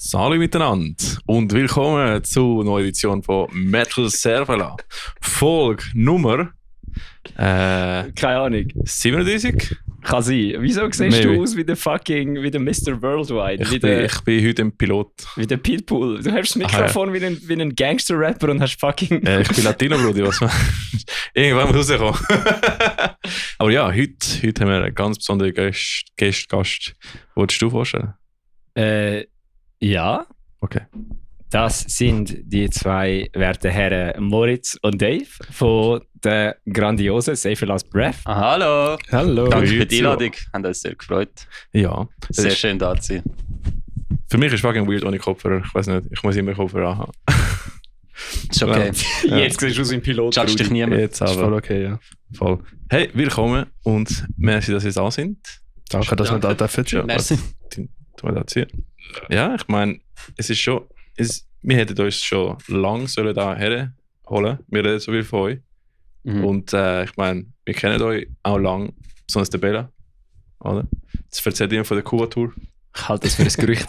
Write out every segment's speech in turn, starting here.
Salut miteinander und willkommen zur neuen Edition von Metal Servala. Folge Nummer keine Ahnung. 37? Kann sein. Wieso siehst du aus wie der Mr. Worldwide? Ich bin heute ein Pilot. Wie der Pitbull. Du hast das Mikrofon wie ein Gangster-Rapper und hast fucking... Ich bin Latino, Brudi, was man... Irgendwann muss rauskommen. Aber ja, heute haben wir einen ganz besonderen Gast. Wolltest du vorstellen? Ja. Okay. Das sind die zwei werten Herren Moritz und Dave von der grandiosen Save Your Last Breath. Hallo. Hallo. Danke für die Einladung. Haben uns sehr gefreut. Ja. Sehr schön da zu sein. Für mich ist es fucking weird ohne Kopfhörer. Ich weiß nicht, ich muss immer Kopfhörer anhaben. Ist okay. Ja. Jetzt siehst du aus wie ein Pilot. Judge dich niemand. Jetzt Ist aber. voll okay, ja. Voll. Hey, willkommen und merci, dass ihr da sind. Danke, dass wir da dürfen. Ja, Merci. Ja, ich meine, es ist schon... wir hätten uns schon lange da herholen. Wir reden so viel von euch. Mhm. Und ich meine, wir kennen euch auch lang, besonders der Bella. Oder? Das erzählt immer von der Kuba-Tour. Ich halte das für ein Gerücht.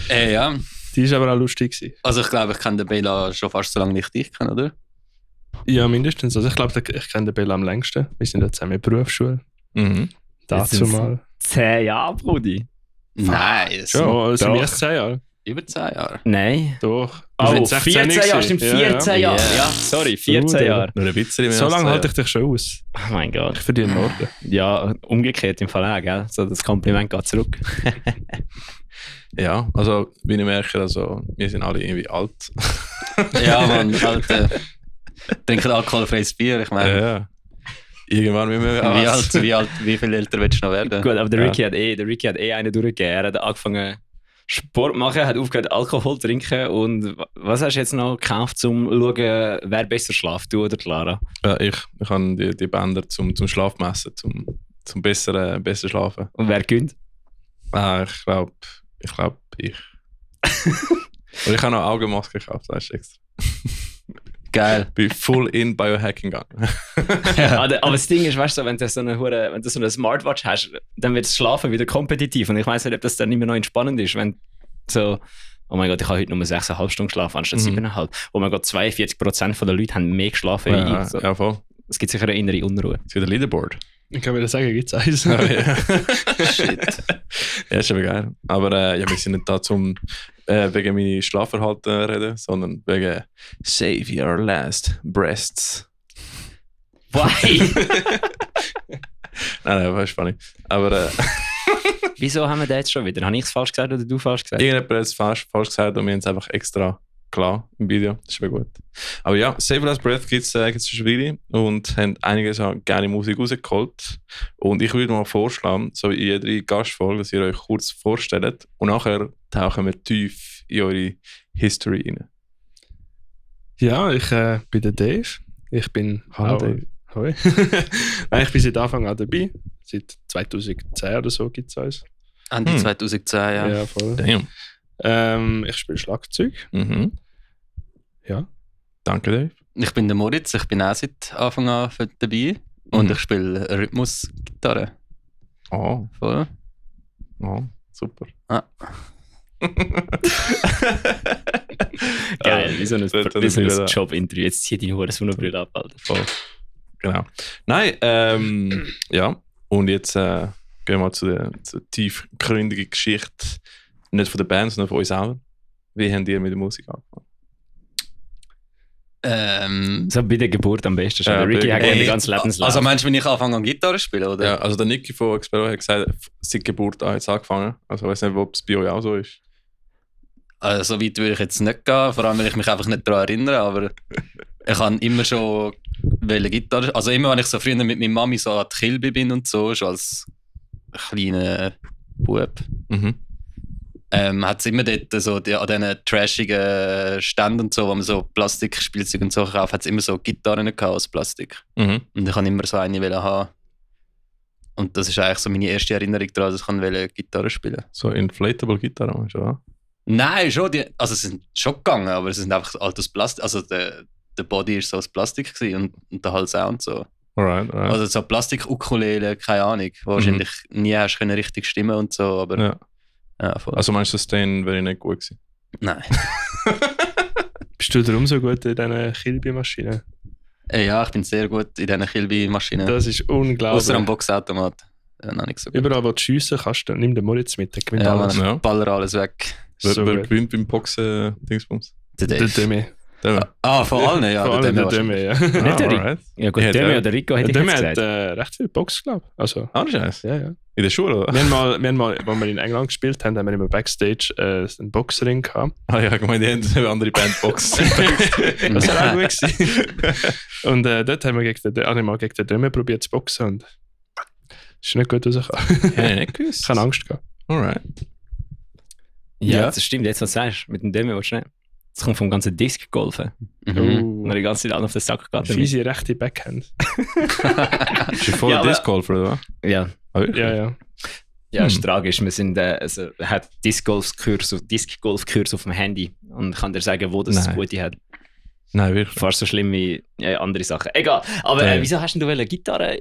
Ja. Die war aber auch lustig gewesen. Also ich glaube, ich kenne den Bela schon fast so lange nicht dich kennen, oder? Ja, mindestens. Also ich glaube, ich kenne den Bella am längsten. Wir sind ja zusammen in der Berufsschule. Mhm. Dazu mal. 10 Jahre, Brudi. Nein, das Ja, sind oh, sind wir doch. erst 10 Jahre? über 10 Jahre. Nein. Doch. Oh, Wir sind 16 14 Jahre, stimmt, gewesen. 14 Jahre. Ja. Ja, sorry, 14 Bruder. Jahre. Nur ein bisschen mehr So als lange 10 halte ich dich schon aus. Oh mein Gott. Ich verdiene Norden. Ja, umgekehrt im Fall auch, gell? So, das Kompliment geht zurück. Ja, also wie ich merke, also, wir sind alle irgendwie alt. Ja, man, halt, trinken alkoholfreies Bier. Ich meine, Ja. Irgendwann müssen wir wie viel älter willst du noch werden? Gut, aber der Ja. Ricky hat einen durchgegeben. Er hat angefangen Sport machen, hat aufgehört Alkohol zu trinken und was hast du jetzt noch gekauft, um zu schauen, wer besser schlaft, du oder Clara? Ja, ich habe die Bänder zum Schlafmessen, zum besser schlafen. Und wer gönnt? Ich glaube, ich. Und ich habe noch Augenmaske gekauft, weißt du extra. Geil. Bin full in Biohacking gegangen. Aber das Ding ist, weißt du, wenn du so eine Smartwatch hast, dann wird das Schlafen wieder kompetitiv. Und ich weiß nicht, ob das dann immer noch entspannend ist, wenn so, oh mein Gott, ich habe heute nur 6,5 Stunden geschlafen, anstatt 7,5. Oh mein Gott, 42% der Leute haben mehr geschlafen wie ich. So. Ja, voll. Es gibt sicher eine innere Unruhe. Es gibt ein Leaderboard. Ich kann wieder sagen, gibt es eins. Shit. Ja, ist aber geil. Aber ja, wir sind nicht da, um wegen meinem Schlafverhalten reden, sondern wegen Save Your Last Breasts. Why? Nein, das ist funny. Aber Wieso haben wir das jetzt schon wieder? Habe ich es falsch gesagt oder du falsch gesagt? irgendjemand hat es falsch gesagt und wir haben es einfach extra klar im Video. Das ist schon gut. Aber ja, Save Your Last Breath gibt es schon wieder und haben einiges an geile Musik rausgeholt. Und ich würde mal vorschlagen, so wie in jeder Gastfolge, dass ihr euch kurz vorstellt und nachher tauchen wir tief in eure History rein. Ja, ich bin der Dave. Ich bin Hallo, auch- Dave. Hoi. Nein, ich bin seit Anfang an dabei. Seit 2010 oder so gibt es uns. Ende 2010, ja. Ja, voll. Damn. Ich spiele Schlagzeug. Mhm. Ja. Danke, Dave. Ich bin der Moritz, ich bin auch seit Anfang an dabei. Und ich spiele Rhythmusgitarre. Oh, Voll. super. Ah. Geil, wie so ein wieder- Job-Interview. Jetzt zieh deine Hure Sonnenbrille ab, Alter. Voll. Genau. Nein, ja. Und jetzt gehen wir mal zur tiefgründigen Geschichte. Nicht von der Band, sondern von uns selber. Wie habt ihr mit der Musik angefangen? So bei der Geburt am besten schon. Ja, Der Ricky bei- hat gerne den ganzen Lebenslauf. Also meinst du, wenn ich anfange an Gitarre zu spielen, oder? Ja, also der Niki von Expero hat gesagt, seit Geburt an jetzt angefangen. Also ich weiß nicht, ob es bei euch auch so ist. Also so weit würde ich jetzt nicht gehen, vor allem, weil ich mich einfach nicht daran erinnere, aber ich habe immer schon Gitarre. Also immer, wenn ich so früher mit meiner Mami so an die Kilbe bin und so, schon als kleiner Bub, Mhm. hat es immer dort so an diesen trashigen Ständen und so, wo man so Plastikspielzeug und so kauft, hat es immer so Gitarren gehabt aus Plastik. Mhm. Und ich wollte immer so eine haben. Und das ist eigentlich so meine erste Erinnerung daran, dass ich Gitarre spielen wollte. So Inflatable Gitarre, meinst du, oder? Nein, schon. Also es sind schon gegangen, aber es sind einfach altes Plastik. Also der Body war so aus Plastik gewesen und der Hals auch und so. Alright. Also so Plastik-Ukulele, keine Ahnung. Wahrscheinlich nie hast können richtig stimmen und so, aber Ja. Ja, voll. Also meinst du, Sustain wäre nicht gut gewesen? Nein. Bist du darum so gut in diesen Kilby-Maschinen? Ja, ich bin sehr gut in diesen Kilby-Maschinen. Das ist unglaublich. Außer am Boxautomat. Noch nicht so gut. Überall, wo du schiessen kannst, dann nimm den Moritz mit, der gewinnt Ja, alles. man, Ja. baller alles weg. So Wer gut. gewinnt beim Boxen-Dingsbums? Der Der Dave. Demi. Der. Von allen, ja. Vor allem der wahrscheinlich. Demi, ja. Nicht der Rico. alright. Ja gut, Ja, Demi der- oder Rico hätte Der ich Demi jetzt hat gesagt. recht viel Box, glaube ich. Also, Ah, Scheiße. ja, ja. In der Schule, oder? Wir haben mal, als wir in England gespielt haben, haben wir immer Backstage einen Boxring gehabt. Ah ja, ich meine, die haben eine andere Band Boxen. Das war auch gut gewesen. Und dort haben wir gegen den Demi probiert zu boxen und es ist nicht gut rausgekommen. Ja, nicht gewusst. Ich habe Angst gehabt. Alright. Ja, Ja. das stimmt. Jetzt, was du sagst, mit dem Demi willst du nicht. Das kommt vom ganzen Disc-Golfen. Mhm. Und er die ganze Zeit auf den Sack geht. Fiese rechte Backhand. Ist ja voll Ja, aber- Disc-Golfer, oder? Ja. Ah, wirklich? Ja, ja. Ja, ist tragisch. Wir sind, also, er hat Disc-Golf-Kurs auf dem Handy. Und ich kann dir sagen, wo das Nein. das Gute hat. Nein, wirklich. Fast so schlimm wie andere Sachen. Egal. Aber Nein. wieso hast denn du eine Gitarre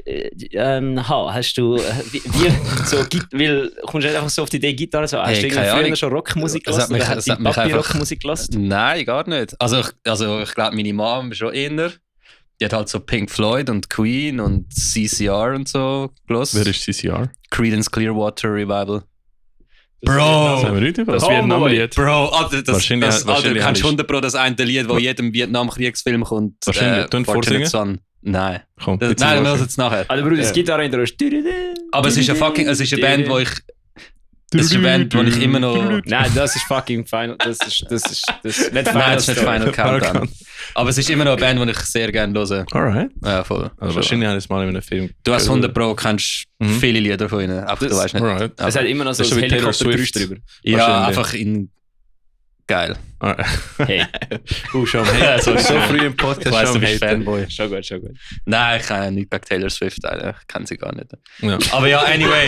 haben? Hast du, wie so, weil, kommst du nicht einfach so auf die Idee, Gitarre zu haben? Hast Hey, du keine irgendwie früher Ahnung. schon Rockmusik Das hat gelassen? mich- Oder hat das dein hat mich Papi einfach- Rockmusik gelassen? Nein, gar nicht. Also ich glaube, meine Mom schon eher. Die hat halt so Pink Floyd und Queen und CCR und so gehört. Wer ist CCR? Creedence Clearwater Revival. Das Bro! haben wir nicht über Das Oh, Vietnam-Lied. Bro, Alter, Wahrscheinlich- Alter, wahrscheinlich du kennst hast- 100 Pro das eine Lied, wo jedem Vietnamkriegsfilm kommt. Wahrscheinlich. Tun Fortunate vorsingen? Son. Nein. Komm, Das, bitte nein, wir los. hören es nachher. Also, Bruder, das Ja. Gitarre-Intro ist... Aber es ist eine Band, wo ich... Es ist eine Band, wo ich immer noch... Nein, das ist fucking Final. Das ist nicht Nein, Final das ist nicht Story. Final Countdown. Aber es ist immer noch eine Band, die ich sehr gerne höre. Alright. Ja, voll. Also wahrscheinlich habe ich es mal in einem Film. Du hast 100 Pro, kennst Mhm. viele Lieder von ihnen. Einfach, du weißt nicht. Alright. Es hat immer noch so Das ein ist so wie Taylor Helikopter-Geräusch Swift. drüber. Ja, wahrscheinlich. einfach in... Geil. Alright. Hey, Schon hey, so früh im Ich Podcast weiss, du schon bist haten. Fanboy. schon gut, schon gut. Nein, ich kann nicht gegen Taylor Swift, Alter. Ich kenne sie gar nicht. Ja. Aber ja, anyway.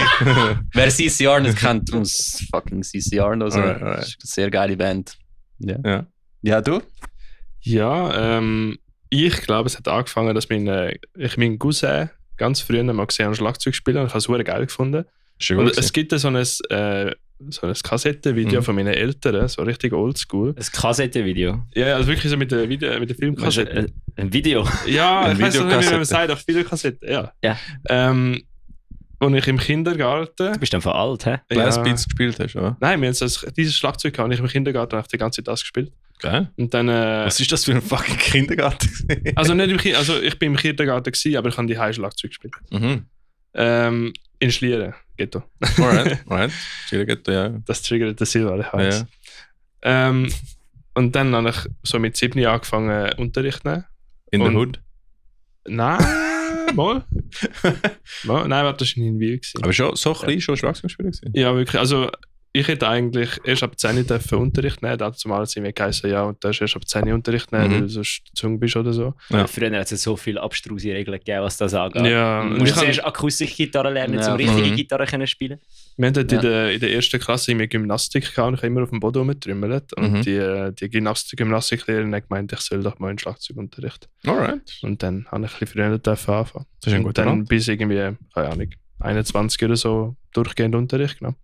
Wer CCR nicht kennt, muss fucking CCR noch so. Alright. Das ist eine sehr geile Band. Ja, Ja. ja du? Ja, ich glaube, es hat angefangen, dass mein Cousin ganz früh mal gesehen hat, Schlagzeug spielen und ich habe es super geil gefunden. Ist schon Und gut. es gibt so ein Kassettenvideo Mhm. von meinen Eltern, so richtig oldschool. Ein Kassettenvideo. Ja, also wirklich so mit der Filmkassette. Ein Video. Ja, Eine ich weiß nicht, wie man Videokassette. sagt, auf Videokassette, ja. Ja. Und ich im Kindergarten... Du bist einfach alt, hä? Blastbeats gespielt hast, oder? Nein, wir haben dieses Schlagzeug gehabt und ich im Kindergarten habe die ganze Zeit das gespielt. Geil. Und dann... Was ist das für ein fucking Kindergarten? gewesen? also nicht also ich bin im Kindergarten gewesen, aber ich habe die Schlagzeug gespielt. Mhm. In Schlieren, Ghetto. Alright. Chile geht ja. Das triggert den Silber, ich weiß. Ja. Und dann habe ich so mit 7 angefangen Unterricht zu nehmen. In der Und- Hood. Nein, mal. Nein, warte, das war in Wien. gewesen. Aber schon so klein, schon Schlagzeugspieler gewesen. Ja, wirklich. Also, ich hätte eigentlich erst ab 10 dürfen Unterricht nehmen. Da hat zumal sie mir geheißen, ja, und du hast erst ab 10 Unterricht nehmen, Mhm. weil du sonst gezwungen bist oder so. Ja. Früher hat es so viele abstruse Regeln gegeben, was das angeht. Ja, Du und musst ich hab- zuerst Akustikgitarre lernen, Ja, um richtige mhm. Gitarre können spielen. Wir hatten dort Ja. in der ersten Klasse immer Gymnastik gehabt und ich habe immer auf dem Boden rumgetrümmelt. Und Mhm. die Gymnastiklehrerin hat gemeint, ich soll doch mal in Schlagzeugunterricht. Alright. Und dann habe ich ein bisschen früher dürfen anfangen. Das ist ein und guter dann Rat. bis irgendwie, keine Ahnung, 21 oder so durchgehend Unterricht genommen.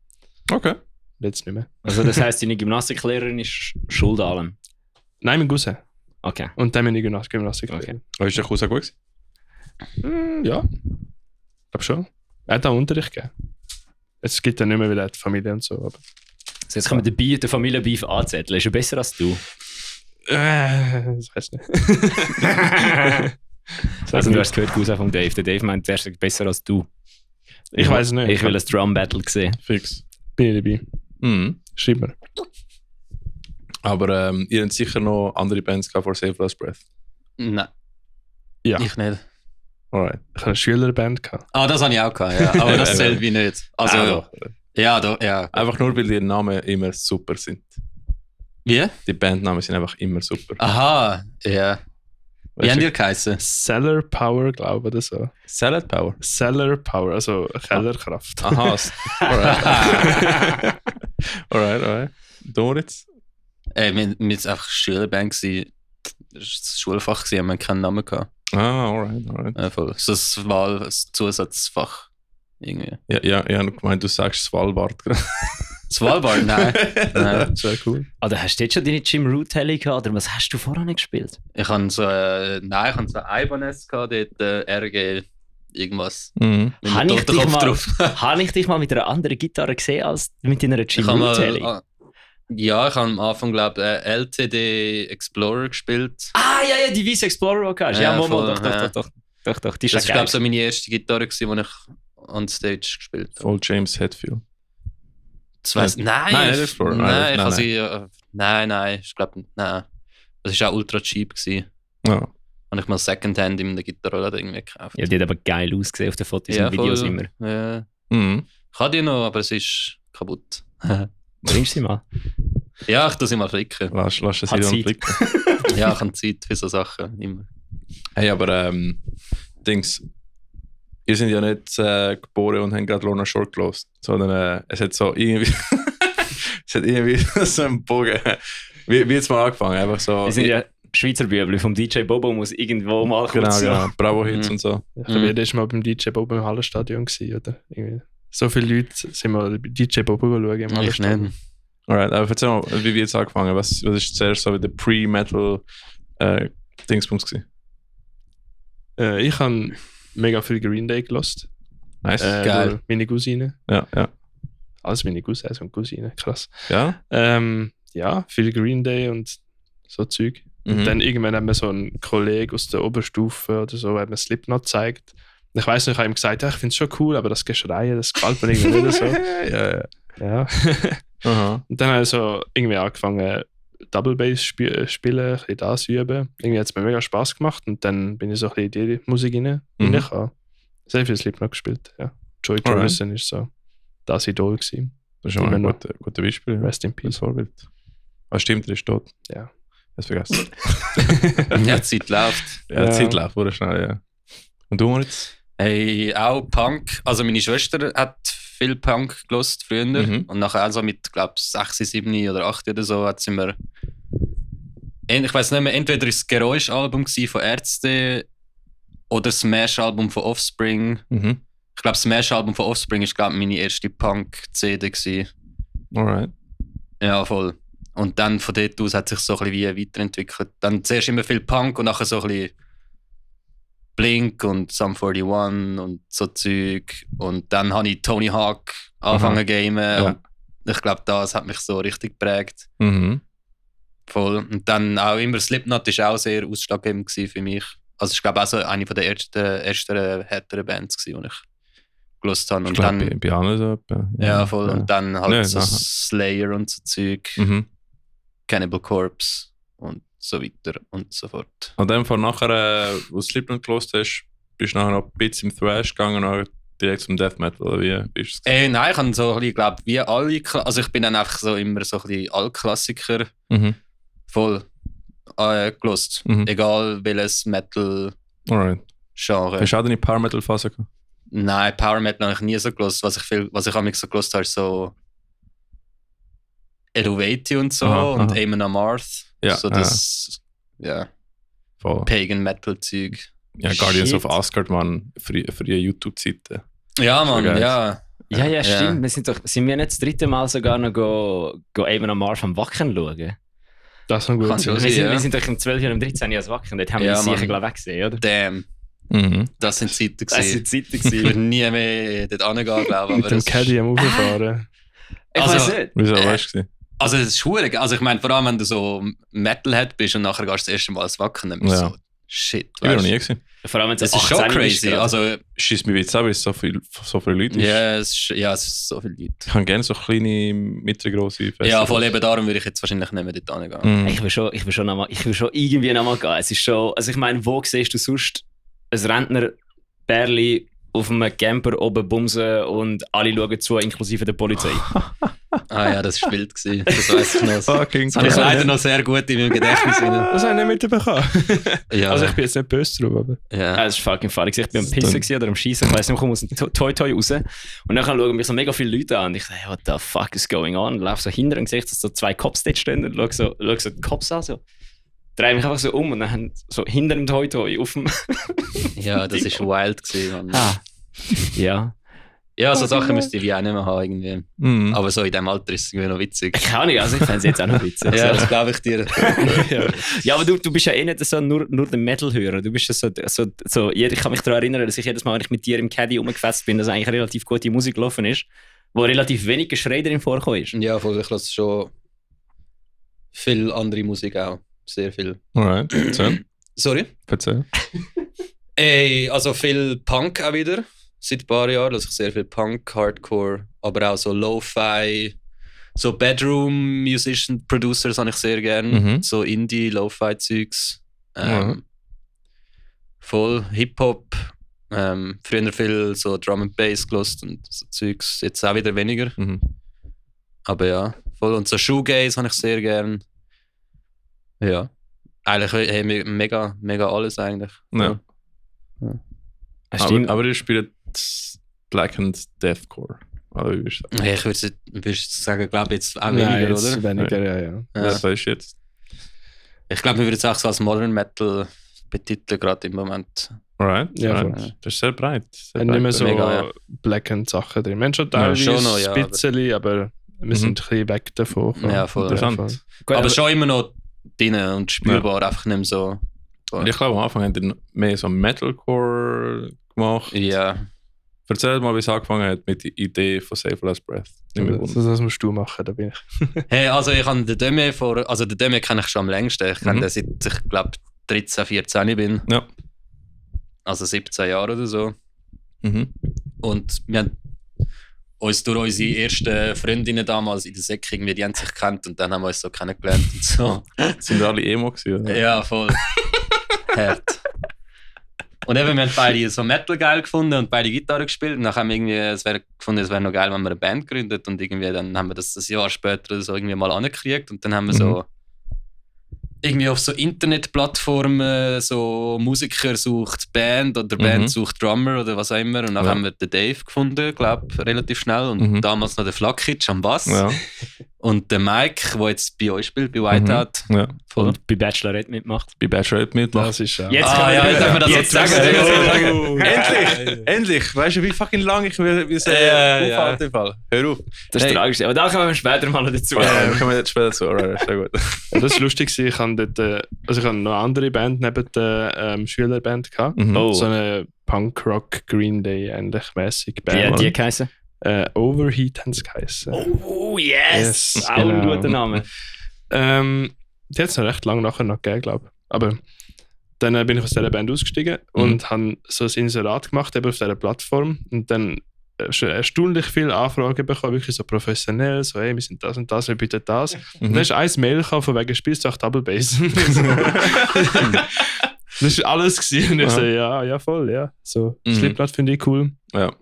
Okay. Jetzt nicht mehr. Also das heisst, deine Gymnastiklehrerin ist schuld an allem. Nein, mein Cousin. Okay. Und dann meine Gymnastiklehrerin. Aber ist der Cousin gut gewesen? Ja, ich glaube schon. Er hat auch Unterricht gegeben. Es gibt ja nicht mehr, weil er hat Familie und so. Aber Also jetzt können wir den Familienbeef anzetteln. Ist er besser als du? das weiß ich nicht. Also du hast gehört, Cousin von Dave. Der Dave meint, er ist besser als du. Ich weiß es nicht. Ich will ein Drum Battle sehen. Fix. Bin ich dabei. Mhm. Schreib mir. Aber ihr habt sicher noch andere Bands gehabt vor Save Last Breath. Nein. Ja. Ich nicht. Alright. Ich hatte eine Schülerband gehabt. Ah, das habe ich auch gehabt, ja. Aber das zählt wie nicht. Also, doch. ja, doch, ja. Einfach nur, weil die Namen immer super sind. Wie? Die Bandnamen sind einfach immer super. Aha, ja. Wie Weißt haben du? die geheißen? Cellar Power, glaube ich, oder so. Salad Power. Cellar Power, also Kellerkraft. Aha. Alright. Alright. Doritz? Wir waren einfach Schülerband. gewesen. Das war das Schulfach, gewesen, haben wir keinen Namen gehabt. Ah, alright. Voll. So ein Zusatzfach. Irgendwie. Ja, ich habe gemeint, du sagst das Wahlbart gerade. Svalbard? Nein. Nein. Das wäre cool. Oder hast du jetzt schon deine Jim Root Heli gehabt? Oder was hast du vorher nicht gespielt? Ich habe so, nein, ich habe so ein Ibanez gehabt, dort RG irgendwas. Mhm. Mit Habe einem ich, toten dich Kopf mal- drauf. habe ich dich mal mit einer anderen Gitarre gesehen als mit deiner Jim Ich habe Root Heli? ja, ich habe am Anfang, glaube ich, LTD Explorer gespielt. Ah, ja, die weiße Explorer auch hast. Ja, Ja, Momo, voll, doch, ja. doch. Die ist Das ja war, geil. glaube ich, so meine erste Gitarre, die ich on stage gespielt habe. Voll James Hetfield. Nein, Nein, nicht Explorer. Nein, ich Nein, habe sie. Nein, ich glaube, nein. Das war auch ultra cheap. Gewesen. Ja. Habe ich mal Secondhand in der Gitarre irgendwie gekauft. Ja, die hat aber geil ausgesehen auf den Fotos und Videos immer. Ja. Mhm. Ich habe die noch, aber es ist kaputt. Bringst du sie mal? Ja, ich tue sie mal flicken. Lass es Hat hier Zeit. blicken. Ja, ich habe Zeit für so Sachen. Immer. Hey, aber Dings, ihr seid ja nicht geboren und haben gerade Lorna Shore gelost, sondern es hat so irgendwie es hat irgendwie so einen Bogen. Wie jetzt mal angefangen, einfach so. Wir sind ja Schweizer Bübel, vom DJ Bobo muss irgendwo mal kurz Genau, Bravo-Hits Mhm. und so. Ich glaube, jeder war mal beim DJ Bobo im Hallenstadion gewesen, oder? Irgendwie. So viele Leute sind mal bei DJ Bobo schauen im Ich Hallenstadion. nicht. Alright, aber erzähl mal, wie wir jetzt angefangen. Was ist zuerst so wie der Pre-Metal Dingsbums gewesen? Ich habe mega viel Green Day gelost. Nice. Geil. Durch meine Cousine. Ja. Alles meine Cousins und Cousinen, krass. Ja? Ja, viel Green Day und so Zeug. Mhm. Und dann irgendwann hat mir so ein Kollege aus der Oberstufe oder so, hat mir Slipknot gezeigt. Und ich weiss nicht, ich habe ihm gesagt, ja, ich finde es schon cool, aber das Geschrei, das gefällt mir irgendwie nicht so. ja. Ja. Aha. Und dann habe ich so irgendwie angefangen, Double Bass spielen, ein bisschen das üben. Irgendwie hat es mir mega Spaß gemacht und dann bin ich so ein bisschen in die Musik reingekommen. Sehr viel Slipknot gespielt, ja. Joey Alright. Jordison ist so das Idol gewesen. Das ist schon mal ein Immer noch. gutes Beispiel. Rest in Das Peace. Vorbild. Ah, stimmt, er ist tot. Ja. Hast vergessen. Ja, die Zeit läuft. Ja, die Ja. Zeit läuft, wurde schnell, ja. Und du, Moritz? Hey, auch Punk. Also meine Schwester hat viel Punk gelost früher. Mhm. Und nachher also mit, glaube ich, 6, 7 oder 8 oder so hat sie mir... Ich weiß nicht mehr, entweder ist das Geräuschalbum von Ärzte oder das Smash-Album von Offspring. Mhm. Ich glaube, das Smash-Album von Offspring ist, glaube ich, meine erste Punk-CD gewesen. Alright. Ja, voll. Und dann von dort aus hat sich so ein bisschen wie weiterentwickelt. Dann zuerst immer viel Punk und nachher so ein bisschen Blink und Sum 41 und so Zeug. Und dann habe ich Tony Hawk angefangen zu gamen. Ja. Und ich glaube, das hat mich so richtig geprägt. Mhm. Voll. Und dann auch immer Slipknot war auch sehr ausschlaggebend gewesen für mich. Also ich glaube auch so eine der ersten härteren Bands gewesen, die ich gelost habe. Ich Und glaube, dann, bei allen so etwa. ja, voll. Ja. Und dann halt Ja, so aha. Slayer und so Zeug. Mhm. Cannibal Corpse und so weiter und so fort. Und dann von nachher, wo du Slipknot gelost hast, bist du nachher noch ein bisschen im Thrash gegangen und nachher direkt zum Death Metal, oder wie bist du? Nein, ich habe so ein bisschen, glaube wie alle, also ich bin dann einfach so immer so ein bisschen Altklassiker Mhm. voll gelost. Mhm. Egal welches Metal-Genre. Alright. Hast du auch deine Power Metal Phase gehabt? Nein, Power Metal habe ich nie so gelost. Was ich am so gelost habe, ist so Eluvati und so Aha, und aha. Amon Amarth. Ja, So das Voll. Pagan Metal Zeug. Ja, Guardians Shit. of Asgard, man, für die YouTube-Zeiten. Ja, Mann, geil. ja. Ja, stimmt. Ja. Sind wir nicht das dritte Mal sogar noch go eben am Marv am Wacken schauen? Das ist noch gut. Kann schon Wir sein, sind, ja. wir sind doch im 12. und im 13. Jahr Wacken. Dort haben wir Ja, die sicher, Mann. glaube ich, gesehen, oder? Damn, Mhm. das sind Zeiten Das gewesen. sind Zeiten Ich gewesen. würde nie mehr dort hingehen, glaube ich. Mit dem Caddy am Auffahren. Ich Also- weiß nicht. Wieso, Äh, weißt du? Also es ist schwierig. Also ich meine, vor allem wenn du so Metalhead bist und nachher gehst du das erste Mal ins Wacken, dann bist du Ja. so, shit, Ich bin noch weißt nie du. gesehen. Vor allem, wenn Das du ist schon 18 bist crazy. gerade. Also Schießt mich jetzt an, weil es so viele Leute ist. ja, es ist so viele Leute. Ich kann gerne so kleine, mittelgroße Festivals. Ja, voll eben darum würde ich jetzt wahrscheinlich nicht mehr dort hingehen. Mhm. Ich will schon irgendwie noch mal gehen. Es ist schon, also ich meine, wo siehst du sonst ein Rentner-Bärli auf einem Camper oben bumsen und alle schauen zu, inklusive der Polizei? Ah ja, das war wild gewesen. Das weiss ich noch. Fucking Das habe ich cool. leider noch sehr gut in meinem Gedächtnis. Das habe ich nicht mitbekommen. Ja, Also ich bin jetzt nicht böse drauf, aber... ja. Das ist fucking funny. Ich bin am Pissen gewesen oder am Schießen, ich weiss nicht, ich komme aus dem Toi-Toi raus. Und dann schauen mich so mega viele Leute an und ich sage, what the fuck is going on? Und laufe so hinter und sehe, dass so zwei Cops dort stehen und schaue so die Cops an, so. Drehe mich einfach so um und dann haben so hinter dem Toi-Toi auf dem... Ja, das war wild gewesen. Mann. Ja. Ja, so Sachen müsste ich wie auch nicht mehr haben irgendwie. Mhm. Aber so in diesem Alter ist es irgendwie noch witzig. Keine Ahnung, also ich fände es jetzt auch noch witzig. Ja, das glaube ich dir. Ja, aber du bist ja eh nicht so nur der Metal-Hörer. Du bist ja ich kann mich daran erinnern, dass ich jedes Mal, wenn ich mit dir im Caddy rumgefetzt bin, dass eigentlich relativ gute Musik gelaufen ist, wo relativ wenig Geschrei drin vorgekommen ist. Ja, voll, ich lasse schon viel andere Musik auch. Sehr viel. Alright, erzähl. Sorry? Erzähl. Also viel Punk auch wieder. Seit ein paar Jahren lasse ich sehr viel Punk, Hardcore, aber auch so Lo-Fi, so Bedroom-Musician, Producers habe ich sehr gern. Mhm. So Indie, Lo-Fi-Zeugs. Mhm. Voll Hip-Hop. Früher viel so Drum and Bass gelost und so Zeugs. Jetzt auch wieder weniger. Mhm. Aber ja, voll. Und so Shoegaze habe ich sehr gern. Ja. Eigentlich mega, mega alles eigentlich. Ja. Aber ihr spielt Black and Deathcore. Oder wie würdest du sagen? Ja, ich würde sagen, glaube jetzt auch Nein, weniger, jetzt oder? weniger, ja. Ja. Was weißt du jetzt? Ich glaube, wir würden es auch so als Modern Metal betiteln, gerade im Moment. Alright, Ja, alright. voll. Das ist sehr breit. Sehr Nicht mehr so Mega, ja. Black and Sachen drin. Wir haben schon Ja, teilweise schon noch, ja, ein bisschen, aber wir sind ein bisschen weg davon. Ja, voll. Interessant. Gut, Aber schon immer noch drin und spürbar, einfach nicht mehr so. Und ich glaube, am Anfang haben die mehr so Metalcore gemacht. Ja. Erzähl mal, wie es angefangen hat mit der Idee von Save Last Breath. Nicht mehr Das, wundern. das musst du machen, da bin ich. Hey, also ich habe den Demi den Demi kenne ich schon am längsten. Ich kenne Mhm. den seit ich glaube 13, 14 bin. Ja. Also 17 Jahre oder so. Mhm. Und wir haben uns durch unsere ersten Freundinnen damals in der Sek irgendwie, die haben sich gekannt und dann haben wir uns so kennengelernt und so. Sind wir alle Emo gewesen? Oder? Ja, voll. Hart. Und eben, wir haben beide so Metal geil gefunden und beide Gitarre gespielt. Und dann haben wir irgendwie, es wäre noch geil, wenn wir eine Band gründet. Und irgendwie dann haben wir das ein Jahr später oder so irgendwie mal angekriegt. Und dann haben wir so irgendwie auf so Internetplattformen so Musiker sucht Band oder Band sucht Drummer oder was auch immer. Und dann haben wir den Dave gefunden, glaube ich, relativ schnell. Und damals noch den Flakic am Bass. Ja. Und der Mike, der jetzt bei euch spielt, bei Whiteout. Ja. Voll. Und bei Bachelorette mitmacht. Bei Bachelorette mitmacht. Das ist ja. Jetzt Ah, ja, jetzt haben wir das jetzt jetzt sagen. Endlich! Endlich! Weißt du, wie fucking lang ich will aufhalten im Fall? Hör auf. Das ist Hey. tragisch. Aber da kommen wir später mal noch dazu. Kommen wir jetzt später zu. Alright, sehr gut. Ja, das ist lustig. Ich hatte dort, also ich hatte noch eine andere Band neben der Schülerband gehabt. Mhm. Oh. So eine Punk-Rock Green Day ähnlich mäßig Wie hat Band. die geheißen? Overheat haben sie geheißen. Oh, yes! Yes, Auch ein genau. guter Name. Die hat es noch recht lange nachher noch gegeben, glaube ich. Aber dann bin ich aus dieser Band ausgestiegen und habe so ein Inserat gemacht eben auf dieser Plattform. Und dann schon erstaunlich viele Anfragen bekommen, wirklich so professionell, so hey, wir sind das und das, wir bieten das. Und dann ist ein Mail gekommen, von wegen, spielst du auch Double Bass? Das war alles gewesen. Und ich so, ja, voll, ja. So, Slipknot finde ich cool. Ja.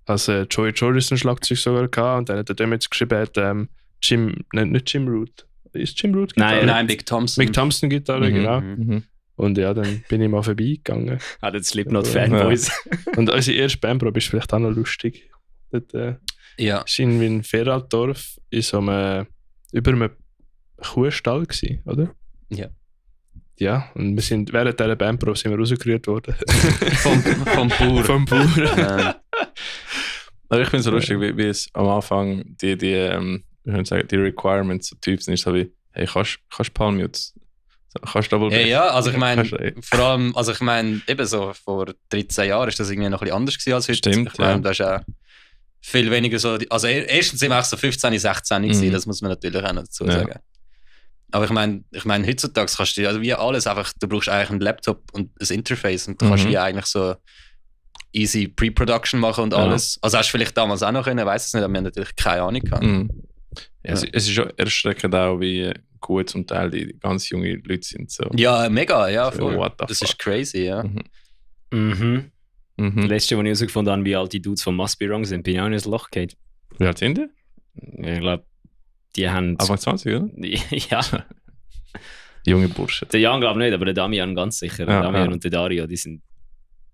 Also Joey Jordison Schlagzeug sogar gehabt und dann hat er dem jetzt geschrieben, nicht Jim Root. Ist Jim Root Gitarre? Nein, Big Thompson. Mick Thompson Gitarre, genau. Mhm. Und ja, dann bin ich mal vorbeigegangen. Hat jetzt Slipknot-Fanboys. Und unsere erste Bandprobe ist vielleicht auch noch lustig. Dort Ja. ist irgendwie in Feraldorf in so einem, über einem Kuhstall gewesen, oder? Ja. Ja, und wir sind, während dieser Bandprobe sind wir rausgerührt worden. Vom Bauer. Vom Bauer. Aber ich finde es so lustig, wie es am Anfang wie soll ich sagen, die Requirements so tief sind. Ist so wie, hey, kannst du Palm Mutes? So, kannst du Double Bass? Ja, also ich meine, Kannst du- vor allem, also ich meine, eben so vor 13 Jahren ist das irgendwie noch ein bisschen anders gewesen als heute. Stimmt, ich meine, ja. da ist ja viel weniger so, also erstens sind wir auch so 15, 16 gewesen, das muss man natürlich auch noch dazu Ja. sagen. Aber ich meine, heutzutage kannst du, also wie alles einfach, du brauchst eigentlich einen Laptop und ein Interface und du kannst wie eigentlich so easy Pre-Production machen und alles. Also hast du vielleicht damals auch noch können, weiß es nicht, aber wir haben natürlich keine Ahnung gehabt. Mhm. Ja, es ist schon erschreckend auch, wie gut zum Teil die ganz jungen Leute sind. So. Ja, mega, ja, So, voll. what the Das fuck? ist crazy, ja. Mhm. Mhm. Das letzte, was ich herausgefunden habe, wie alt die Dudes von Must Be Wrong sind, bin ich auch in ein Loch gefallen. Wie alt sind die? Ich glaube, die haben... Anfang 20, oder? ja, Junge Bursche. der Jan glaube ich nicht, aber der Damian ganz sicher. Der Ja, Damian ja. und der Dario, die sind,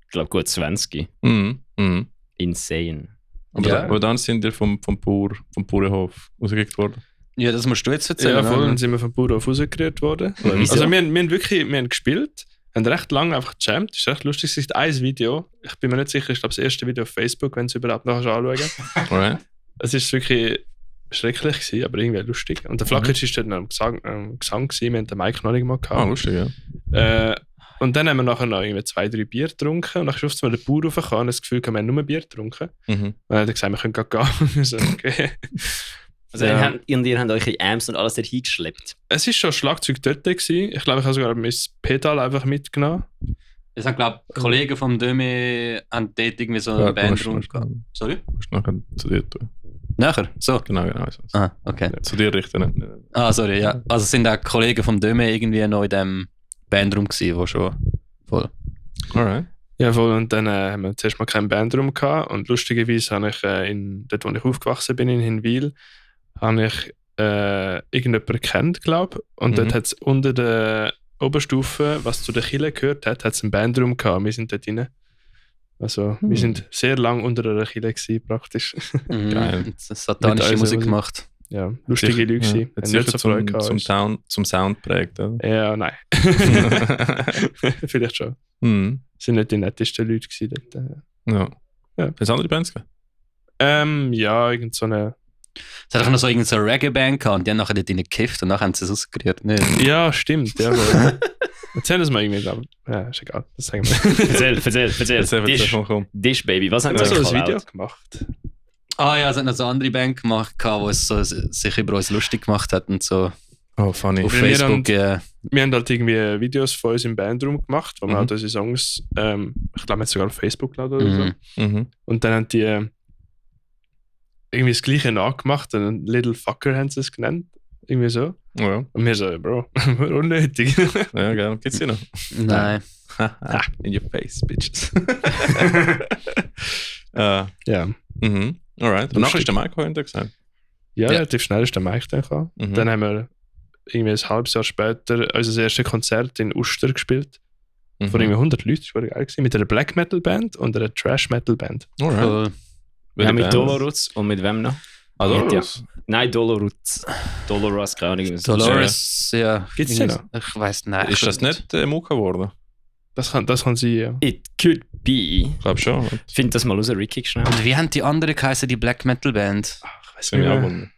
glaube gut 20. Mhm. Mhm. Insane. Aber dann sind die vom Bauernhof rausgekriegt worden. Ja, das musst du jetzt erzählen. Ja, voll. oder? Dann sind wir vom Bauernhof rausgerührt worden. Wieso? Also wir haben wirklich wir haben gespielt haben recht lange einfach gejammt. Das ist recht lustig. Es ist ein Video. Ich bin mir nicht sicher, ich glaube, das erste Video auf Facebook, wenn du es überhaupt noch anschauen kannst. Alright. Es ist wirklich schrecklich gewesen, aber irgendwie lustig. Und der Flackic ist dort noch am Gesang gewesen. Wir haben den Mic noch nicht mal gehabt. Lustig, ja. Und dann haben wir nachher noch irgendwie 2-3 Bier getrunken. Und dann ist oft mal der Bauer raufgekommen und das Gefühl, wir haben nur Bier getrunken. Mhm. Und dann hat er gesagt, wir können gehen. Wir so, okay. Also ihr habt eure Amps und alles dort hingeschleppt. Es war schon Schlagzeug dort gewesen. Ich glaube, ich habe sogar mein Pedal einfach mitgenommen. Ich glaube, Kollegen vom Dömi haben dort irgendwie so eine Bandroom gehabt. Sorry? Musst nachher zu dir tun. Nachher? So? Genau. Ah, okay. Zu dir richten. Nicht. Ah, sorry, ja. Also sind auch Kollegen vom Dömi irgendwie noch in dem Bandroom gewesen, wo schon voll. Alright. Ja, voll. Und dann haben wir zuerst mal keinen Bandraum gehabt. Und lustigerweise habe ich dort, wo ich aufgewachsen bin, in Hinwil, habe ich irgendjemanden gekannt, glaube ich. Und dort hat es unter der Oberstufe, was zu der Kirche gehört hat, es einen Bandraum gehabt. Wir sind dort rein. Also, wir sind sehr lang unter der Kirche gewesen, praktisch. Geil. Satanische Musik gemacht. Ja, lustige Leute gewesen. Hat Haben sicher nicht so Freude gehabt. zum Sound prägt, oder? Ja, nein. Vielleicht schon. Mhm. Sind nicht die nettesten Leute gewesen dort. Ja. Ja. Hat es andere Bands gegeben? Ja, irgend so eine... Es hat auch noch so irgendeine Reggae-Band gehabt und die haben nachher dort gekifft und nachher haben sie es rausgerührt. Nee. Ja, stimmt. Ja, wohl. Erzähl das mal irgendwie, glaube ich. Ja, ist egal. Das sagen wir. Erzähl. Dish, Baby. Was haben Ich sie habe so ein geklaut? Video gemacht. Ah ja, es hat noch so eine andere Band gemacht, wo es so sich über uns lustig gemacht hat und so Oh, funny. auf Wir Facebook. Wir haben halt irgendwie Videos von uns im Bandroom gemacht, wo wir halt unsere Songs, ich glaube, wir haben sogar auf Facebook geladen oder so. Mhm. Und dann haben die irgendwie das Gleiche nachgemacht und Little Fucker haben sie es genannt. Irgendwie so. Ja, Und wir so, Bro, unnötig. ja, geil. Gibt's die noch? Nein. In your face, bitches. Ja. Mhm. Alright. Und nachher ist der Mike hinter gesagt. Ja, Ja. relativ schnell ist der Mike dann gekommen. Mhm. Dann haben wir irgendwie ein halbes Jahr später unser erstes Konzert in Uster gespielt. Vor irgendwie 100 Leuten, das war geil gewesen, mit einer Black Metal Band und einer Trash Metal Band. Alright. Cool. Ja, Welche mit Band? Doloruz und mit wem noch? Ah, Doloruz? Ja. Nein, Doloruz. Doloruz, keine Ahnung. Dolores, ja. Gibt's die noch? Ich weiß nicht. Ist das nicht Mucke geworden? Das kann sein, ja. It could be. Ich glaube schon. Find das mal raus, Ricky, schnell. Und wie haben die andere geheißen, die Black Metal Band? Ich weiß Das nicht ist mehr. Album.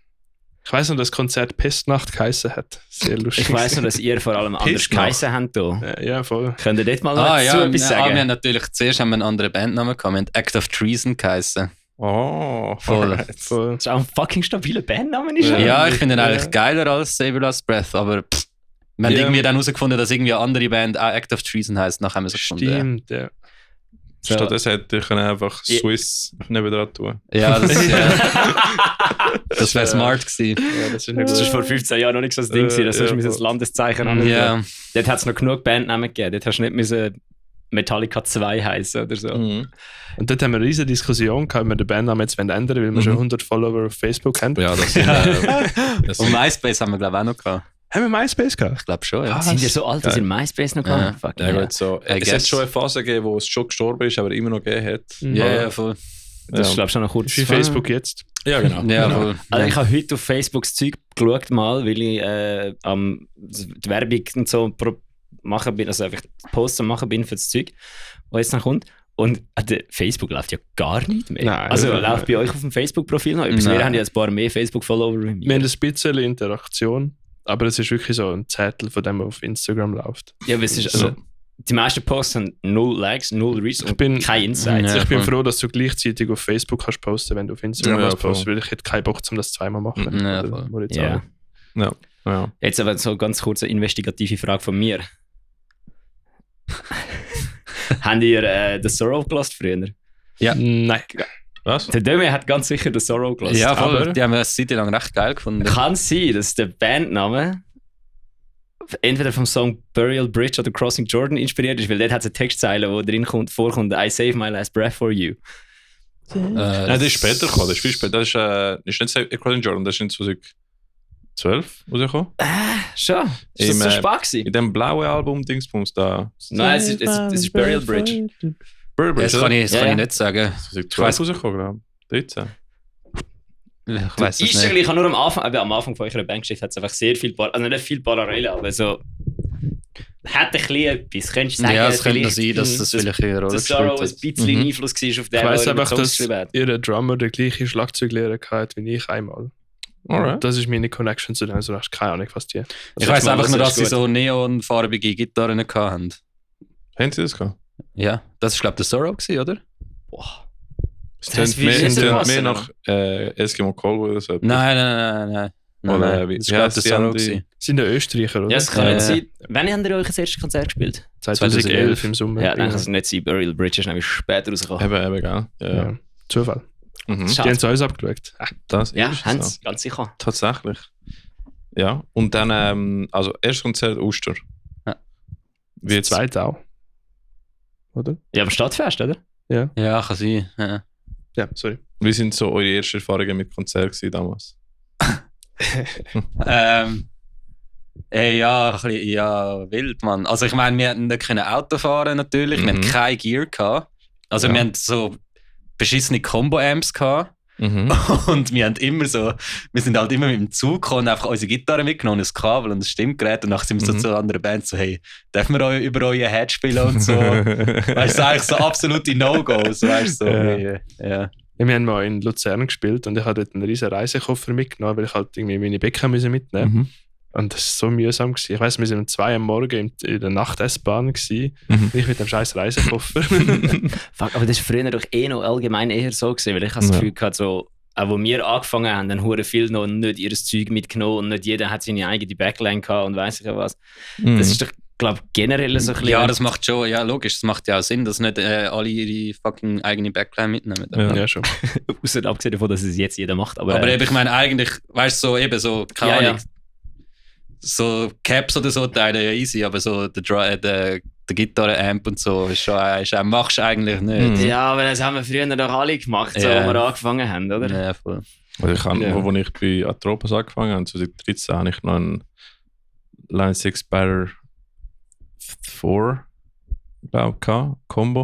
Ich weiß noch, dass das Konzert Pestnacht geheißen hat. Sehr lustig. Ich weiss nur, dass ihr vor allem anders Pissnacht. geheissen habt hier. Ja, voll. Könnt ihr dort mal Ah dazu ja, etwas wir haben sagen? natürlich zuerst einen anderen Bandnamen gehabt. Wir haben Act of Treason geheißen. Oh, Voll. alright. voll. Das ist auch ein fucking stabiler Bandname. Ist Ja. Ja, ich finde ihn Ja. eigentlich geiler als Save Your Last Breath, aber wir haben Ja. irgendwie dann herausgefunden, dass irgendwie eine andere Band auch Act of Treason heisst. Nachher haben wir es gefunden. Stimmt, ja. Stattdessen hätte ich einfach Ja. Swiss nebendran tun. Ja, das wäre smart gewesen. Ja, das ist nicht Das war gut. vor 15 Jahren noch nicht so ein Ding. Das ja, hast du voll. das Landeszeichen an. Ja, Dort hat es noch genug Bandnamen gegeben. Dort hast du nicht müssen Metallica 2 heißen oder so. Mhm. Und dort haben wir eine riesige Diskussion gehabt, ob wir den Bandnamen jetzt ändern wollen, weil wir schon 100 Follower auf Facebook haben. Ja, das sind. Das und sind MySpace haben wir glaube ich auch noch gehabt. Haben wir MySpace gehabt? Ich glaube schon, ja. Sind die so alt, dass Geil. in MySpace noch Ja. kann? Fuck ja, yeah. gut, so. I Es hat guess. schon eine Phase gegeben, wo es schon gestorben ist, aber immer noch gegeben hat. Ja, ja, voll. Das ist, glaube ich, schon noch kurz. Wie Facebook jetzt. Ja, genau. Ja, genau. voll. Also ich habe heute auf Facebook das Zeug geschaut, mal, weil ich die Werbung und so machen bin, also einfach Posts am machen bin für das Zeug, was jetzt noch kommt. Und Facebook läuft ja gar nicht mehr. Nein, also nein, läuft bei euch auf dem Facebook-Profil noch etwas? Nein. Wir haben ja ein paar mehr Facebook-Follower wie Wir haben mir. ein bisschen Interaktion, aber es ist wirklich so ein Zettel, von dem was auf Instagram läuft. Ja, aber es ist, also, die meisten Posts haben 0 Likes, 0 Reads Ich und bin- keine Insights. Ja, Ich bin voll. froh, dass du gleichzeitig auf Facebook kannst posten, wenn du auf Instagram Ja, was postest, voll. weil ich hätte keinen Bock, um das zweimal zu machen. Ja, Oder voll. muss ich Ja. sagen. Ja. Jetzt aber so ganz kurz eine investigative Frage von mir. Habt ihr The Sorrow gelost früher? Nein. Was? Der Döme hat ganz sicher The Sorrow gelost. Ja, voll. aber- Die haben wir eine Zeit lang recht geil gefunden. Kann es sein, dass der Bandname entweder vom Song Burial Bridge oder Crossing Jordan inspiriert ist, weil dort hat es eine Textzeile, wo drin vorkommt, I save my last breath for you. Nein, das ist später gekommen. Das ist viel später. Das ist nicht Crossing Jordan, das ist in 2012 rausgekommen. Schon? Ist das Im, so spät gewesen? In dem blauen Album Dingsbums da. Nein, es ist Burial Bridge. Burbridge, Das kann ich Ja, ja. nicht sagen. 2012 rausgekommen, glaube ich. 13. Ich weiß es Ist nicht. eigentlich, ich habe nur am Anfang von eurer Bandgeschichte hat es einfach sehr viel, also nicht viel Parallele, aber so hat ein bisschen etwas. Könntest du sagen, Ja, es könnte noch vielleicht, sein, dass das vielleicht eine Rolle dass Sorrow gespielt ein hat. bisschen Mhm. Einfluss war auf den, Ich weiss der einfach, Songs dass geschrieben hat. ihr Drummer der gleiche Schlagzeuglehrer hatte wie ich einmal. Alright. Das ist meine Connection zu dem, also hast keine Ahnung, was die. Ich weiss einfach nur, dass sie gut. so neonfarbige Gitarren hatten. Haben sie das gehabt? Ja, das war, glaube ich, der Sorrow, gewesen, oder? Boah. Es Das tönt mehr, ist es tönt was, mehr oder? nach Eskimo Callboy oder so. Nein. Oder wie- Das wie war, glaube heisst ich, die der Sorrow. andere? gewesen. Sind ja Österreicher, oder? Ja, es kann Ja. nicht sein. Wann habt ihr euch das erste Konzert gespielt? 2011 im Sommer. Ja, dann kann es nicht sein. Burial Bridge ist nämlich später rausgekommen. Eben, gell? Ja. Ja. Zufall. Mhm. Schade. Die haben es uns abgeschaut. Das Ja, ist haben so. sie, ganz sicher. Tatsächlich. Ja, und dann, also erstes Konzert Oster. Ja. Wie jetzt, Zweit auch. Oder? Ja, aber Stadtfest, oder? Ja. Ja, kann sein. Ja. Ja, sorry. wie sind so eure ersten Erfahrungen mit Konzert gewesen damals? Ja, ein bisschen, ja, wild, Mann. Also ich meine, wir hatten nicht können Auto fahren natürlich, wir Mhm. hatten kein Gear gehabt. Also Ja. wir hatten so beschissene Combo-Amps gehabt. Mhm. Und wir haben immer so, wir sind halt immer mit dem Zug gekommen und einfach unsere Gitarre mitgenommen, das Kabel und das Stimmgerät und nachher sind wir so Mhm. zu anderen Bands so, hey, dürfen wir über euer Head spielen und so. Weißt du, eigentlich so absolute No-Gos, weißt du, so. Ja. Ja. Ja, wir haben mal in Luzern gespielt und ich hatte dort einen riesen Reisekoffer mitgenommen, weil ich halt irgendwie meine Becken mitnehmen musste. Mhm. Und das war so mühsam. Ich weiss, wir waren um 2 Uhr am Morgen in der Nacht-S-Bahn gewesen. Mhm. Ich mit dem scheiß Reisekoffer. Fuck, aber das war früher doch noch allgemein eher so gewesen, weil ich habe das Ja. Gefühl gehabt, so, auch wo wir angefangen haben, dann hure viel noch nicht ihr Zeug mitgenommen und nicht jeder hat seine eigene Backline gehabt und weiss ich ja was. Mhm. Das ist doch, glaube ich, generell so ein bisschen... Ja, das macht schon, ja logisch, das macht ja auch Sinn, dass nicht alle ihre fucking eigene Backline mitnehmen. Ja. Ja, schon. Ausser abgesehen davon, dass es jetzt jeder macht. Aber, Aber eben, ich meine eigentlich, weißt du, so eben so, keine Ja, Ahnung, so Caps oder so teilen ja easy, aber so der Gitarre-Amp und so machst du eigentlich nicht. Mhm. ja, aber das haben wir früher doch alle gemacht, so, Ja. wo wir angefangen haben, oder? Ja, voll. Also ich habe, Ja. wo ich bei Atropos angefangen habe, 2013, habe ich noch einen Line 6 Batter 4, glaube ich, Combo.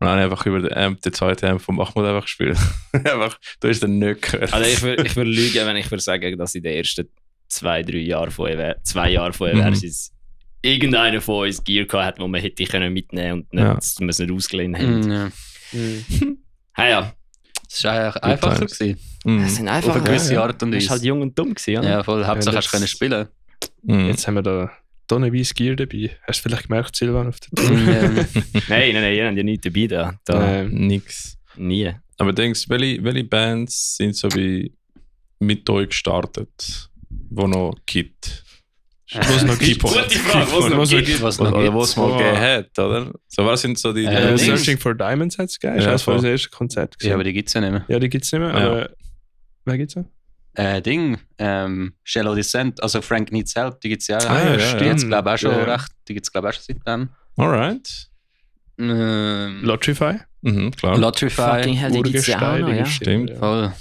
Und dann habe ich einfach über den zweiten Amp von Mahmoud einfach gespielt. Einfach, du hast den nicht gehört. Also ich würde lügen, wenn ich würde sagen, dass in den ersten 2-3 Jahren von Eversis irgendeiner von uns Gear gehabt hat, wo man hätte können mitnehmen und nicht, Ja. dass wir es nicht ausgeliehen haben. Mhm, ja. Ah ja, Das war eigentlich einfacher times. gewesen. Mhm. das sind Auf einfach... eine gewisse ja. Art und Du bist Weise. halt jung und dumm gewesen, oder? Ja, voll. Hauptsache Ja, hast du können spielen. Mhm. Jetzt haben wir da tonnenweise Gear dabei. Hast du vielleicht gemerkt, Silvan, auf der Tour? Ja. Nein, ihr habt ja nichts dabei da. Nix. Nie. Aber denkst du, welche Bands sind so wie mit euch gestartet, wo noch gibt? Wo es noch gibt. Gute Frage, wo es noch gibt. Was noch Oder wo es mal Oh. gegeben hat, oder? So, was sind so die... Dings. Searching for Diamonds hat es gegeben. Das Ja, war eines voll. unserer ersten Konzerte. Ja, aber gewesen. die gibt es ja nicht mehr. Ja, die gibt es nicht mehr. Ja. Aber wer gibt es noch? Shallow Descent, also Frank Needs Help, die gibt es ja auch. Ah, ja, Die stimmt. gibt's, glaub ich, auch schon Ja. recht. Die gibt es, glaube ich, auch schon seitdem. Alright. Lotrify. Mhm, klar. Lotrify. Fucking hell, die gibt's ja auch noch, ja. Stimmt. Ja. Voll.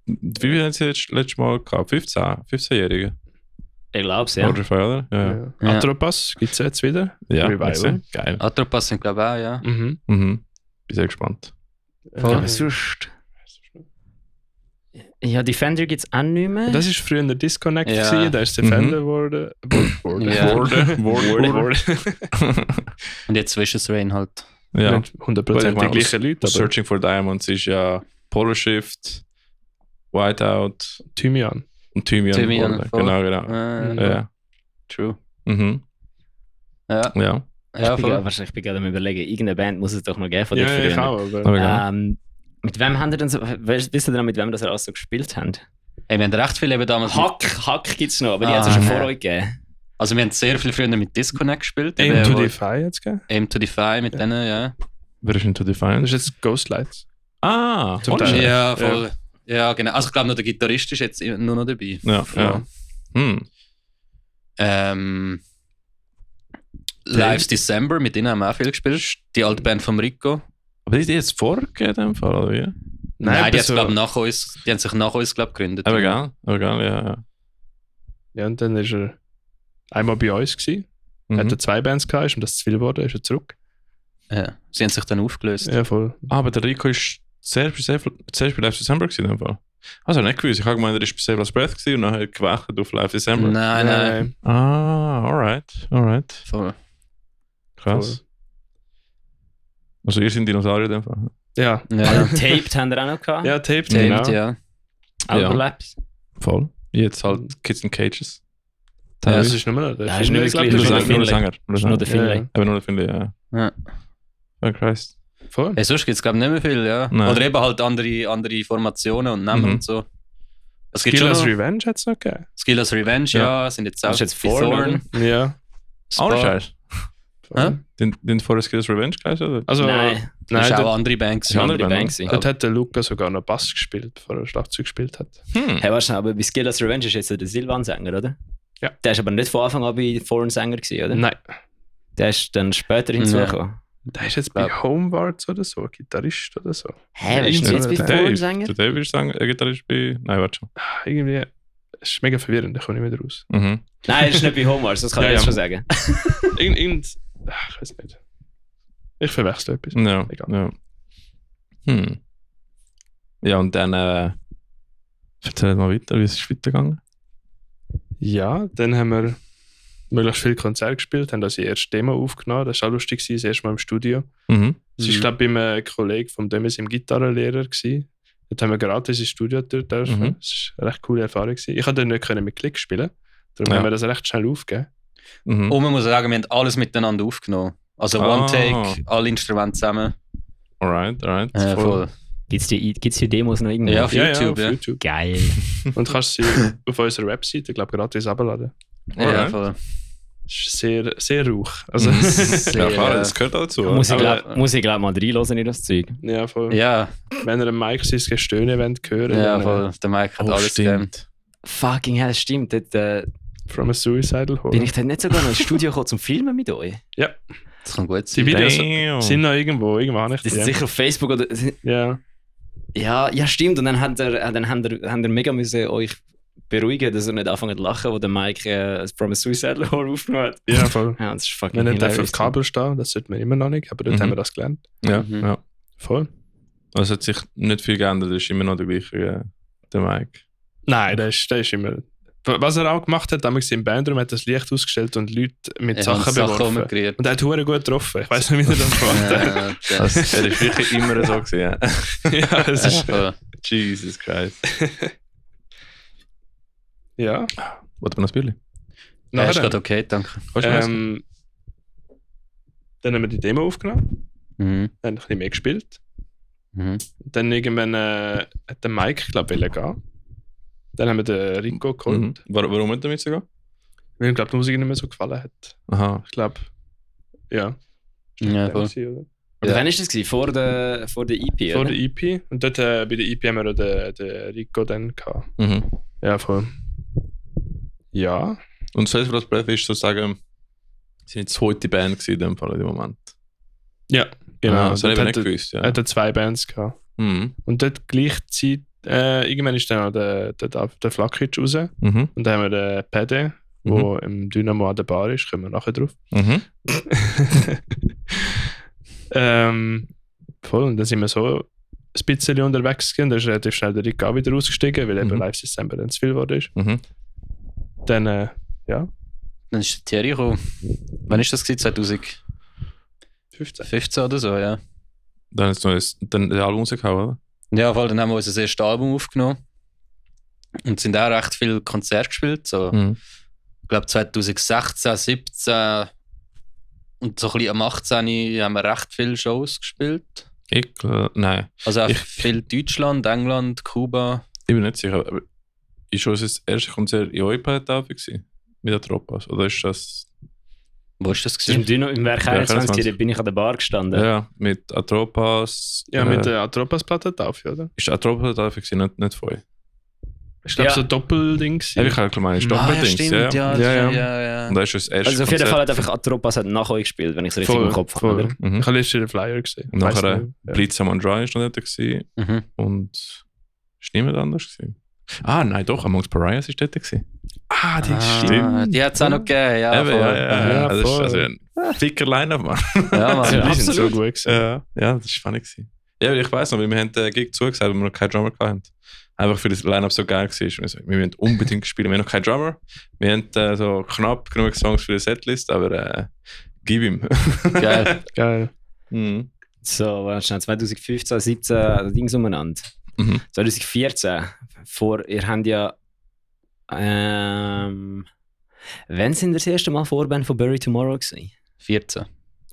Wie viel haben sie jetzt letztes Mal gehabt? 15-Jährige? Ich glaube es, ja. Oder oder? Ja. Ja. Ja. Atropas gibt es jetzt wieder. Ja, Revival. merci. Geil. Atropas sind, glaube ich, auch, ja. Mhm. Mhm. Bin sehr gespannt. Voll. Aber sonst... Ja, Defender gibt es auch nicht mehr. Das war früher der Disconnect, Ja. gewesen, da ist Defender geworden. Ja. Wurde. Und jetzt Vicious Rain halt. Ja. Nicht 100% die gleichen Leute, aber Searching for Diamonds ist ja Polar Shift, Whiteout Thymian. und Thymian. Thymian, geworden. voll. Genau. Ja. True. Mhm. Ja, Ja. ja ich, voll. bin gerade am überlegen, irgendeine Band muss es doch noch geben von Ja, den ich früheren. auch, aber Aber ja. Mit wem haben ihr denn so... Wisst ihr denn, mit wem das alles so gespielt habt? Ey, wir haben recht viel eben damals mit, Hack gibt es noch, aber die Ah, hat es ja schon ja. vor euch gegeben. also wir haben sehr viel früher mit Disconnect gespielt. Aim eben, to wo- Defy jetzt, gell? Aim to Defy mit denen, ja. Wer ist into Defiance? Das ist jetzt Ghostlights. Ah, Zum Holy Teil. shit. Ja, voll. Ja, genau. Also ich glaube, noch der Gitarrist ist jetzt nur noch dabei. Ja, ja. Hm. Ähm, Lives December, mit denen haben wir auch viel gespielt. Die alte Band von Rico. Aber die jetzt vorgegeben in dem Fall, oder wie? Nein, die, so, glaub, die haben sich nach uns glaub, gegründet. Aber egal, ja, ja. Ja, und dann ist er einmal bei uns gewesen. Mhm. Hat er 2 Bands gehabt, ist ihm das zu viel geworden, ist er zurück. Ja. Sie haben sich dann aufgelöst. Ja, voll. Aber der Rico ist zuerst bei Live December gewesen in dem Fall. Also nicht gewusst. Ich habe gemeint, er war bei Save Last Breath gewesen und dann hat gewechselt auf Live December. Nein. Ah, alright. Voll. Krass. Also ihr seid Dinosaurier in dem Fall. Ja. Ja. Taped haben wir auch noch gehabt. Ja, Taped, Taped, genau. ja. Overlaps. Voll. Jetzt halt Kids in Cages. Ja, das Teilweise. ist nur noch der Ja, ist nicht Finlay, wirklich glaub ich. Nur der Finlay. Sänger. Nur der Nur der Sänger. Finlay. Aber nur der Finlay, ja. Ja. Oh, Christ. Voll. Hey, sonst gibt es, glaube ich, nicht mehr viel, ja. Nein. Oder eben halt andere Formationen und Namen Mhm. und so. Es gibt Skillas schon noch Revenge hat es noch gegeben. Skillas Revenge, ja. Sind jetzt Das auch ist jetzt bei Thorn, Ja. Auch nicht scheiße. Hä? Den Forest Skills Revenge geheißen, oder? Also, Nein, Das ist nein, auch dort, eine andere Band. ist eine andere andere Band, Bank gewesen. dort hat der Luca sogar noch Bass gespielt, bevor er Schlagzeug gespielt hat. Hey, weißt du, aber bei Skillas Revenge ist jetzt der Silvan-Sänger, oder? Ja. Der ist aber nicht von Anfang an bei Thorn-Sänger gewesen, oder? Nein. Der ist dann später hinzugekommen. Der ist jetzt bei Homewarts oder so, Gitarrist oder so. Hä, wer ist denn jetzt bei Dave. Thorn-Sänger? Der Dave ist Gitarrist bei... Nein, warte schon. Irgendwie, es ist mega verwirrend, ich komme nicht mehr raus. Mhm. Nein, er ist nicht bei Homewarts, das kann Ja, ich jetzt ja. schon sagen. Ich weiß nicht. Ich verwechsel etwas. Ja, Egal. ja. Ja, und dann... erzähl mal weiter, wie es ist weitergegangen. Ja, dann haben wir möglichst viele Konzerte gespielt, haben unsere erste Demo aufgenommen. Das war auch lustig, das erste Mal im Studio. Mhm. Das war, glaube ich, bei einem Kollegen von Demis im Gitarrenlehrer gewesen. Dort haben wir gratis ins Studio dürfen. Mhm. Das war eine recht coole Erfahrung gewesen. Ich konnte dort nicht mit Klick spielen. Darum Ja. haben wir das recht schnell aufgegeben. Mhm. Und man muss sagen, wir haben alles miteinander aufgenommen. Also Ah. One Take, alle Instrumente zusammen. Alright. Voll. Gibt's die Demos noch irgendwo? Ja, auf YouTube, auf ja. YouTube. Geil. Und kannst sie auf unserer Webseite, glaube gratis abladen. Ja, Alright. voll. Das ist sehr, sehr rauch. Also, Ja, klar, das gehört auch dazu. Muss ich oder? glaub mal reinhören in das Zeug. ja, voll. Ja, Wenn ihr dem Mike sein Gestöhne wollt hören, ja, dann, voll. Der Mike hat Oh, alles gegeben. stimmt. Fucking hell, stimmt. Dort, From a Suicidal Horror. bin ich dort nicht sogar noch ins Studio gekommen zum Filmen mit euch? Ja, Das kann gut die sein. Videos Damn. sind noch irgendwo habe ich Das die. ist sicher auf Facebook oder... Ja, Ja, stimmt. Und dann habt ihr mega müssen euch beruhigen, dass ihr nicht anfangen zu lachen, wo der Mike From a Suicidal Horror aufgenommen hat. ja, voll. Ja, das ist fucking Wenn nicht auf hilarious. Kabel stehen, das sollte man immer noch nicht, aber dort Mhm. haben wir das gelernt. Ja, Mhm. ja. Voll. Also es hat sich nicht viel geändert, es ist immer noch der gleiche, der Mike. Nein, der ist immer... Was er auch gemacht hat, damals im Bandraum, hat das Licht ausgestellt und Leute mit Sachen beworfen. umgerührt. Und er hat hure gut getroffen. Ich weiß nicht, wie er das gemacht hat. Ja, der- Also, er ist wirklich immer so gewesen, ja. Ja, es ist... voll. Jesus Christ. Ja. Warte mal noch ein Bierchen? Ja, ist Nachher, gerade okay, danke. Kannst du essen? dann haben wir die Demo aufgenommen, Mhm. dann ein bisschen mehr gespielt. Mhm. Dann irgendwann hat der Mike, glaube ich, gehen. Dann haben wir den Rico geholt, Mhm. Warum hat er mitgegangen? weil ihm, glaube die Musik nicht mehr so gefallen hat. Aha. Ich glaube, ja. Ja, voll. Oder? Oder Ja. wann war das? Gewesen? Vor der EP, Vor oder? der EP. Und dort bei der EP haben wir auch den Rico dann gehabt. Mhm. Ja, voll. Ja. Und Save Last Breath ist sozusagen seine zweite Band gewesen in dem Fall in dem Moment. Ja, genau. Ah, das habe ich Dort eben nicht gewusst, ja. hat er 2 Bands gehabt. Mhm. Und dort gleichzeitig, irgendwann ist dann auch der Flakic raus. Mhm. Und dann haben wir den Pede, der im Dynamo an der Bar ist. Kommen wir nachher drauf. Mhm. Voll, und dann sind wir so ein bisschen unterwegs gewesen. Da ist relativ schnell der Rick auch wieder ausgestiegen, weil eben Mhm. Live December dann zu viel geworden ist. Mhm. Dann, ja, Dann ist der Thierry gekommen. Wann ist das gewesen? 15. 2015 oder so, ja. Dann ist dann das Album rausgehauen, oder? Ja, voll, dann haben wir unser erstes Album aufgenommen. Und sind auch recht viele Konzerte gespielt. So, Mhm. ich glaube 2016, 17 und so ein bisschen am 18 haben wir recht viele Shows gespielt. Nein, Also auch Ich- viel Deutschland, England, Kuba. ich bin nicht sicher. Aber ist schon das erste Konzert in Europa-Tafel gewesen? Mit der Tropas? Oder ist das... Wo ist das Das ist im, gewesen? Im Werk Werk 21, 21. da bin ich an der Bar gestanden. Ja, mit Atropas... Ja, mit der Atropas-Platte drauf, oder? Ist Atropas-Tafel gewesen, nicht voll. Ich glaube, Ja. so Doppelding. Ja, ich habe gemeint, ist Ah, ja, Doppeldings, stimmt, ja. ja. Und da ist das erste Also auf jeden Konzert. Fall hat einfach Atropas hat nach euch gespielt, wenn ich es richtig im Kopf habe. voll. Oder? Mhm. Ich habe letztens den Flyer gesehen. Und Weiss nachher nicht. Ja. Blitz am Dry ist noch dort gewesen. Mhm. Und ist niemand anders gewesen. Ah, nein, doch, Amongst Pariahs ist dort gewesen. Ah, die Ah, die hat es auch noch gegeben, ja. Eben, voll. Ja, Das ist voll. also ein ficker Line-Up, Mann. Ja, Mann. Die sind so absolut. gut gewesen. Ja, das war funny gewesen. Ja, weil ich weiss noch, weil wir haben den Gig zugesagt, weil wir noch keinen Drummer hatten. Einfach für das Line-Up so geil war. Wir müssen unbedingt spielen. Wir haben noch keinen Drummer. Wir haben so knapp genug Songs für die Setlist, aber gib ihm. Geil. Geil. Mhm. So, war schnell 2015, 17, Dings umeinander. Mhm. 2014, ihr habt ja. Wann sind das erste Mal Vorband von Bury Tomorrow gewesen? 14.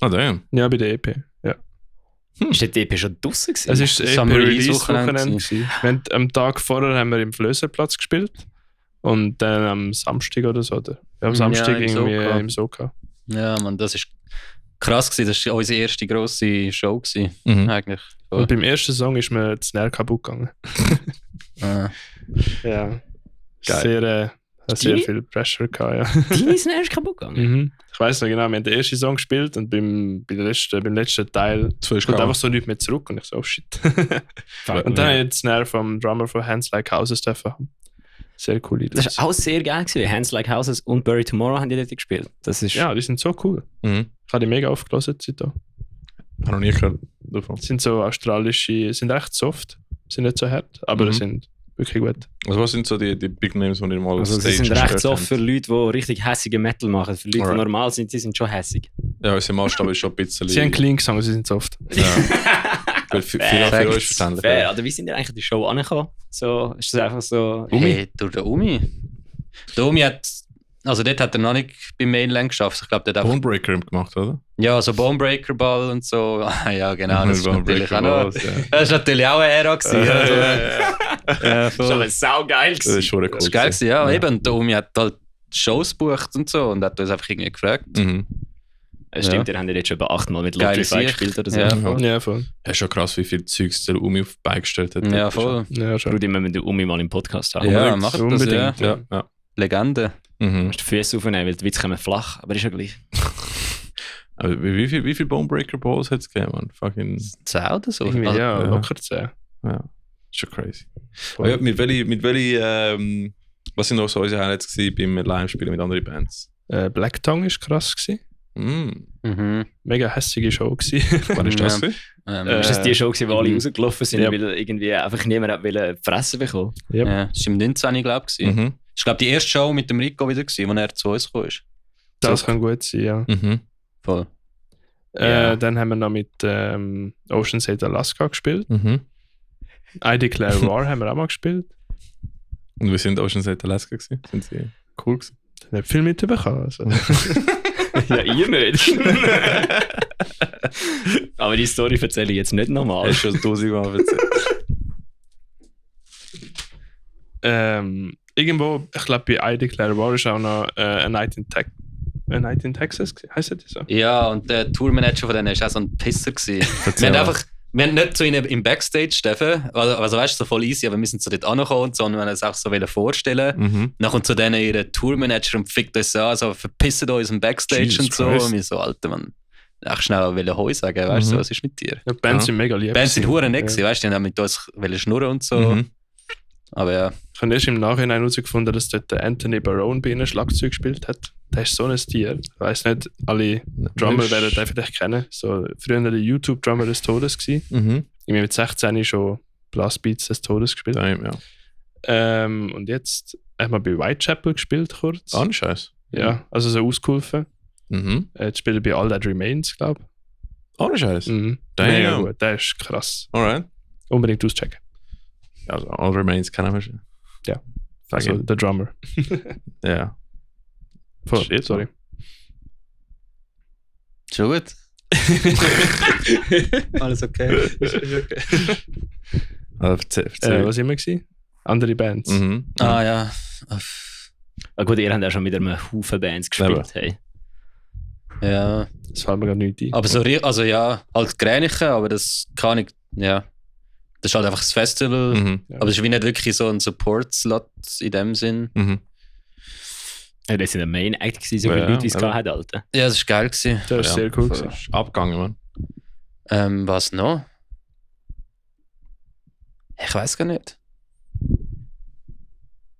Ah, damn. Ja, bei der EP. Ja. Ist die EP schon draussen gewesen? Es ist Das haben wir EP-Release-Wochenende. Release-Wochenende Wir haben am Tag vorher haben wir im Flößerplatz gespielt. Und dann am Samstag oder so. Oder? Ja, am Ja, Samstag im irgendwie Soka. im Soka. Ja, man, das ist krass gewesen. Das war unsere erste grosse Show gewesen, Mhm. eigentlich. Und beim ersten Song ist mir das Snare kaputt gegangen. Ah. Ja. Geil. Sehr, sehr Deine? viel Pressure gehabt, ja. Deine Snare ist kaputt gegangen. Mhm. Ich weiss noch genau, wir haben den ersten Song gespielt und beim letzten Teil Zwölf kommt Grad. einfach so nichts mehr zurück und ich so, oh shit. Fuck, Und dann ja. habe ich den Snare vom Drummer von Hands Like Houses dürfen haben. Sehr cool. Das war auch sehr geil gewesen. Hands Like Houses und Bury Tomorrow haben die dort gespielt. Das ist Ja, die sind so cool. Mhm. Ich habe die mega aufgelassen seitdem. Ich habe noch nie gehört davon. Sind so australische, sind echt soft, sind nicht so hart, aber Mhm. sind wirklich gut. Also was sind so die Big Names, die ihr mal Also sie sind recht so für Leute, die richtig hässige Metal machen. Für Leute, die Alright. normal sind, sie sind schon hässig. Ja, unser Maßstab ist schon ein bisschen... Sie haben clean gesungen, sie sind soft. Ja. Weil viel für euch ist verständlich. Fair. Oder wie sind ihr eigentlich in die Show angekommen? So, ist das einfach so... Hey, durch den Umi. Der Umi hat, also dort hat er noch nicht beim Mainland geschafft. Ich glaube, der hat einfach, Bonebreaker gemacht, oder? ja, so Bonebreaker Ball und so. Ah, ja, genau, das ist natürlich auch noch, Balls, ja. das ist natürlich auch eine Ära gewesen. Also, ja, Das war voll. aber saugeil Das ist schon cool. Das ist geil gewesen, ja. Eben, der Umi hat halt Shows gebucht und so und hat uns einfach irgendwie gefragt. Mhm. Es stimmt, ihr habt ja jetzt schon über 8-mal mit Geile Lottery Sicht. gespielt oder so. Ja, Ja. voll. Ja, voll. Ja, schon krass, wie viel Zeugs der Umi auf die Beine gestellt hat. Ja, voll. Ja, schon. Rudi, wir müssen den Umi mal im Podcast haben. Ja, Unbedingt. macht das, Unbedingt. ja. Ja, ja. Legende. Du Mhm. musst die Füße aufnehmen, weil die Witze kommen flach, aber ist ja gleich. Aber wie viel Bonebreaker Balls hat es gegeben, man? Fucking... 10 oder so. Irgendwie, Also, ja, ja. locker 10. Ja, schon crazy. Aber ja, mit welchen was sind noch so unsere Highlights gewesen beim Live-Spielen mit anderen Bands? Black Tongue war krass. Gewesen. Mhm. Mhm. Mega hässliche Show. Gewesen. Wann ist das? Ja. gewesen? Ist das die Show gewesen, wo alle rausgelaufen sind, Ja. weil irgendwie einfach niemand hat wollen fressen bekommen? Yep. Ja, das war im 19. glaube ich. Mhm. Ich glaube, die erste Show mit dem Rico wieder, gewesen, als er zu uns gekommen ist. Das kann gut sein, ja. Mhm. Voll. Ja. Dann haben wir noch mit Ocean's 8 Alaska gespielt. Mhm. I Declare War haben wir auch mal gespielt. Und wir sind Ocean's 8 Alaska gewesen. Sind sie cool gewesen? Nicht viel mitbekommen. Also. Ja, ihr nicht. Aber die Story erzähle ich jetzt nicht nochmal. Hast du schon 1000 Mal erzählt. Irgendwo, ich glaube bei I Declare War ist auch noch A Night in Texas, heisst das so? Ja, und der Tourmanager von denen war auch so ein Pisser gewesen. Wir haben nicht zu ihnen im Backstage dürfen, also weißt du, so voll easy, aber wir sind so dort angekommen, sondern wir haben uns auch so vorstellen. Mhm. Dann kommt zu denen ihre Tourmanager und fickt uns an, so verpisst uns im Backstage Jesus und so. Christ. Und wir so, Alter, man, echt schnell wollen Hoi sagen, weißt du, Mhm. was ist mit dir? Ja, die Bands Ja. sind mega lieb. Die Bands sind gewesen. hure nett Ja. gewesen, weißt du, die haben mit uns wollen schnurren und so. Mhm. Aber ja, Ich habe erst im Nachhinein herausgefunden, dass dort der Anthony Barone bei ihnen Schlagzeug gespielt hat. Der ist so ein Tier. Ich weiss nicht, alle Drummer werden den vielleicht kennen. So, früher der YouTube-Drummer des Todes gewesen. Mhm. Ich mit 16 schon Blastbeats des Todes gespielt. Damn, ja. Und jetzt haben wir bei Whitechapel gespielt kurz. Ah, nicht scheiße. Ja, also so ausgeholfen. Mhm. Jetzt spielt er bei All That Remains, glaube Ah, nicht scheiße. ich. Mhm. Damn. Mega gut, der ist krass. Alright. Unbedingt auschecken. Also, All Remains kennen wir schon. Ja. Fuck Also it. der Drummer. Ja. Voll, Shit, sorry. schon gut. Alles okay. Also, erzähl. Was immer gewesen? Andere Bands. Mhm. Ah ja. Ah, gut, ihr habt ja schon mit einem Haufen Bands gespielt. Hey. Ja. Das fällt mir gerade nicht ein. Aber so, also ja, halt Gränichen, aber das kann ich, ja. Das ist halt einfach das Festival. Mhm. Aber es ist wie nicht wirklich so ein Support-Slot in dem Sinn. Mhm. Ja, das war der Main Act, gewesen, so viele Ja, Leute, wie es ja. gehabt hat, Alter. Ja, das ist geil gewesen. Das ist Ja, sehr cool das gewesen. ist abgegangen, man. Was noch? Ich weiß gar nicht.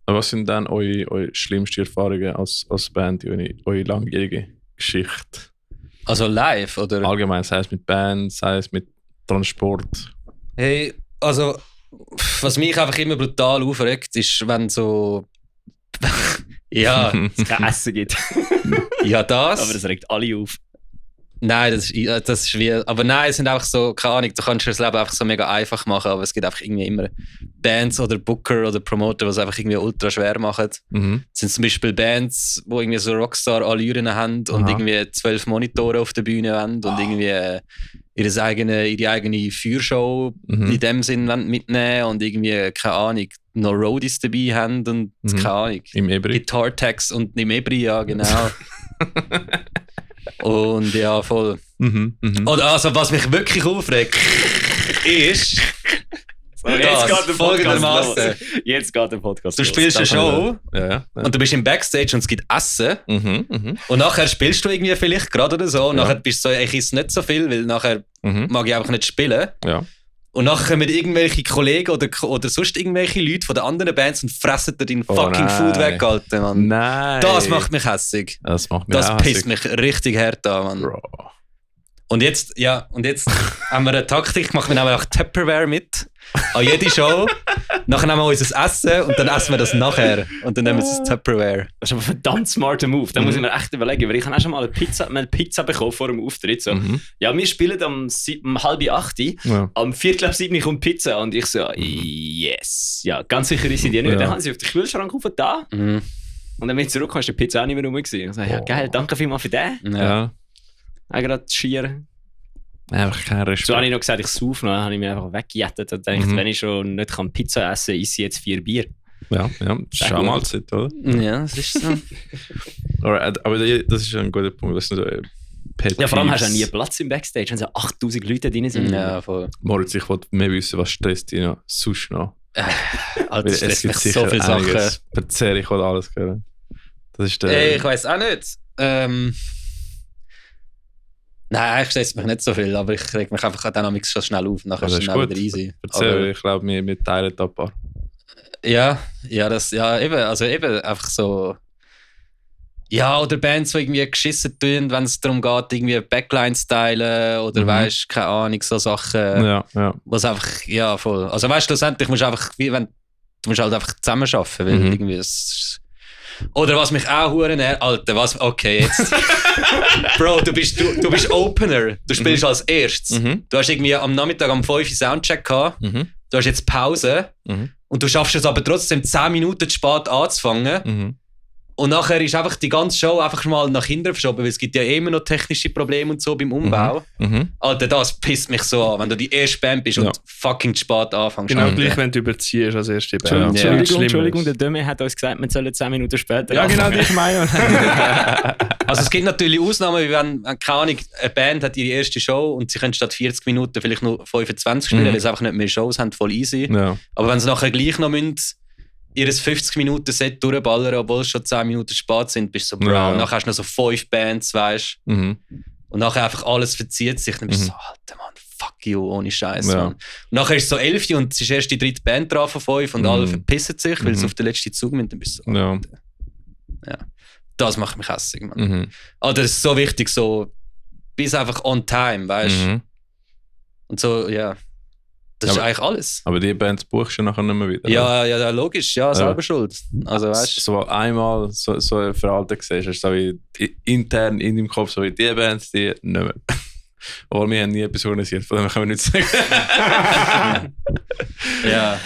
Aber was sind dann eure schlimmsten Erfahrungen als Band, eure langjährige Geschichte? Also live, oder? Allgemein, sei es mit Band, sei es mit Transport. Hey, also was mich einfach immer brutal aufregt, ist, wenn so... ja, Es kein Essen gibt. ja, das. Aber das regt alle auf. Nein, das ist wie... Aber nein, es sind einfach so, keine Ahnung, du kannst dir das Leben einfach so mega einfach machen, aber es gibt einfach irgendwie immer Bands oder Booker oder Promoter, die es einfach irgendwie ultra schwer machen. Es sind zum Beispiel Bands, die irgendwie so Rockstar-Allüren haben und irgendwie 12 Monitore auf der Bühne haben und irgendwie ihre eigene Feuershow in dem Sinn mitnehmen und irgendwie, keine Ahnung, noch Roadies dabei haben und keine Ahnung. Im Ebri. Guitar-Tags und im Ebri, ja, genau. Und ja, voll. Oder also, was mich wirklich aufregt, ist. Jetzt geht der Podcast folgendermaßen. los. Jetzt geht der Podcast Du spielst eine Show Ja. und du bist im Backstage und es gibt Essen. Und nachher spielst du irgendwie vielleicht gerade oder so. Und nachher bist du so, ich esse nicht so viel, weil nachher mag ich einfach nicht spielen. Ja. Und nachher kommen irgendwelche Kollegen oder sonst irgendwelche Leute von den anderen Bands und fressen dir dein fucking nein. Food weg, Alter, Mann. Nein. Das macht mich hässig. Das macht mich Das auch pisst hässig. mich richtig hart an, Mann. Bro. Und jetzt haben wir eine Taktik, machen wir einfach Tupperware mit an jede Show. Nachher nehmen wir unser Essen und dann essen wir das nachher. Und dann nehmen wir das Tupperware. Das ist aber ein verdammt smarter Move. Da muss ich mir echt überlegen, weil ich habe auch schon mal eine Pizza bekommen vor dem Auftritt. So. Ja, wir spielen um 7:30. Ja. Am 6:45 kommt Pizza und ich so, yes. Ja, ganz sicher ist sie die nicht. Ja. Dann haben sie auf den Kühlschrank da. Und dann, wenn ich zurückkomme, ist die Pizza auch nicht mehr rum gewesen. Ich so, ja, geil, danke vielmals für den. Ja. Auch gerade schier. Einfach kein Respekt. So habe ich noch gesagt, ich sauf noch, dann habe ich mich einfach weggejettet und gedacht, wenn ich schon nicht Pizza essen kann, esse ich jetzt 4 Bier. Ja, das ist auch mal Zeit, oder? Ja, das ist so. Alright, aber das ist ein guter Punkt. Das sind so Ja, vor allem hast du auch nie Platz im Backstage, wenn so 8000 Leute drin sind. Ja, voll. Moritz, ich wollte mehr wissen, was stresst dich noch sonst noch. Alter, Weil es gibt so viele Sachen. Verzehr, ich will alles hören. Das ist der... Ey, ich weiß auch nicht. Nein, ich stresst mich nicht so viel, aber ich reg mich einfach dann schon schnell auf und nachher Also ist es ist schnell gut. wieder easy. Verzehr, Aber, ich glaube, wir teilen da ein paar. ja, eben, einfach so. Ja, oder Bands, die irgendwie geschissen tun, wenn es darum geht, irgendwie Backline stylen oder weißt, keine Ahnung, so Sachen. Ja. Was einfach, ja, voll. Also weißt du, schlussendlich musst du einfach, du musst halt einfach zusammenarbeiten, weil irgendwie es. Oder was mich auch Alter, was, okay, jetzt. Bro, du bist Opener, du spielst als erstes. Du hast irgendwie am Nachmittag um 5 Uhr Soundcheck gehabt, du hast jetzt Pause und du schaffst es aber trotzdem 10 Minuten zu spät anzufangen. Und nachher ist einfach die ganze Show einfach mal nach hinten verschoben, weil es gibt ja immer noch technische Probleme und so beim Umbau. Alter, das pisst mich so an, wenn du die erste Band bist und fucking zu spät anfängst. Genau Alter. gleich, wenn du überziehst als erste Band. Entschuldigung, der Dömme hat uns gesagt, wir sollen 10 Minuten später. Ja, genau, die ich meine. Also es gibt natürlich Ausnahmen, wie wenn, keine Ahnung, eine Band hat ihre erste Show und sie können statt 40 Minuten vielleicht nur 25 spielen, weil sie einfach nicht mehr Shows haben, voll easy. Ja. Aber wenn sie nachher gleich noch müssen, ihr 50-Minuten-Set durchballern, obwohl es schon 10 Minuten spät sind, bist du so, bro. Ja. Und nachher hast du noch so 5 Bands, weißt du. Und nachher einfach alles verzieht sich. Dann bist du so, Alter, Mann, fuck you, ohne Scheiß, Ja. Mann. Und nachher ist es so 11 und es ist erst die 3. Band dran von 5 und alle verpissen sich, weil sie auf den letzten Zug sind. Dann bist du so, Ja. Alter. Ja. Das macht mich hässig, Mann. Alter, das ist so wichtig, so bis einfach on time, weißt du. Und so, ja. Das ist Aber- eigentlich alles. Aber die Bands buchst du nachher nicht mehr wieder. Ja, logisch, ja, selber schuld. Also, weißt du. So einmal so Verhalten siehst, hast du so wie intern in deinem Kopf, so wie die Bands, die nicht mehr. Aber wir haben nie etwas organisiert, von dem können wir nicht sagen. Ja.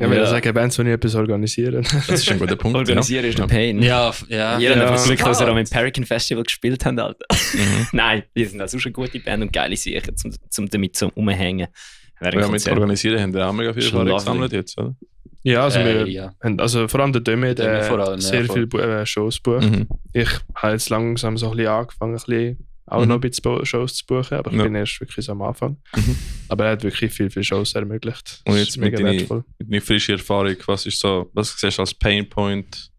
Ja, wenn ich sagen, Bands, die nicht etwas organisieren. Das ist ein guter Punkt. Organisieren ist der Pain. Ja. Jeder hat Ja. einfach Glück, dass er am Pelican Festival gespielt hat, Alter. Nein, die sind auch schon eine gute Band und geile Sachen, um damit zu umhängen. Ja, mit Organisieren haben wir auch mega viel Schon Erfahrung lovely. gesammelt jetzt, oder? Ja, also wir ja. haben, also vor allem der Döme, Döme der vor allem, sehr ja, voll. viele Shows bucht. Ich habe jetzt langsam so ein bisschen angefangen, auch noch ein bisschen Shows zu buchen, aber ich bin erst wirklich so am Anfang. Aber er hat wirklich viele Shows ermöglicht. Und Das jetzt ist mit mega wertvoll. deiner frischen Erfahrung, was siehst du als Painpoint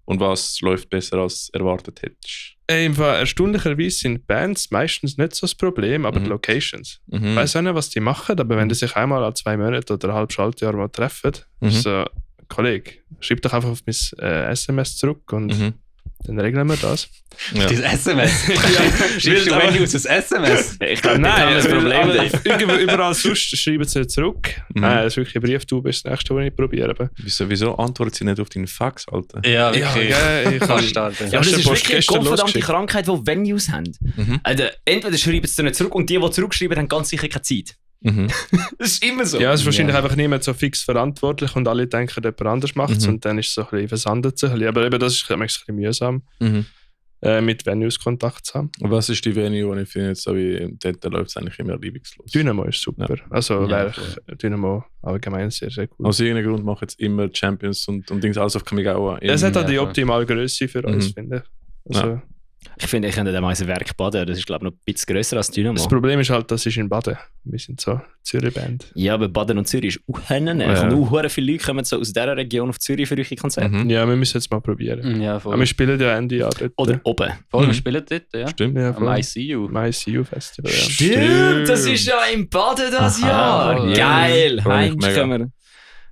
und was läuft besser als erwartet hättest? Im Fall erstaunlicherweise sind Bands meistens nicht so das Problem, aber die Locations. Ich weiß auch nicht, was die machen, aber wenn die sich einmal alle 2 Monate oder ein halbes Schaltjahr mal treffen, ist so, Kollege, schreib doch einfach auf mein SMS zurück und Dann regeln wir das. Ja. Das SMS. Schreibst du Venues das SMS? Ich glaube, nicht haben wir das Problem. Dave. Überall sonst schreiben sie zurück. Das ist wirklich ein Brief, du bist das nächste, was ich probiere. Wieso antwortet sie nicht auf deinen Fax, Alter? Ja, wirklich. Ich kann starten. Ja, aber das ist wirklich eine gestern verdammte losgeschickt. Krankheit, die Venues haben. Mhm. Also, entweder schreiben sie nicht zurück und die zurückschreiben, haben ganz sicher keine Zeit. Mhm. Das ist immer so. Ja, es ist wahrscheinlich einfach niemand so fix verantwortlich und alle denken, jemand anders macht es und dann ist es so ein bisschen versandet. Aber eben das ist manchmal ein bisschen mühsam, Mhm. mit Venues Kontakt zu haben. Und was ist die Venue, die ich finde, so wie dort läuft es eigentlich immer reibungslos? Dynamo ist super. Ja. Also Ja, wäre Dynamo allgemein sehr, sehr gut. Aus irgendeinem Grund machen jetzt immer Champions und Dings alles auf Kamigawa. Es hat auch die Ja. optimale Größe für uns, finde ich. Also, Ich finde, ich könnte dann mal ein Werk baden. Das ist, glaube ich, noch ein bisschen grösser als Dynamo. das Problem ist halt, das ist in Baden. Wir sind so Zürich-Band. Ja, aber Baden und Zürich ist auch Hennen. Ja. Und auch viele Leute kommen so aus dieser Region auf Zürich für eure Konzerte. Mhm. Ja, wir müssen jetzt mal probieren. Ja, Aber voll. wir spielen ja Ende Jahr dort. Oder oben. Voll, wir Mhm. spielen dort, ja. Stimmt. Ja, Am voll. ICU. Am ICU Festival. Ja. Stimmt, das ist ja im Baden das Aha, Jahr. ja. Geil, Freu mich heimlich mega. können wir.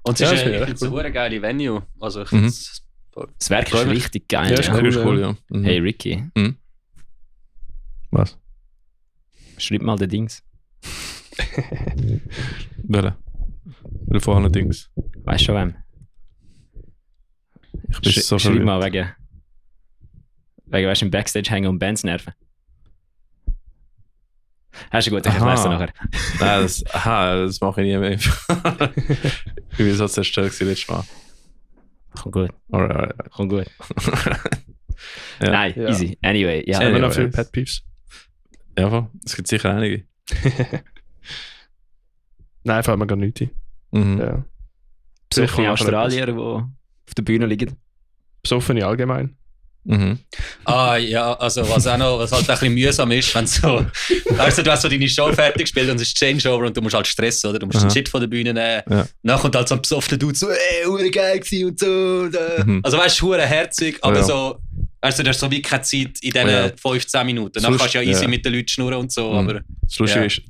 Und es Ja, ist das wäre ich echt finde es eine geile Venue. Also ich Mhm. finde es Das Werk ist Freu mich. richtig geil. Ja, ist Ja. Ja, ist cool, cool, ja. Mhm. Hey Ricky, Was? schreib mal den Dings. Welche? Welche vorne Dings? Weißt du schon wem? Ich bin so Schreib verwirrt. mal wegen weißt du, im Backstage hängen und Bands nerven. Hast du gut, ich Aha. erklär's dir nachher. Nein, das mache ich nie mehr. Ich bin so zerstört gewesen letztes Mal. Kommt gut, Alright. kommt gut. Ja. Nein, Ja. easy. Anyway, ja. Haben wir noch Anyways. viele Pet Peeves? Ja, voll. Es gibt sicher einige. Nein, fällt mir gar nicht ein. Mhm. Ja. Besoffene Sicher Australier, die auf der Bühne liegen. Besoffene allgemein. Mhm. ja, also was halt auch ein bisschen mühsam ist, wenn so, weißt du, du hast so deine Show fertig gespielt und es ist Changeover und du musst halt stressen, oder? Du musst den Shit von der Bühne nehmen. Ja. Dann kommt halt so ein besoffener Dude so, hure geil gewesen und so. Und, Mhm. Also weißt du, hure herzig, aber Ja. so, weißt du, du hast so wie keine Zeit in diesen Ja. 15 Minuten. Dann Sonst- kannst du ja easy ja. mit den Leuten schnurren und so, Mhm. aber Das Lustige Ja. ist,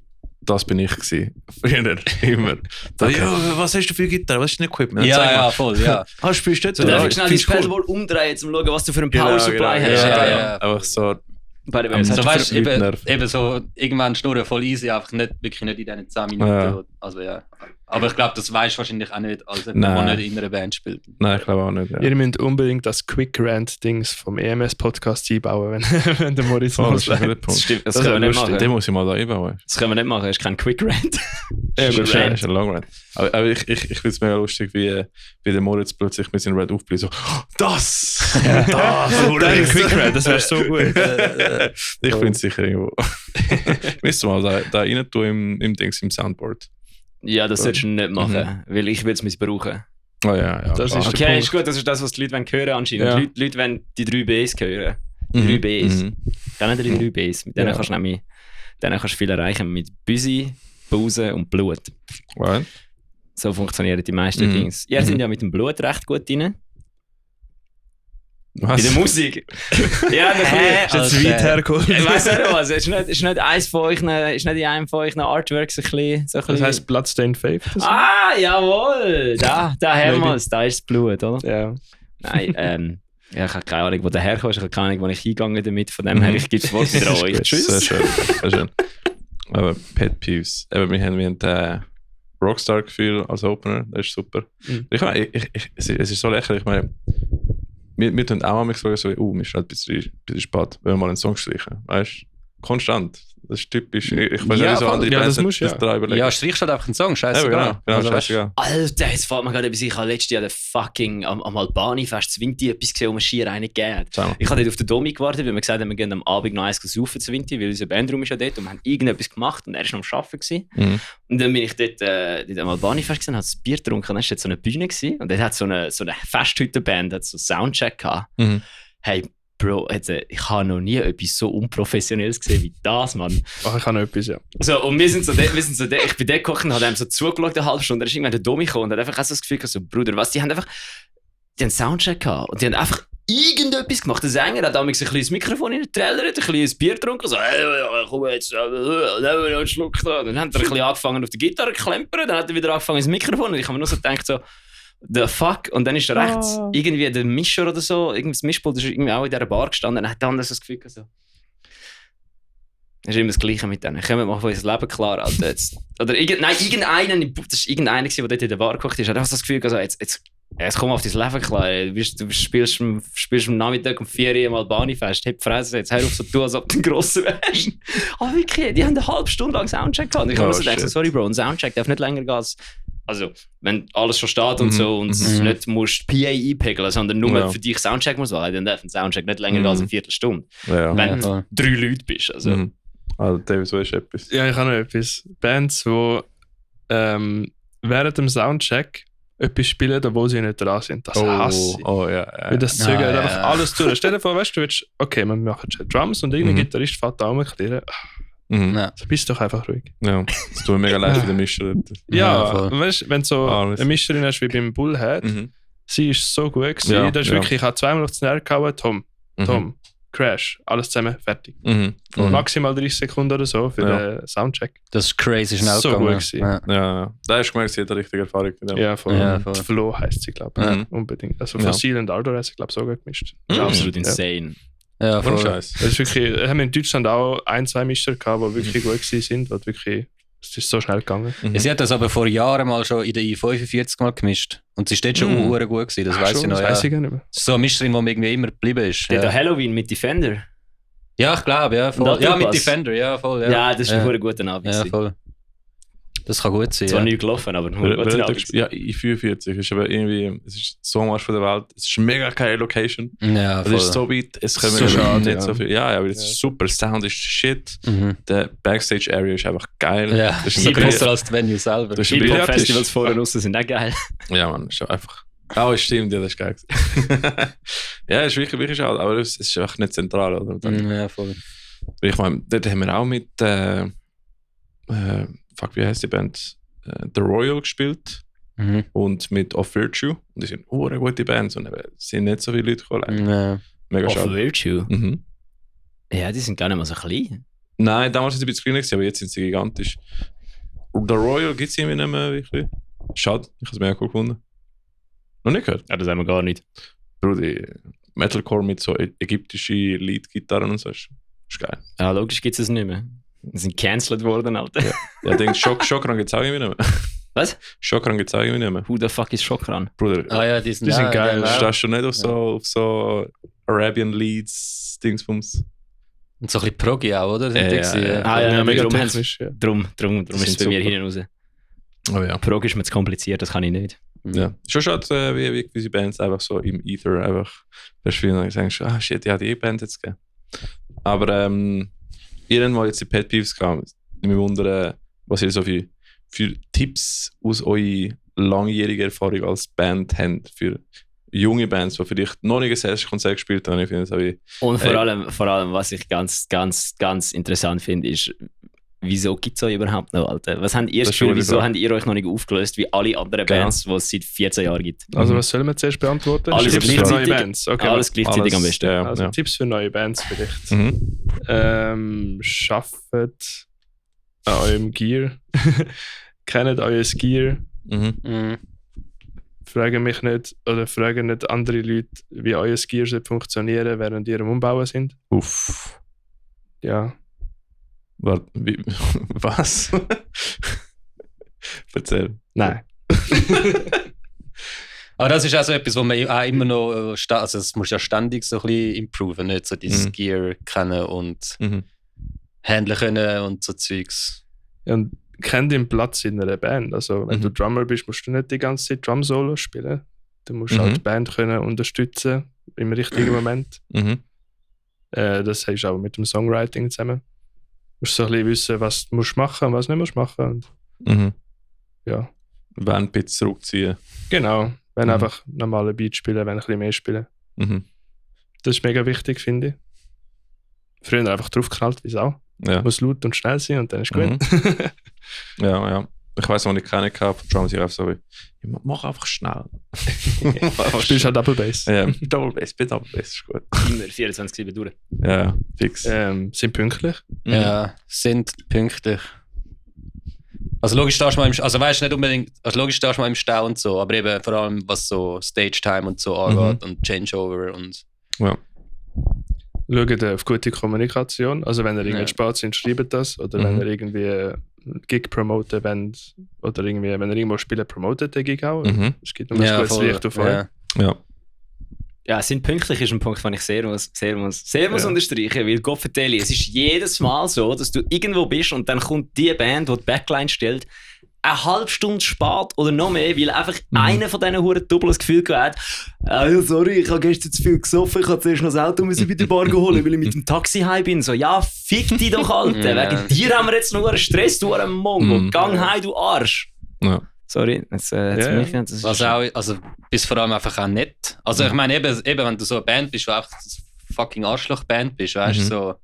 das bin ich gewesen. Früher, immer. Da, Okay. ja, was hast du für Gitarre? Was ist dein Equipment? ja, Zeig mal. ja, voll, ja. Ah, spielst du dort? So, darf Ja, ich schnell dein find's cool. Pedalboard umdrehen, um zu schauen, was du für einen Genau, Power Supply genau, hast. ja, ja, ja. Einfach so. By the way, Am was hast So du weißt für du, Leute eben, nerven? eben so, irgendwann schnurren voll easy, einfach wirklich nicht in diesen 10 Minuten. Ja. Also ja. Aber ich glaube, das weißt du wahrscheinlich auch nicht, als jemand, Nein. der nicht in einer Band spielt. Nein, ich glaube auch nicht. Ja. Ihr müsst unbedingt das Quick Rant-Dings vom EMS-Podcast einbauen, wenn, wenn der Moritz Oh, mal das ist ein guter sagt. Punkt. stimmt, das Das können wir ist nicht lustig. machen. Den muss ich mal da einbauen. Das können wir nicht machen, das ist kein Quick Rant. Ja, Das gut, ist ja. ein Long Run. Aber ich finde es mega lustig, wie der Moritz plötzlich mit seinem Red aufbläht. So, das! Das! Dein Quick Rant, das wäre so gut. Ich finde es sicher irgendwo. Müsst ihr mal da rein tun im Dings, im Soundboard. Ja, das solltest du nicht machen, weil ich will es missbrauchen. Oh ja, ja. Das klar. ist- Okay, Punkt. ist gut, das ist das, was die Leute hören wollen anscheinend. Ja. Die Leute wollen die 3 Bs hören. Die Mhm. 3 Bs. Mhm. Kennen die 3 Bs? Mit denen Ja. kannst du nämlich viel erreichen. Mit Büsi, Busen und Blut. Right. So funktionieren die meisten Mhm. Dings. Ihr sind ja mit dem Blut recht gut drin. Was? Bei der Musik. Ja, Ist jetzt zu weit hergeholt. ich weiss nicht was. Ist nicht eins von euch, ist nicht in einem von euch Artworks ein bisschen. So ein Das bisschen heisst Bloodstained Faith. Das jawohl! Da Hermals, da ist das Blut, oder? ja. Nein, ja, ich habe keine Ahnung, wo der herkommt. Ich habe keine Ahnung, wo ich eingegangen damit. Von dem her, ich gebe das Wort wieder an euch. Sehr Tschüss. schön. Sehr schön. Aber Pet Peeves. Eben, wir haben Rockstar-Gefühl als Opener. Das ist super. Mhm. Es ist so lächerlich. Ich meine, wir tun auch manchmal sagen, so, wir sind halt ein bisschen spät, wenn wir mal einen Song streichen. Weißt du? Konstant. Das ist typisch. Ich weiß Ja, nicht, so voll. andere Ja, Bands das musst du, das daran überlegen. Ja, streichst halt einfach einen Song, scheiße. Eben, genau. Also, weißt du, Scheißegal. Alter, jetzt fällt mir gerade etwas. Ich habe letztes Jahr am Albani-Fest Zwinti etwas gesehen, wo man schier einen gegeben hat. Sag mal. Ich habe dort auf den Domi gewartet, weil wir gesagt haben, wir gehen am Abend noch eins saufen zu Zwinti, weil unser Bandraum ist ja dort und wir haben irgendetwas gemacht und er war noch am Arbeiten gewesen. Mhm. Und dann bin ich dort am Albani-Fest gesehen, habe das Bier getrunken und dann war dort so eine Bühne gewesen, und dort hat so eine Festhüttenband, hat so einen Soundcheck gehabt. Mhm. Hey, Bro, ich habe noch nie etwas so Unprofessionelles gesehen wie das, Mann. Ach, ich habe noch etwas, ja. So, und wir sind so dort, ich bin dort gekocht und habe ihm so zugeschaut, eine halbe Stunde, da ist irgendwann der Domi gekommen und hat einfach auch so das Gefühl gehabt, so, Bruder, was, die haben einen Soundcheck gehabt und die haben einfach irgendetwas gemacht. Der Sänger hat damals ein kleines Mikrofon in den Teller, ein kleines Bier getrunken, so, hey, komm jetzt, nehmen wir noch einen Schluck da. Dann hat er ein bisschen angefangen auf der Gitarre zu klempern, dann hat er wieder angefangen ins Mikrofon und ich habe mir nur so gedacht, so, the fuck? Und dann ist da rechts irgendwie der Mischer oder so, irgendwie das Mischpult ist irgendwie auch in dieser Bar gestanden und hat dann das Gefühl so. Das ist immer das Gleiche mit denen. Kommen wir mal von unser Leben klar, Alter. Jetzt. Oder irgendeiner, das war irgendeiner, der dort in der Bar gekocht ist, hat einfach das Gefühl also, jetzt komm auf dein Leben klar. Du spielst am Nachmittag um 4 Uhr mal Bani-Fest. Heb Fresse, jetzt hör auf so tun, als ob du ein Grosser wärst. Aber wirklich, die haben eine halbe Stunde lang Soundcheck gehabt. Und ich habe mir so gedacht, sorry Bro, ein Soundcheck darf nicht länger gehen als... Also, wenn alles schon steht und so und nicht musst PA einpegeln, sondern nur für dich Soundcheck muss machen, dann darf ein Soundcheck nicht länger gehen als eine Viertelstunde. Ja. Wenn du 3 Leute bist. Also. Also, David, so ist etwas. Ja, ich habe noch etwas. Bands, die während dem Soundcheck etwas spielen, obwohl sie nicht dran sind. Das hasse ich. Oh, ja. Weil das zögert einfach alles durch. Stell dir vor, weißt du, willst, okay, wir machen schon Drums und irgendein Gitarrist fährt da rumklären. So bist du doch einfach ruhig. Ja, das tut mir mega leid für den Mischer. Ja, weißt du, wenn du so eine Mischerin hast wie beim Bullhead, sie ist so gut gewesen. Ja, das ist wirklich, ich habe zweimal auf den Nerv gehauen, Tom, Crash, alles zusammen, fertig. Maximal 30 Sekunden oder so für den Soundcheck. Das ist crazy schnell so gegangen. gut gewesen. Ja. Da hast du gemerkt, sie hat eine richtige Erfahrung. Ja, voll. Ja, voll. Flo heisst sie, glaube ich. Unbedingt. Also Fossil und Ardor hat sie, glaube ich, sogar gemischt. Absolut insane. Ja, voll. Scheiß. Das ist wirklich, wir haben in Deutschland auch 1-2 Mischer gehabt, die wirklich gut sind. Wirklich, es ist so schnell gegangen. Sie hat das aber vor Jahren mal schon in der I45 mal gemischt. Und sie ist dort schon gut gewesen, das weiss ich noch. Das weiss ich gar nicht mehr. Das ist so eine Mischerin, die mir irgendwie immer geblieben ist. Der Halloween mit Defender. Ja, ich glaube, ja, voll. Ja, mit Defender, ja, voll. Ja, das ist ein guter Abend. Ja, voll. Das kann gut sein. Zwar nicht gelaufen, aber ein guter Abend. Ja, I44 ist aber irgendwie, es ist so am Arsch von der Welt. Es ist eine mega geile Location. Ja, voll. Es ist so weit, es kommen so schade, nicht so viel. Ja, aber es ist super. Sound ist shit. Der Backstage-Area ist einfach geil. Ja, das ist besser als die Venue selber. Das ist Hip-Hop-Festivals vorher raus sind auch geil. Ja, man, ist einfach... Oh, stimmt, ja, das ist geil. Ja, es ist wirklich schade, aber es ist einfach nicht zentral, oder? Ja, voll. Ich meine, dort haben wir auch mit... fuck, wie heißt die Band? The Royal gespielt. Und mit Off Virtue. Und die sind eine gute Bands und es sind nicht so viele Leute gekommen. Ja. Mega Off schade. Virtue? Ja, die sind gar nicht mal so klein. Nein, damals waren sie ein bisschen kleiner gewesen, aber jetzt sind sie gigantisch. Und The Royal gibt es irgendwie nicht mehr wirklich. Schade, ich habe es mega cool gefunden. Noch nicht gehört? Ja, das haben wir gar nicht. Bruder, Metalcore mit so ägyptischen Lead-Gitarren und so ist geil. Ja, logisch gibt es das nicht mehr. Die sind cancelled worden, Alter. Ja, ich denke, Chokran gibt es auch irgendwie nicht mehr. Was? Chokran gibt es auch irgendwie nicht mehr. Who the fuck ist Chokran? Bruder, Ah ja, die sind geil. Ja. stehst du nicht auf so Arabian Leads, Dingsbums? Und so ein bisschen Proggy auch, oder? Sind die gewesen? Ah ja, mega darum technisch. Ja. Drum ist es bei mir hinten raus. Oh ja. Prog ist mir zu kompliziert, das kann ich nicht. Ja. Schon schade, wie diese Bands einfach so im Ether einfach verschwinden und sagen, shit, ja, die Band jetzt gegeben. Aber irgendwann jetzt die Pet Peeves kamen, ich mich wundern, was ihr so für Tipps aus eurer langjährigen Erfahrung als Band habt für junge Bands, die vielleicht noch nicht ein Konzert gespielt haben. Ich finde, so wie, Und vor allem, was ich ganz, ganz, ganz interessant finde, ist, wieso gibt es euch überhaupt noch, Alter? Was habt ihr das Gefühl, wieso habt ihr euch noch nicht aufgelöst, wie alle anderen Bands, die es seit 14 Jahren gibt? Also was sollen wir zuerst beantworten? Alles Tipps für gleichzeitig. neue Bands. Okay, Alles gleichzeitig am besten. Ja, also ja. Tipps für neue Bands vielleicht. Schafft an eurem Gear. Kennt euer Gear. Fragen mich nicht oder fragen nicht andere Leute, wie euer Gear funktionieren, während ihr am Umbauen sind. Uff. Ja. Was? Erzähl. Nein. Aber das ist auch so etwas, wo man auch immer noch, also das muss ja ständig so ein bisschen improven, nicht so dieses Gear kennen und handeln können und so Zeugs. Ja, und kennt den Platz in einer Band. Also wenn du Drummer bist, musst du nicht die ganze Zeit Drum-Solo spielen. Du musst halt die Band können unterstützen im richtigen Moment. Das hast du auch mit dem Songwriting zusammen. Du musst so ein bisschen wissen, was du musst machen und was du nicht musst machen. Und, ja. Wenn ein bisschen zurückziehen. Genau. Wenn einfach normale Beats spielen, wenn ein bisschen mehr spielen. Das ist mega wichtig, finde ich. Früher einfach draufgeknallt, wie es auch. Ja. Muss laut und schnell sein und dann ist gut. Ja. Ich weiss noch nicht, keine gehabt von Drums. Ich einfach so wie, mach einfach schnell. Spielst halt Double Bass. Ja, Double Bass, bitte Double Bass ist gut. Immer 24/7 durch. Ja, fix. Sind pünktlich. Ja, sind pünktlich. Also logisch stehst du mal nicht unbedingt, also logisch stehst du mal im Stau und so, aber eben vor allem was so Stage-Time und so angeht und Changeover und... Ja. Schaut auf gute Kommunikation. Also wenn ihr irgendwie spät sind, schreibt das. Oder wenn ihr irgendwie einen Gig promoten wollt, oder irgendwie, wenn ihr irgendwo spielt, promotet den Gig auch. Es gibt noch ein gutes Licht auf euch. Ja, sind pünktlich ist ein Punkt, den ich sehr muss unterstreichen, weil Gott vertelle, es ist jedes Mal so, dass du irgendwo bist und dann kommt die Band, die die Backline stellt, eine halbe Stunde spät oder noch mehr, weil einfach einer von diesen Huren Double das Gefühl gehabt hat, ja, sorry, ich habe gestern zu viel gesoffen, ich habe zuerst noch das Auto bei der Bar holen, weil ich mit dem Taxi heim bin. So, ja, fick dich doch, Alter, wegen dir haben wir jetzt noch einen Stress, du ein Mongo, gang heim, du Arsch. Ja. Sorry, jetzt mich was auch, also bis vor allem einfach auch nett. Also ich meine, eben wenn du so eine Band bist, wo einfach eine fucking Arschloch-Band bist, weißt du, so...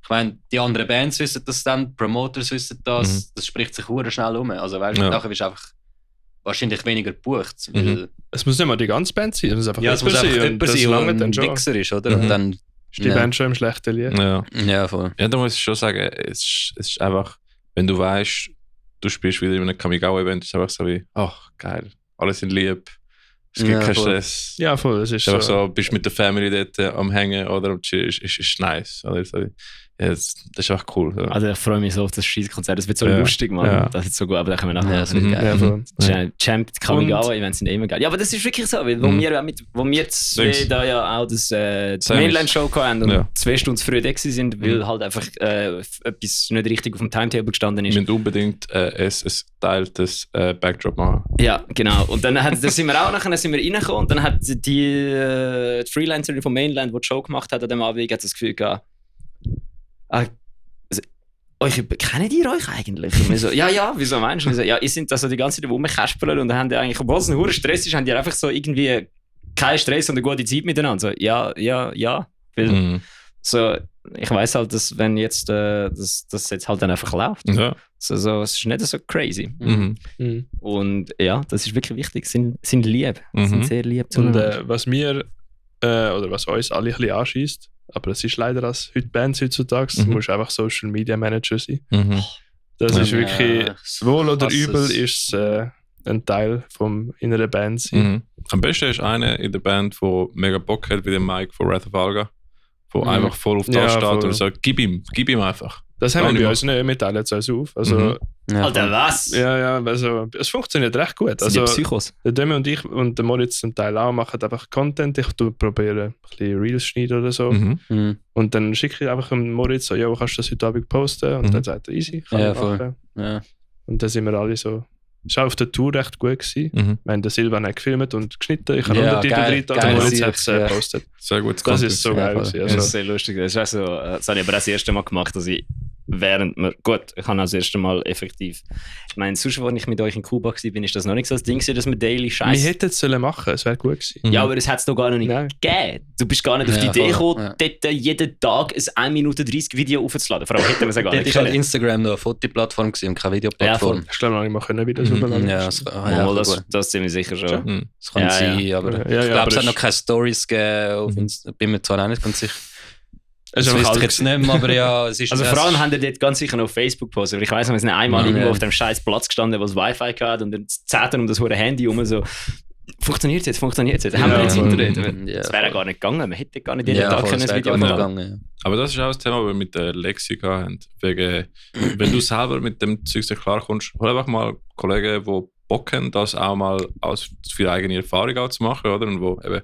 Ich meine, die anderen Bands wissen das dann, Promoters wissen das, das spricht sich hure schnell um. Also weißt du, nachher bist du einfach wahrscheinlich weniger gebucht. Es muss nicht mal die ganze Band sein, es muss einfach es muss einfach jemand sein, der ein Wichser ist, oder? Und dann ist die Band schon im schlechten Lied. Ja, voll. Ja, da muss ich schon sagen, es ist einfach, wenn du weißt, du spielst wieder in einem Kamigawa-Event, ist es einfach so wie, ach, geil, alle sind lieb, es gibt keinen Stress. Ja, voll, es ist einfach so, bist mit der Family dort am Hängen oder am Chillen, ist nice. Oder so. Ja, das ist echt cool. So. Also ich freue mich so auf das Scheißkonzert, das wird so lustig, Mann. Ja. Das ist so gut, aber da können wir nachher. das wird geil. Champ, Kamigawa-Events sind immer geil. Ja, aber das ist wirklich so, weil wo wir zwei da ja auch das Mainland-Show hatten und 2 Stunden früh da sind, weil halt einfach etwas nicht richtig auf dem Timetable gestanden ist. Wir müssen unbedingt ein teiltes Backdrop machen. Ja, genau. Und dann sind wir reingekommen und dann hat die Freelancerin vom Mainland, die Show gemacht hat an dem Abend, hat das Gefühl gehabt, kennen die euch eigentlich? Und wir so, ja, wieso meinst du? Und so, ja, ihr sind da so die ganze Zeit rumkäspeln und dann haben die eigentlich, obwohl es ein hoher Stress ist, haben die einfach so irgendwie keinen Stress und eine gute Zeit miteinander. So, ja. Weil, so, ich weiss halt, dass wenn jetzt das jetzt halt dann einfach läuft. Ja. So, es ist nicht so crazy. Und ja, das ist wirklich wichtig. Sind lieb. Sind sehr lieb und was mir oder was uns alle ein bisschen anschießt, aber es ist leider als Bands heutzutage, du musst einfach Social Media Manager sein. Das ist wirklich, wohl oder übel, ist ein Teil vom inneren Band sein. Am besten ist einer in der Band, der mega Bock hat, wie der Mike von Wrath of Alga, der einfach voll auf das steht und sagt, gib ihm einfach. Das haben wir bei uns nicht, wir teilen es uns auf. Also, Alter, was? Ja, also es funktioniert recht gut. Sind also, die Psychos? Der Demi und ich und der Moritz zum Teil auch machen einfach Content. Ich probiere ein bisschen Reels schneiden oder so. Und dann schicke ich einfach dem Moritz so, ja, kannst du das heute Abend posten? Und dann sagt er, easy, kann ich machen. Ja. Und dann sind wir alle so. Es war auf der Tour recht gut gewesen. Ich meine, der Silvan hat gefilmt und geschnitten. Ich habe Untertitel drin, der Moritz hat es gepostet. Sehr gut. Das ist so geil. Also. Das ist sehr lustig. Das habe ich aber auch das erste Mal gemacht, dass ich ich habe das erste Mal effektiv. Ich meine, sonst, als ich mit euch in Kuba war, ist das noch nicht so das Ding, dass wir Daily Scheiß. Wir hätten es machen, es wäre gut gewesen. Ja, aber es hat es doch gar noch nicht gegeben. Du bist gar nicht auf die Idee gekommen, dort jeden Tag ein 1 Minute 30 Video aufzuladen. Vor allem hätten wir es ja gar nicht können. Das war Instagram noch eine Fotoplattform und keine Videoplattform. Ich glaube, noch nicht mal können Videos hochladen. Das sind wir sicher schon. Das kann sein, aber ich glaube, es hat noch keine Stories gegeben. Bin mir zwar auch nicht ganz sicher. Das wüsste ich jetzt nicht mehr, aber ja, es ist... Also vor allem haben die dort ganz sicher noch auf Facebook gepostet. Ich weiss noch, wir sind einmal irgendwo auf dem scheiß Platz gestanden, wo es Wi-Fi hatte und dann zählt um das hure Handy rum so... Funktioniert jetzt? Haben wir jetzt Internet? Das wäre gar nicht gegangen. Man hätte gar nicht jeden Tag ein Video machen. Aber das ist auch das Thema, das wir mit der Lexi hatten. Wegen, wenn du selber mit dem Zeug nicht klarkommst, hol einfach mal Kollegen, die Bock haben, das auch mal aus für eigene Erfahrung auch zu machen, oder? Und wo eben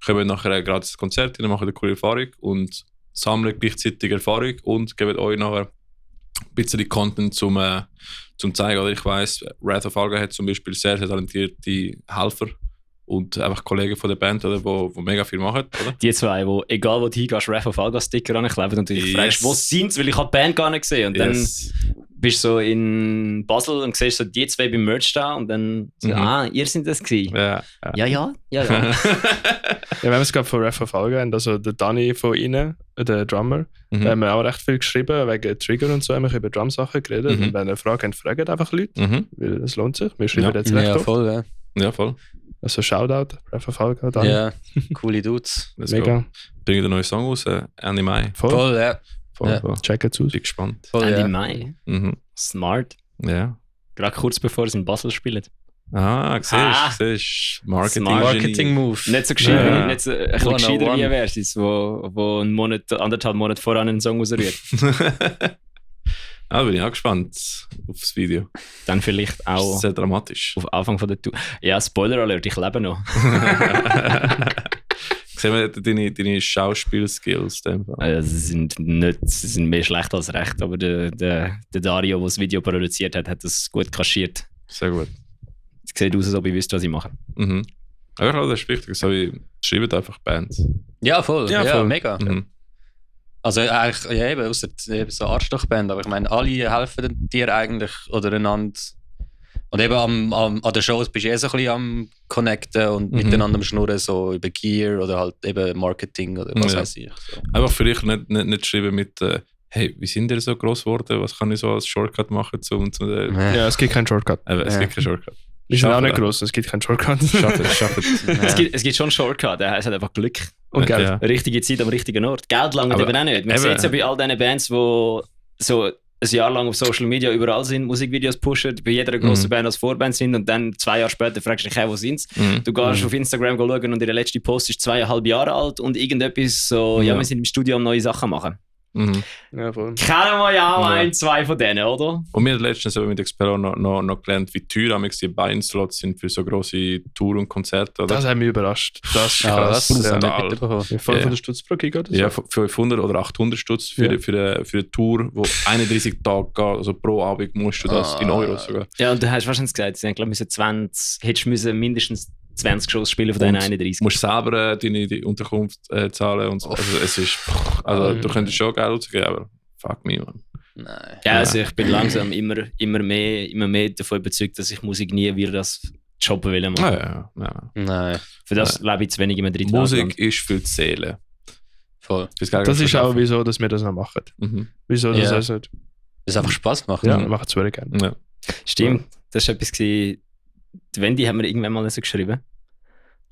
kommen nachher gratis das Konzert rein, machen eine coole Erfahrung und sammeln gleichzeitig Erfahrung und geben euch nachher ein bisschen Content zum zeigen. Oder ich weiss, Wrath of Alga hat zum Beispiel sehr, sehr talentierte Helfer und einfach Kollegen von der Band, oder, wo mega viel machen. Oder? Die zwei, wo egal wo du hingehst, Wrath of Alga Sticker ankleben und du dich fragst, wo sind sie, weil ich habe die Band gar nicht gesehen. Und dann bist du so in Basel und siehst so die zwei beim Merch da und dann so, ihr seid das gewesen. Ja. Ja, wenn wir es gerade von Wrath of Alga haben, also der Dani von ihnen, der Drummer, da haben wir auch recht viel geschrieben, wegen Trigger und so, haben wir über Drum-Sachen geredet. Und wenn ihr Fragen habt, fragt einfach Leute, weil es lohnt sich. Wir schreiben jetzt recht oft. Ja, voll. Also Shoutout, Wrath of Alga, Dani. Ja, coole Dudes. Mega. Bringen einen neuen Song raus, Ende Mai. Voll, ja. Voll. Check es aus. Bin gespannt. Ende Mai. Smart. Ja. Gerade kurz bevor sie in Basel spielen. Siehst du. Marketing-Move. Nicht so gescheit, Ja. nicht so, ein bisschen 101. gescheiter wie Versus, wo einen Monat, 1,5 Monate voran einen Song rausrührt. Da bin ich auch gespannt auf das Video. Dann vielleicht Das auch ist sehr dramatisch. auf Anfang von der Tour. Ja, Spoiler Alert, ich lebe noch. Sehen wir deine Schauspielskills? Sie sind mehr schlecht als recht, aber der Dario, der das Video produziert hat, hat das gut kaschiert. Sehr gut. Es sieht aus, als ob ich wüsste, was ich mache. Mhm. Aber ich glaube, das ist wichtig. So wie schreibt einfach Bands. Ja, voll. Ja, Ja, voll. mega. Mhm. Also eigentlich, ja eben, außer eben so Arschlochband, aber ich meine, alle helfen dir eigentlich oder einander. Und eben an den Shows bist du so ein bisschen am Connecten und miteinander am Schnurren, so über Gear oder halt eben Marketing oder was Ja. weiß ich. So. Einfach vielleicht nicht schreiben mit hey, wie sind ihr so groß geworden? Was kann ich so als Shortcut machen? Ja, es gibt keinen Shortcut. Es gibt keinen Shortcut. Wir sind auch Schaffen nicht wir. groß, es gibt keinen Shortcut. Schafft. Es gibt schon einen Shortcut, es hat einfach Glück. Und Geld. Ja. Richtige Zeit am richtigen Ort. Geld langt Aber eben auch nicht. Man eben. sieht es ja bei all diesen Bands, die so ein Jahr lang auf Social Media überall sind, Musikvideos pushen, bei jeder grossen Band als Vorband sind und dann 2 Jahre später fragst du dich, hey, wo sind sie? Mhm. Du gehst auf Instagram schauen und ihre letzte Post ist 2,5 Jahre alt und irgendetwas so, ja, Ja. wir sind im Studio am neue Sachen machen. Mhm. Ja, voll. Kennen wir ja Ja. 1, 2 von denen, oder? Und wir haben letztens aber mit Expero noch gelernt, wie teuer amigs die Beinslots sind für so grosse Touren und Konzerte. Oder? Das hat mich überrascht. Das ist Ja, krass. das habe ich brutal. nicht mitbekommen. 500 Stutz pro Gig oder so. Ja, 500 oder 800 Stutz für, Ja. für eine Tour, die 31 Tage geht. Also pro Abend musst du das in Euro sogar. Ja, und du hast wahrscheinlich gesagt, sie haben, glaube ich, hättest müssen mindestens 20 Shows spielen von diesen Und 31. Du musst selber die Unterkunft zahlen und so. Also es ist, also du könntest schon Geld ausgeben, aber fuck me, man. Nein. Ja, also ich bin langsam immer mehr davon überzeugt, dass ich Musik nie wieder das Job will machen. Ja. Nein, Für das lebe ich zu wenig im dritten Musik ist für die Seele. voll. Das ist auch wieso, dass wir das noch machen. Mhm. Wieso das Ja. also nicht? Das ist einfach Spaß macht. Ja, Ja. wir machen es wirklich gerne. Ja. Stimmt, das war etwas, die Wendy hat mir irgendwann mal so geschrieben.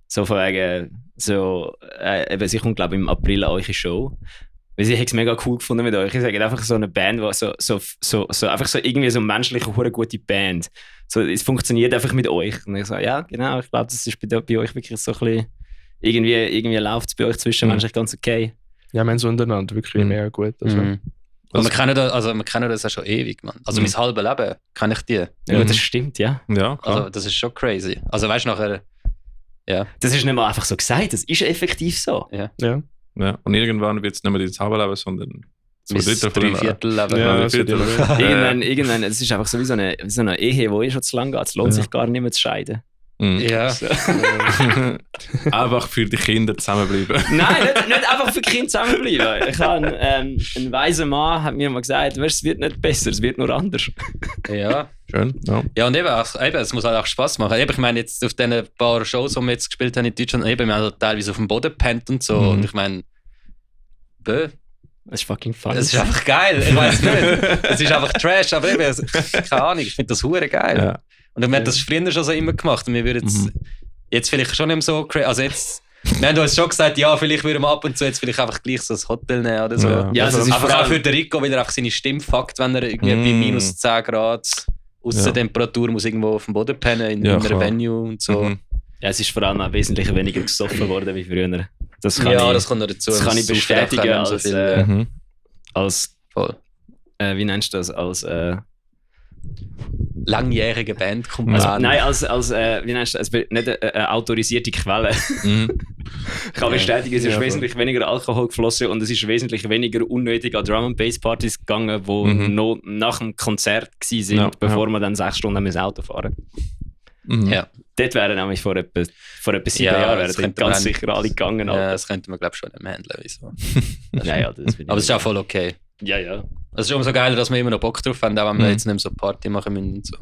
So von wegen, so, eben, sie kommt, glaube ich, im April an eure Show. Weil sie hat es mega cool gefunden mit euch. Ich sage einfach so eine Band, die so einfach so irgendwie so menschliche, hure gute Band. So, es funktioniert einfach mit euch. Und ich so, ja, genau, ich glaube, das ist bei euch wirklich so ein bisschen, irgendwie läuft es bei euch zwischenmenschlich ganz okay. Ja, wir haben es untereinander wirklich Mhm. mega gut. Also. Mhm. Und wir kennen das ja schon ewig, Mann. Also mein halbes Leben kenne ich die. Ja, gut, Mhm. das stimmt, ja. Ja, klar. Also das ist schon crazy. Also weißt du, nachher... Ja. Das ist nicht mal einfach so gesagt, das ist effektiv so. Ja. ja. Und irgendwann wird es nicht mehr dein Hauptleben, sondern Mein zwei Drittel von deinem- Dreiviertelleben. Ja, Ja, das wird Viertel. Irgendwann, es ist einfach so wie so eine Ehe, die schon zu lang geht. Es lohnt sich gar nicht mehr zu scheiden. Mhm. Ja. So. Einfach für die Kinder zusammenbleiben. Nein, nicht einfach für Kinder zusammenbleiben. Ich habe, ein weiser Mann hat mir mal gesagt, weißt, es wird nicht besser, es wird nur anders. Ja. Schön, ja. Ja, und eben, es muss halt auch Spaß machen. Eben, ich meine, jetzt auf diesen paar Shows, die wir jetzt gespielt haben in Deutschland, eben, wir haben halt teilweise auf dem Boden gepennt und so. Mhm. Und ich meine, Das ist fucking fun. es ist einfach geil. Ich weiß nicht. Es ist einfach Trash, aber eben, keine Ahnung, ich finde das hure geil. Ja. Und wir haben das früher schon so immer gemacht. Und wir würden jetzt vielleicht schon nicht mehr so crazy. Also jetzt, wir haben uns schon gesagt, ja, vielleicht würden wir ab und zu jetzt vielleicht einfach gleich so ein Hotel nehmen oder so. Ja. Ja, also es ist Einfach vor auch allem- für den Rico wieder einfach seine Stimme fuckt, wenn er irgendwie bei minus 10 Grad Aussentemperatur muss irgendwo auf dem Boden pennen in Ja, einem klar. Venue und so. Mhm. Ja, es ist vor allem auch wesentlich weniger gesoffen worden wie früher. Das kann Ja, ich, das kommt noch dazu. das kann ich Es saufen einfach bestätigen nicht so als, viel. Mhm. als Voll. wie nennst du das? Als Langjährige Bandkumpel. nein, als wie nennst du das? Nicht eine autorisierte Quelle. Mhm. Ich kann bestätigen, es ist Ja, wesentlich weniger Alkohol geflossen und es ist wesentlich weniger unnötig an Drum and Bass Partys gegangen, die noch nach dem Konzert waren, sind, Ja, bevor wir dann 6 Stunden mit dem Auto fahren. Mhm. Ja. Dort wären nämlich vor etwa 7 Ja, Jahren das wären könnte dort ganz man- sicher alle gegangen. Ja, Alter. das könnte man, glaube ich, schon nicht mehr handeln. Wieso? Ja, das bin ich- Aber es ist auch voll okay. Ja, ja. Es ist umso geiler, dass wir immer noch Bock drauf haben, auch wenn wir Mhm. jetzt nicht mehr so Party machen müssen und so.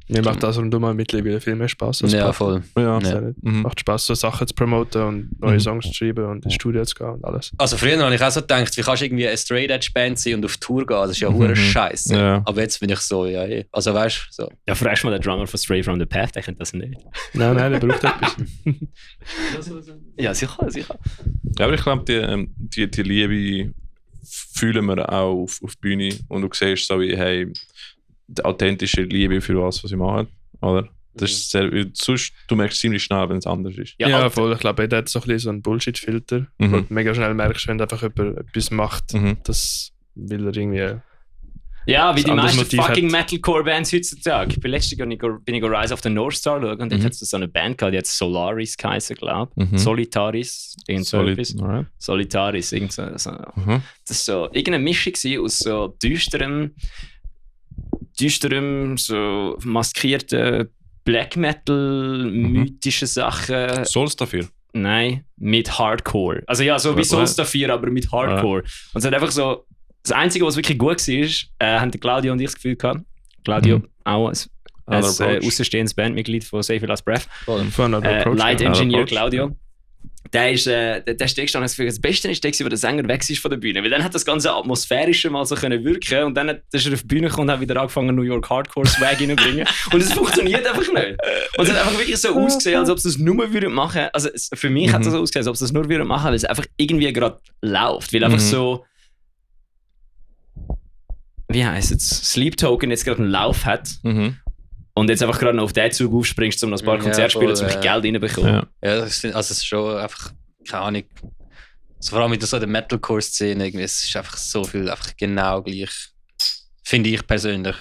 Mir macht das rundum mittlerweile viel mehr Spaß. als Ja, Party. voll. Ja. Ja. Mhm. Macht Spaß, so Sachen zu promoten und neue Mhm. Songs zu schreiben und ins Studio zu gehen und alles. Also früher habe ich auch so gedacht, wie kannst du irgendwie eine Straight-Edge-Band sein und auf Tour gehen? Das ist ja hure Scheiße. Ja. Aber jetzt bin ich so, ja, also weißt du, so. Ja, fragst mal den Drummer von Stray from the Path, der kennt das nicht. Nein, der braucht etwas. Ja, sicher, sicher. Ja, aber ich glaube, die Liebe fühlen wir auch auf die Bühne und du siehst so wie, hey, die authentische Liebe für was sie machen, oder? Das ist sehr, sonst, du merkst ziemlich schnell, wenn es anders ist. Ja, voll. Ich glaube, jeder hat so ein bisschen so einen Bullshit-Filter, wo du mega schnell merkst, wenn einfach jemand etwas macht, das will er irgendwie... Ja, wie die anderes meisten Motiv fucking hat. Metalcore-Bands heutzutage. Ich bin letztes Jahr bin ich Rise of the North Star schauen und dort hat es so eine Band gehabt, die hat Solaris geheißen, glaube ich. Solitaris, irgend so etwas. Alright. Solitaris, irgend so. Das war so irgendeine Mischung gewesen aus so düsterem, so maskierten Black Metal, mythischen Sachen. Soll's dafür? Nein, mit Hardcore. Also ja, so wie Soulstar 4, aber mit Hardcore. Und es hat einfach so, das Einzige, was wirklich gut war, haben Claudio und ich das Gefühl gehabt. Claudio, auch als außenstehendes Bandmitglied von Save Your Last Breath. Light Engineer Claudio. Der ist gestanden, das Beste ist der, wo der Sänger weg ist von der Bühne. Weil dann hat das ganze Atmosphärische mal so können wirken und dann ist er auf die Bühne gekommen und hat wieder angefangen, New York Hardcore Swag reinzubringen. Und es funktioniert einfach nicht. Und es hat einfach wirklich so ausgesehen, als ob sie das nur machen würden. Also für mich hat es so ausgesehen, als ob sie das nur machen würden, weil es einfach irgendwie gerade läuft. Weil einfach so, wie heisst es, Sleep Token jetzt gerade einen Lauf hat. Und jetzt einfach gerade noch auf den Zug aufspringst, um noch ein paar Konzerte zu spielen, um Geld reinzubekommen. Ja, das ist schon einfach, keine Ahnung, so, vor allem mit so der Metalcore-Szene, irgendwie, es ist einfach so viel, einfach genau gleich, finde ich persönlich.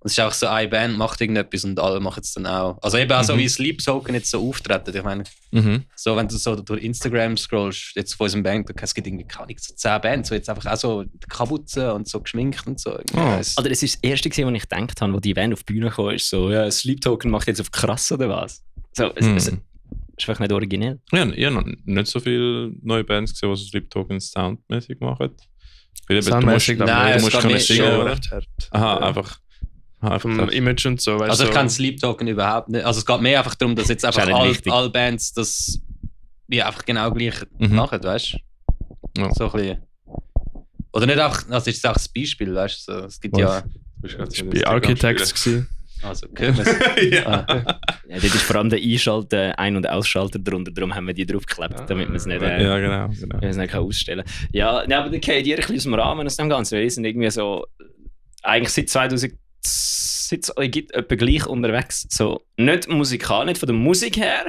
Es ist auch so, eine Band macht irgendetwas und alle machen es dann auch. Also eben auch so wie Sleep Token jetzt so auftreten. Ich meine, so, wenn du so durch Instagram scrollst, jetzt von unserem Band, es gibt irgendwie keine so 10 Bands, so jetzt einfach auch so Kapuze und so geschminkt und so. Oder es war das erste, was ich gedacht habe, wo die Band auf die Bühne kam, ist so, ja, Sleep Token macht jetzt auf krass oder was? So, es ist einfach nicht originell. Ja, ich habe noch nicht so viele neue Bands gesehen, die so Sleep Token soundmäßig machen. Soundmäßig, du musst können singen, oder? Aha, einfach. Vom Image und so. Also ich kann Sleep Token überhaupt nicht. Also es geht mehr einfach darum, dass jetzt einfach alle Bands das wie einfach genau gleich machen, weißt du? Ja. So ein bisschen. Oder nicht einfach, also es ist auch ein Beispiel, weißt du? So, es gibt ja. Das war bei Architects gewesen. Also können wir es. Ja, dort ist vor allem der Ein- und Ausschalter drunter, darum haben wir die draufgeklebt, damit man es nicht, genau. nicht ausstellen kann. Ja, aber der geht ihr ein bisschen aus dem Rahmen aus dem Ganzen, weil die sind irgendwie so, eigentlich seit 2000 gibt etwa gleich unterwegs. So, nicht musikal, nicht von der Musik her,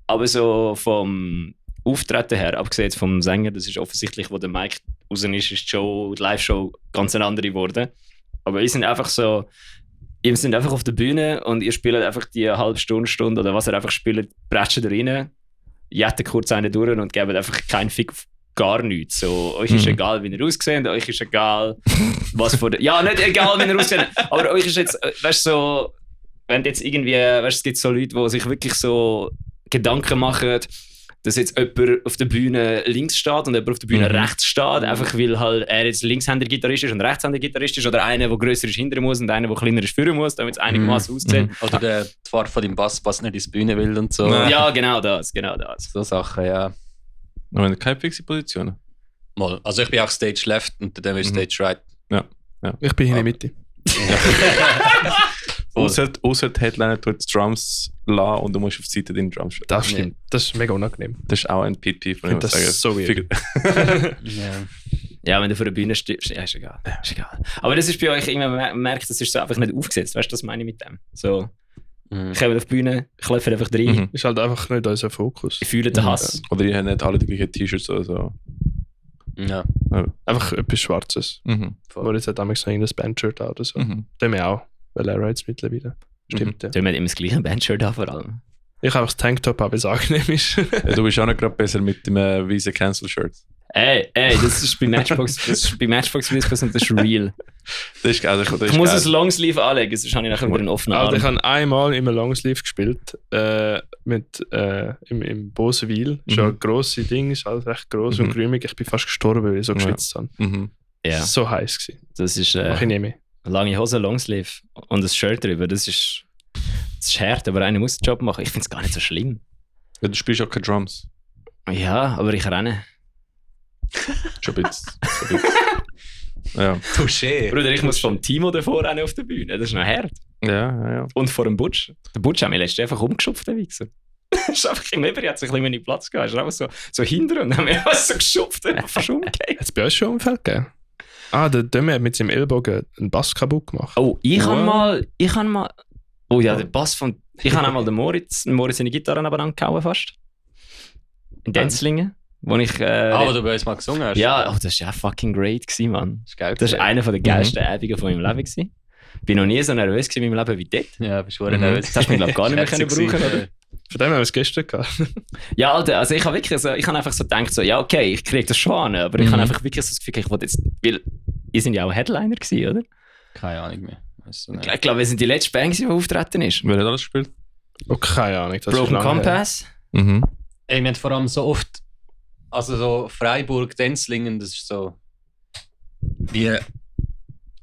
aber so vom Auftreten her, abgesehen jetzt vom Sänger, das ist offensichtlich, wo der Mike raus ist die Live-Show ganz eine andere geworden. Aber wir sind einfach so, ihr sind einfach auf der Bühne und ihr spielt einfach die halbe Stunde oder was ihr einfach spielt, bretschen da rein, jetten kurz einen durch und geben einfach keinen Fick auf gar nichts. So, euch ist egal, wie ihr aussehen, euch ist egal, was vor der... Ja, nicht egal, wie ihr aussehen, aber euch ist jetzt, weißt du, so, wenn jetzt irgendwie, weißt du, es gibt so Leute, die sich wirklich so Gedanken machen, dass jetzt jemand auf der Bühne links steht und jemand auf der Bühne rechts steht, einfach weil halt er jetzt Linkshänder-Gitarrist ist und Rechtshänder-Gitarrist ist oder einer, der grösser ist hinten muss und einer, der kleiner ist führen muss, damit es einigermaßen aussieht. Oder die Fahrt von dem Bass nicht ins Bühne will und so. Ja, genau das. So Sachen, ja. Aber wenn keine fixe Positionen. Mal. Also ich bin auch Stage Left und dann ist Stage Right. Ja. Ich bin hier in der Mitte. Außer die Headliner tut die Drums lassen und du musst auf die Seite deine Drums spielen. Das stimmt. Das ist mega unangenehm. Das ist auch ein Pit-Peeve, wenn ich Das sagen. ist so weird. Ja, wenn du vor der Bühne stehst, ja, ist egal. Aber das ist bei euch, man merkt, das ist so einfach nicht aufgesetzt. Weißt du, das meine ich mit dem? So, ich komme auf die Bühne, klopfe einfach rein, Ist halt einfach nicht unser Fokus. ich fühle den Hass. Oder die haben nicht alle die gleichen T-Shirts oder so. Ja. Einfach etwas Schwarzes. Wo jetzt hat damals noch irgendein Bandshirt an oder so. Dem wir auch, weil er jetzt mittlerweile. Stimmt, ja. Du hast immer das gleiche Bandshirt an, vor allem. Ich habe auch das Tanktop, weil es angenehm ist. Ja, du bist auch nicht gerade besser mit dem weißen Cancel-Shirt. Ey, das ist bei Matchbox, Whiskers und das ist real. Das ist geil. Ich muss ein Longsleeve anlegen, sonst habe ich nachher wieder einen offenen Arm. Also ich habe einmal im Longsleeve gespielt, im Bosenwil. Ist ja ein grosses Ding, ist alles recht gross und grümig. Ich bin fast gestorben, weil ich so geschwitzt habe. Ja. So heiß gewesen. Das ist Mach ich nicht mehr. lange Hose, Longsleeve und ein Shirt drüber. Das ist hart, aber einer muss den Job machen. Ich finde es gar nicht so schlimm. Ja, du spielst auch keine Drums. Ja, aber ich renne. Schon ein bisschen. Ja. Touché. Bruder, ich muss vom Timo davor rennen auf der Bühne. Das ist noch hart. Ja. Und vor dem Butch. Der Butch hat mich letztens einfach umgeschupft, der Wichser. ist einfach im Übrigen, hat sich ein bisschen wenig Platz gehabt. Ist einfach so hinter und haben mich einfach so geschupft und einfach umgekehrt. Hat es bei uns schon Unfall gegeben? Der Dömme hat mit seinem Ellbogen einen Bass kaputt gemacht. Oh, ich habe mal. Oh ja, der Bass von. Ich habe einmal den Moritz seine Gitarre nebenan gehauen fast. In Denzlingen. Wo ich. wo du bei uns mal gesungen hast. Ja, das war ja fucking great, Mann. Das ist geil. Das war einer der geilsten Abende von meinem Leben. Gewesen. Ich war noch nie so nervös in meinem Leben wie dort. Ja, bist du nervös. Das hast du mich, glaube ich, gar nicht mehr können brauchen, oder? Von dem haben wir es gestern gehabt. Ja, Alter, also ich habe wirklich so, ich habe einfach so gedacht, so, ja, okay, ich kriege das schon an, aber ich habe einfach wirklich so das Gefühl, ich wollte jetzt, weil, ihr sind ja auch Headliner gewesen, oder? Keine Ahnung mehr. Ich glaube, wir sind die letzte Band, die auftreten ist. Wer hat alles gespielt? Oh, keine Ahnung. Das Broken ist lange Compass. Mhm. Ey, wir haben vor allem so oft, also so Freiburg, Denzlingen, das ist so wie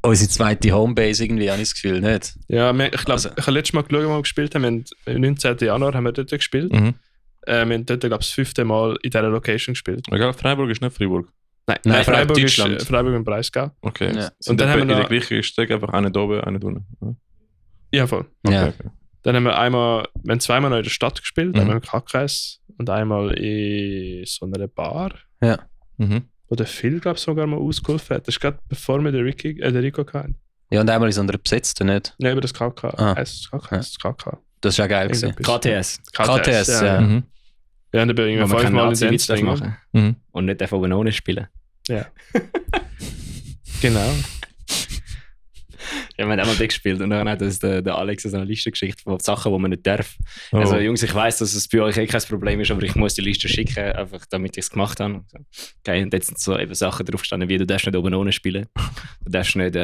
unsere zweite Homebase irgendwie, habe ich das Gefühl, nicht? Ja, ich glaube, Also- ich habe letztes Mal geschaut, wo wir gespielt haben. Am 19. Januar haben wir dort gespielt. Mhm. Wir haben dort, glaube ich, das 5. Mal in dieser Location gespielt. Egal, Freiburg ist nicht Freiburg. Nein, Freiburg ist Deutschland. Freiburg im Breisgau. Okay. Ja. Sind Und dann haben wir in der noch- gleichen Strecke einfach eine da oben, eine da unten. oder? Ja, voll. Okay, Ja. okay. Dann haben wir zweimal noch in der Stadt gespielt, Mhm. einmal im Kackreis und einmal in so einer Bar, Mhm. wo der Phil, glaube ich, sogar mal ausgeholfen hat. Das ist gerade bevor wir den Rico hatten. Ja, und einmal in so einer besetzten, nicht? Ja, über das KK. Ah. Das KK. Das ist ja geil gewesen. Irgendetwas. KTS. KTS, ja. Mhm. Ja, und dann bin ich Wo man keinen fünfmal in Nazi-Witz Denzlingen. machen Mhm. und nicht einfach oben ohne spielen. Ja. Genau. Ja, wir haben einmal dort gespielt und dann hat uns der Alex so eine Liste geschickt von Sachen, die man nicht darf. Oh. Also Jungs, ich weiss, dass es bei euch kein Problem ist, aber ich muss die Liste schicken, einfach damit ich es gemacht habe. Okay, und jetzt sind so eben Sachen drauf gestanden, wie du darfst nicht oben ohne spielen. Du darfst nicht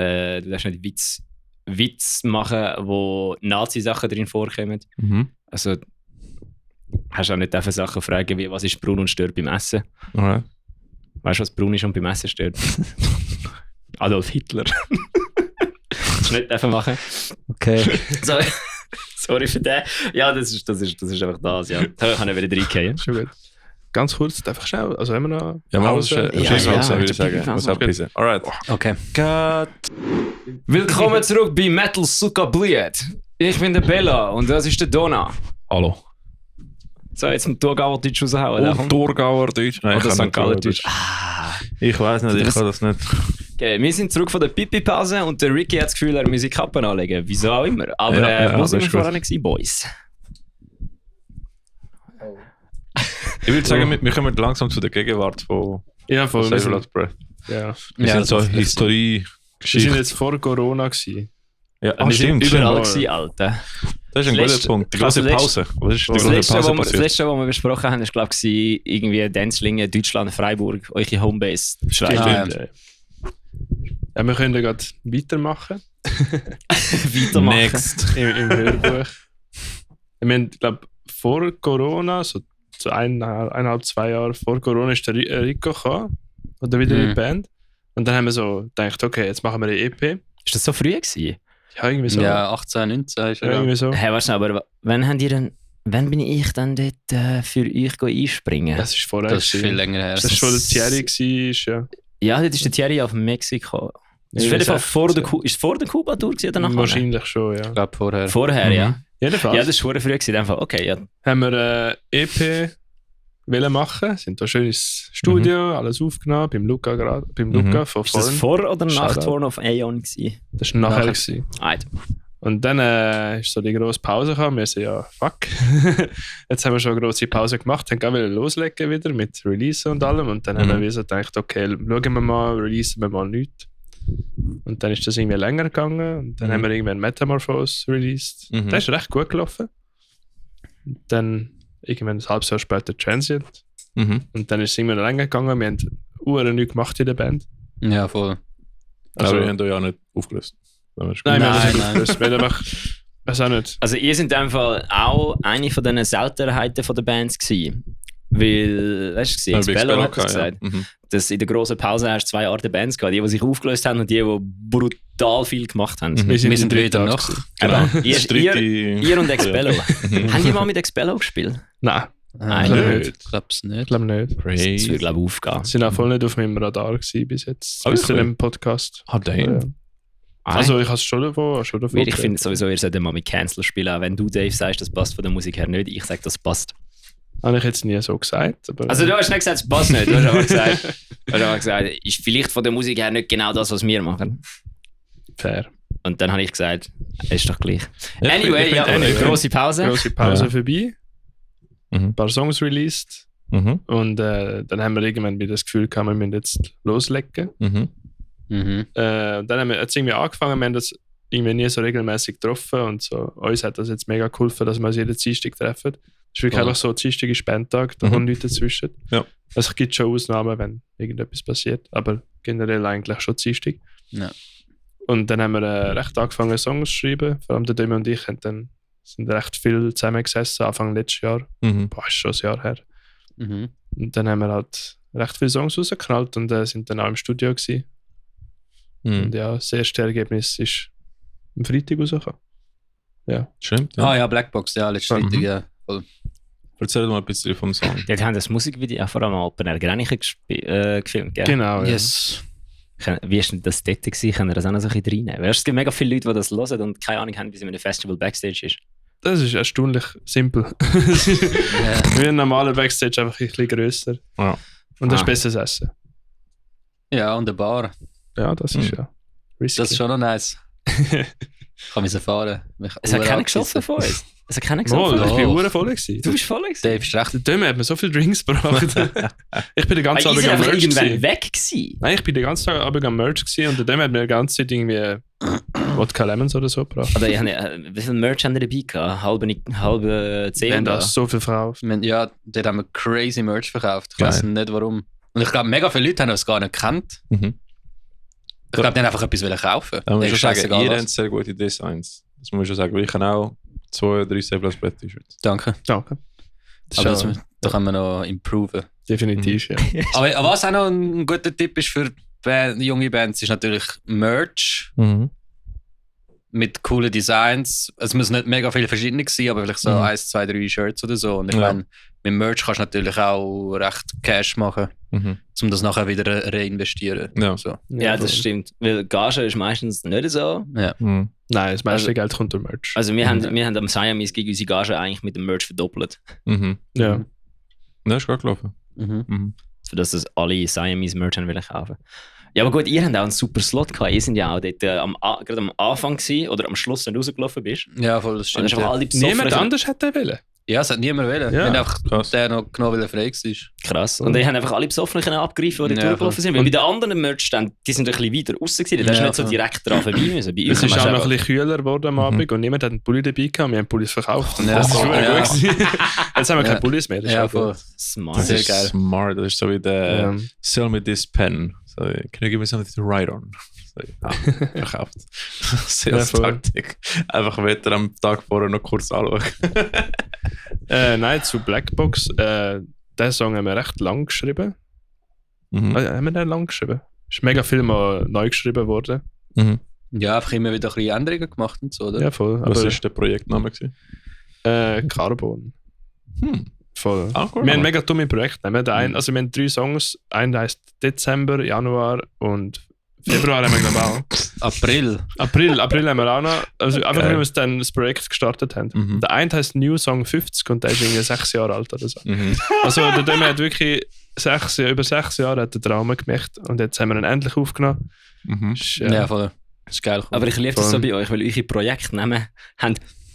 Witz machen, wo Nazi-Sachen drin vorkommen. Mhm. Also hast du auch nicht dürfen Sachen fragen, wie was ist braun und stört beim Essen. Alright. Weißt du, was braun ist und beim Essen stört? Adolf Hitler. Das nicht dürfen machen. Okay. Sorry für den. Ja, das ist einfach das, ja. Da kann ich wieder reingehen. Schon gut. Ganz kurz, einfach schnell. Also haben wir noch. Ja, mal Pause? würde ich ja. sagen. Muss abpissen. Alright. Okay. Willkommen zurück bei Metal Suka Bleed. Ich bin der Bella und das ist der Donna. Hallo. So, jetzt im Thurgauer Deutsch raushauen. Und Thurgauer Deutsch. Nein, Oder ich kann St. Galler nicht Deutsch. Ich weiß nicht, ich kann das nicht. Okay, wir sind zurück von der Pipi-Pause und der Ricky hat das Gefühl, er muss Kappen anlegen. Wieso auch immer. Aber Ja, wo das sind wir ist gut. vorher gewesen, Boys? Ich würde sagen, wir kommen langsam zu der Gegenwart von Ja, voll. Wir Save sind, Last Breath. ja. Wir Ja, sind das so ist echt Historie, Wir sind Geschichte. jetzt vor Corona gewesen. Ja, wir sind überall überall. gewesen, Alter. Das ist ein Das guter letzte- Punkt. Die also große das Pause. Was ist die Das große letzte, Pause was wir passiert? besprochen haben, ist, glaube ich, irgendwie Denzlingen, Deutschland, Freiburg, eure Homebase. Stimmt. Ah, Ja, wir können gleich weitermachen. Weitermachen. Next. Im Hörbuch. Wir haben, glaube vor Corona, so 1,5, 2 Jahre vor Corona, ist der Rico gekommen. Oder wieder in die Band. Und dann haben wir so gedacht, okay, jetzt machen wir eine EP. Ist das so früh gewesen? Ja, irgendwie so. Ja, 18, 19 ist Ja, ja. irgendwie so. Hey, weißt du, aber wann bin ich dann dort für euch einspringen? Das ist vorher. Das ist gewesen. viel länger her. Das ist schon der Thierry war, Ja, das ist der Thierry auf Mexiko. Das ist auf jeden Fall ist es vor der Kuba-Tour oder ja. nachher? Wahrscheinlich schon, ja. Ich glaube vorher. Vorher, ja. Jedenfalls Ja, das war früh gewesen. Einfach, okay, ja. haben wir eine EP wollen machen, sind da schön ins Studio, alles aufgenommen, beim Luca von Ist das vorn. vor oder nach Shoutout. Torn of Aeon gewesen? Das war nachher. Nachher. Gewesen. Alter. Und dann ist so die grosse Pause gekommen. Wir so, ja, fuck. Jetzt haben wir schon eine grosse Pause gemacht, dann gehen wir loslegen wieder mit Release und allem. Und dann haben wir so gedacht, okay, schauen wir mal, releasen wir mal nichts. Und dann ist das irgendwie länger gegangen. Und dann haben wir irgendwann Metamorphose released. Mhm. Das ist recht gut gelaufen. Und dann irgendwann ein halbes Jahr später Transient. Mhm. Und dann ist es irgendwann länger gegangen. Wir haben nichts gemacht in der Band. Ja, voll. Also, wir haben da ja nicht aufgelöst. Nein, Nein, wir haben nein. das wir haben einfach... Weiß auch nicht. Also ihr seid in dem Fall auch eine von diesen Seltenheiten von der Bands gewesen. Weil, weißt du, Expello hat das gesagt. Ja. Mhm. Dass in der grossen Pause hast du 2 Arten Bands gehabt. Die sich aufgelöst haben und die brutal viel gemacht haben. Mhm. Wir sind die wieder dritte noch. Art gewesen. Genau. Ihr, Das dritte- ihr und Expello. Haben die mal mit Expello gespielt? Nein, Nein, nicht. Ich glaube es ich nicht. glaube nicht. Das Crazy. würde, glaube ich, aufgehen. Sie sind auch voll nicht auf meinem Radar gewesen bis jetzt. Oh, Bis zu cool. dem Podcast. Ah, damn. Ja. Also ich habe es schon davon. Weil ich finde sowieso, ihr solltet mal mit Cancel spielen. Auch wenn du, Dave, sagst, das passt von der Musik her nicht, ich sage, das passt. Habe ich jetzt nie so gesagt. Aber, Also du hast nicht gesagt, es passt nicht. Du hast aber gesagt, ist vielleicht von der Musik her nicht genau das, was wir machen. fair. Und dann habe ich gesagt, ist doch gleich. Ja, Anyway, ich find- grosse Pause. Grosse Pause Ja. vorbei. Mhm. Ein paar Songs released. Mhm. Und dann haben wir irgendwann wieder das Gefühl gehabt, wir müssen jetzt loslegen. Mhm. Mhm. Dann haben wir jetzt irgendwie angefangen, wir haben das irgendwie nie so regelmäßig getroffen und so. Uns hat das jetzt mega geholfen, dass wir uns jeden Dienstag treffen. Es ist wirklich Voll. einfach so, Dienstag ist Bandtag, da Mhm. kommen Leute dazwischen. Ja. Also es gibt schon Ausnahmen, wenn irgendetwas passiert, aber generell eigentlich schon Dienstag. Ja. Und dann haben wir recht angefangen, Songs zu schreiben. Vor allem der Demi und ich sind recht viel zusammengesessen, Anfang letztes Jahr. Mhm. Boah, ist schon ein Jahr her. Mhm. Und dann haben wir halt recht viele Songs rausgeknallt und sind dann auch im Studio gewesen. Mhm. Und ja, das erste Ergebnis ist am Freitag rausgekommen. Ja. Stimmt. Ja. Ah ja, Blackbox, ja, letztes Mhm. Freitag, ja. Voll. Erzähl mal ein bisschen vom Song. Die haben das Musikvideo auch vor allem am Open Air Grenichen gefilmt, gell? Genau, ja. Yes. Wie war denn das dort gewesen? Können wir das auch noch so ein bisschen reinnehmen? Weil es gibt mega viele Leute, die das hören und keine Ahnung haben, wie es in einem Festival Backstage ist. Das ist erstaunlich simpel. Wie ein normaler Backstage, einfach ein bisschen grösser. Ja. Und das ist Ah. besseres Essen. Ja, und eine Bar. Ja, das ist Mhm. ja risky. Das ist schon noch nice. Ich kann mich erfahren. Es hat keiner geschossen von uns. Es hat keiner Mal, geschossen. ich bin Oh. hure voll gewesen. Du bist voll gewesen. Dave ist recht. Der Döme hat mir so viele Drinks gebracht. Ich bin den ganzen Aber Abend ihr am seid einfach Merch irgendwann gewesen. weg gewesen. Nein, ich bin den ganzen Abend am Merch gewesen und der Döme hat mir die ganze Zeit irgendwie Wodka Lemons oder so gebracht. Oder wie viel Merch haben die dabei gehabt? Halbe Wir 10 haben da oder? so viel verkauft. Ja, dort haben wir crazy Merch verkauft. Ich Geil. weiß nicht warum. Und ich glaube, mega viele Leute haben das gar nicht gekannt. Mhm. Ich glaube, die haben einfach etwas kaufen. Da muss Denen ich schon ist sagen, scheißegal ihr was. habt sehr gute Designs. Das muss ich schon sagen, weil ich habe auch 2 oder 3 Save Last Breath T-Shirts. Danke. Danke. Das Aber ist das, ja, da können wir noch improven. definitiv, ja. Aber was auch noch ein guter Tipp ist für junge Bands, ist natürlich Merch Mhm. mit coolen Designs. Es muss nicht mega viele verschiedene sein, aber vielleicht so Mhm. 1, 2, 3 Shirts oder so. Und ich Ja. meine, mit Merch kannst du natürlich auch recht Cash machen, Mhm. um das nachher wieder reinvestieren. Ja. So. Ja, das stimmt. Weil Gage ist meistens nicht so. Ja. Mhm. Nein, das meiste Also- Geld kommt durch Merch. Also wir haben am Siamese gegen unsere Gage eigentlich mit dem Merch verdoppelt. Mhm. Ja. Ja, ist gut gelaufen. Mhm. Mhm. Für das alle Siamese Merch haben wollen kaufen. Ja, aber gut, ihr habt auch einen super Slot gehabt. Ihr sind ja auch dort gerade am Anfang gewesen, oder am Schluss, wenn du rausgelaufen bist. Ja, voll, das Und stimmt. dann hast du Ja. alle besoffen. Niemand anders hätte wollen. Ja, es hat niemand wollen. Ja. Wir haben einfach Krass. der noch genau, weil er frei war. Krass. Und die haben einfach alle besoffen können abgreifen, die Ja, durchgelaufen sind. Weil Und- bei den anderen Merchständen, die sind ein bisschen weiter raus gewesen. Da hast du Ja, nicht so voll. direkt dran vorbei müssen. Bei uns Es ist haben auch wir noch ein einfach- bisschen kühler geworden am Abend und niemand hat einen Pulli dabei gehabt. Wir haben Pullis verkauft. Und Ja, das ist voll, schon ja. gut gewesen. Jetzt haben wir Ja. keine Pullis mehr. Das ist Ja, auch voll. gut. smart. Das Sehr ist geil. smart. Das ist so wie der Ähm, Sell me this pen. So, can you give me something to write on? So, verkauft. Sales-Taktik. Einfach Wetter am Tag vorher noch kurz anschauen. nein, zu Blackbox. Den Song haben wir recht lang geschrieben. Mhm. Haben wir den lang geschrieben? Ist mega viel mal neu geschrieben worden. Mhm. Ja, einfach immer wieder ein bisschen Änderungen gemacht und so, oder? Ja, voll. Was Aber war der Projektname? Gewesen? Carbon. Voll. Ah, cool. Wir haben mega dumme Projekte. Mhm. Also wir haben 3 Songs. Einer heisst Dezember, Januar und Februar haben wir glaube ich auch. April. April haben wir auch noch. Also einfach, Geil. weil wir dann das Projekt gestartet haben. Mhm. Der eine heisst New Song 50 und der ist irgendwie 6 Jahre alt oder so. Mhm. Also der Demi hat wirklich über 6 Jahre hat den Traum gemacht und jetzt haben wir ihn endlich aufgenommen. Mhm. Ist, Ja, voll. Das ist geil. Aber ich liebe das so Voll. bei euch, weil eure Projektnamen haben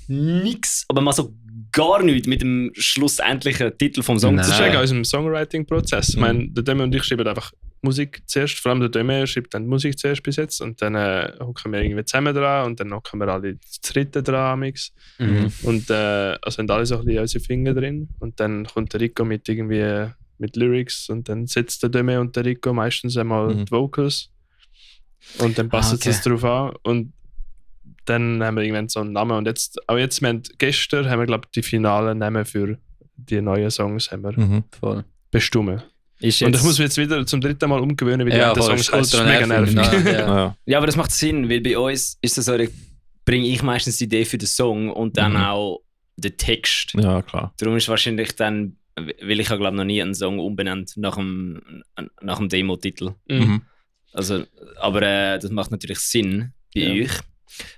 nichts, aber mal so gar nichts mit dem schlussendlichen Titel vom Song Nein. Das zu ist tun. wegen unserem Songwriting-Prozess. Ich meine, der Demi und ich schreiben einfach Musik zuerst. Vor allem der Demi schreibt dann die Musik zuerst bis jetzt. Und dann hocken wir irgendwie zusammen dran und dann hocken wir alle zu dritten dran. Amix. Mhm. Und also haben alle so ein bisschen unsere Finger drin. Und dann kommt der Rico mit irgendwie mit Lyrics und dann setzt der Demi und der Rico meistens einmal Mhm. die Vocals. Und dann passt okay. es darauf an. Und dann haben wir irgendwann so einen Namen. Und jetzt, gestern haben wir, glaube ich, die finalen Namen für die neuen Songs haben wir Mhm. Voll. bestimmt. Ist Und jetzt, ich muss mich jetzt wieder zum 3. Mal umgewöhnen, wie die Ja, alten voll, Songs ist heißen. Das ist ultra mega nervig. nervig. Ja, ja. Ja. ja, aber das macht Sinn, weil bei uns ist das so, bringe ich meistens die Idee für den Song und dann Mhm. auch den Text. Ja, klar. Darum ist wahrscheinlich dann, weil ich habe glaube noch nie einen Song umbenannt nach dem Demo-Titel. Mhm. Also, aber das macht natürlich Sinn bei Ja. euch.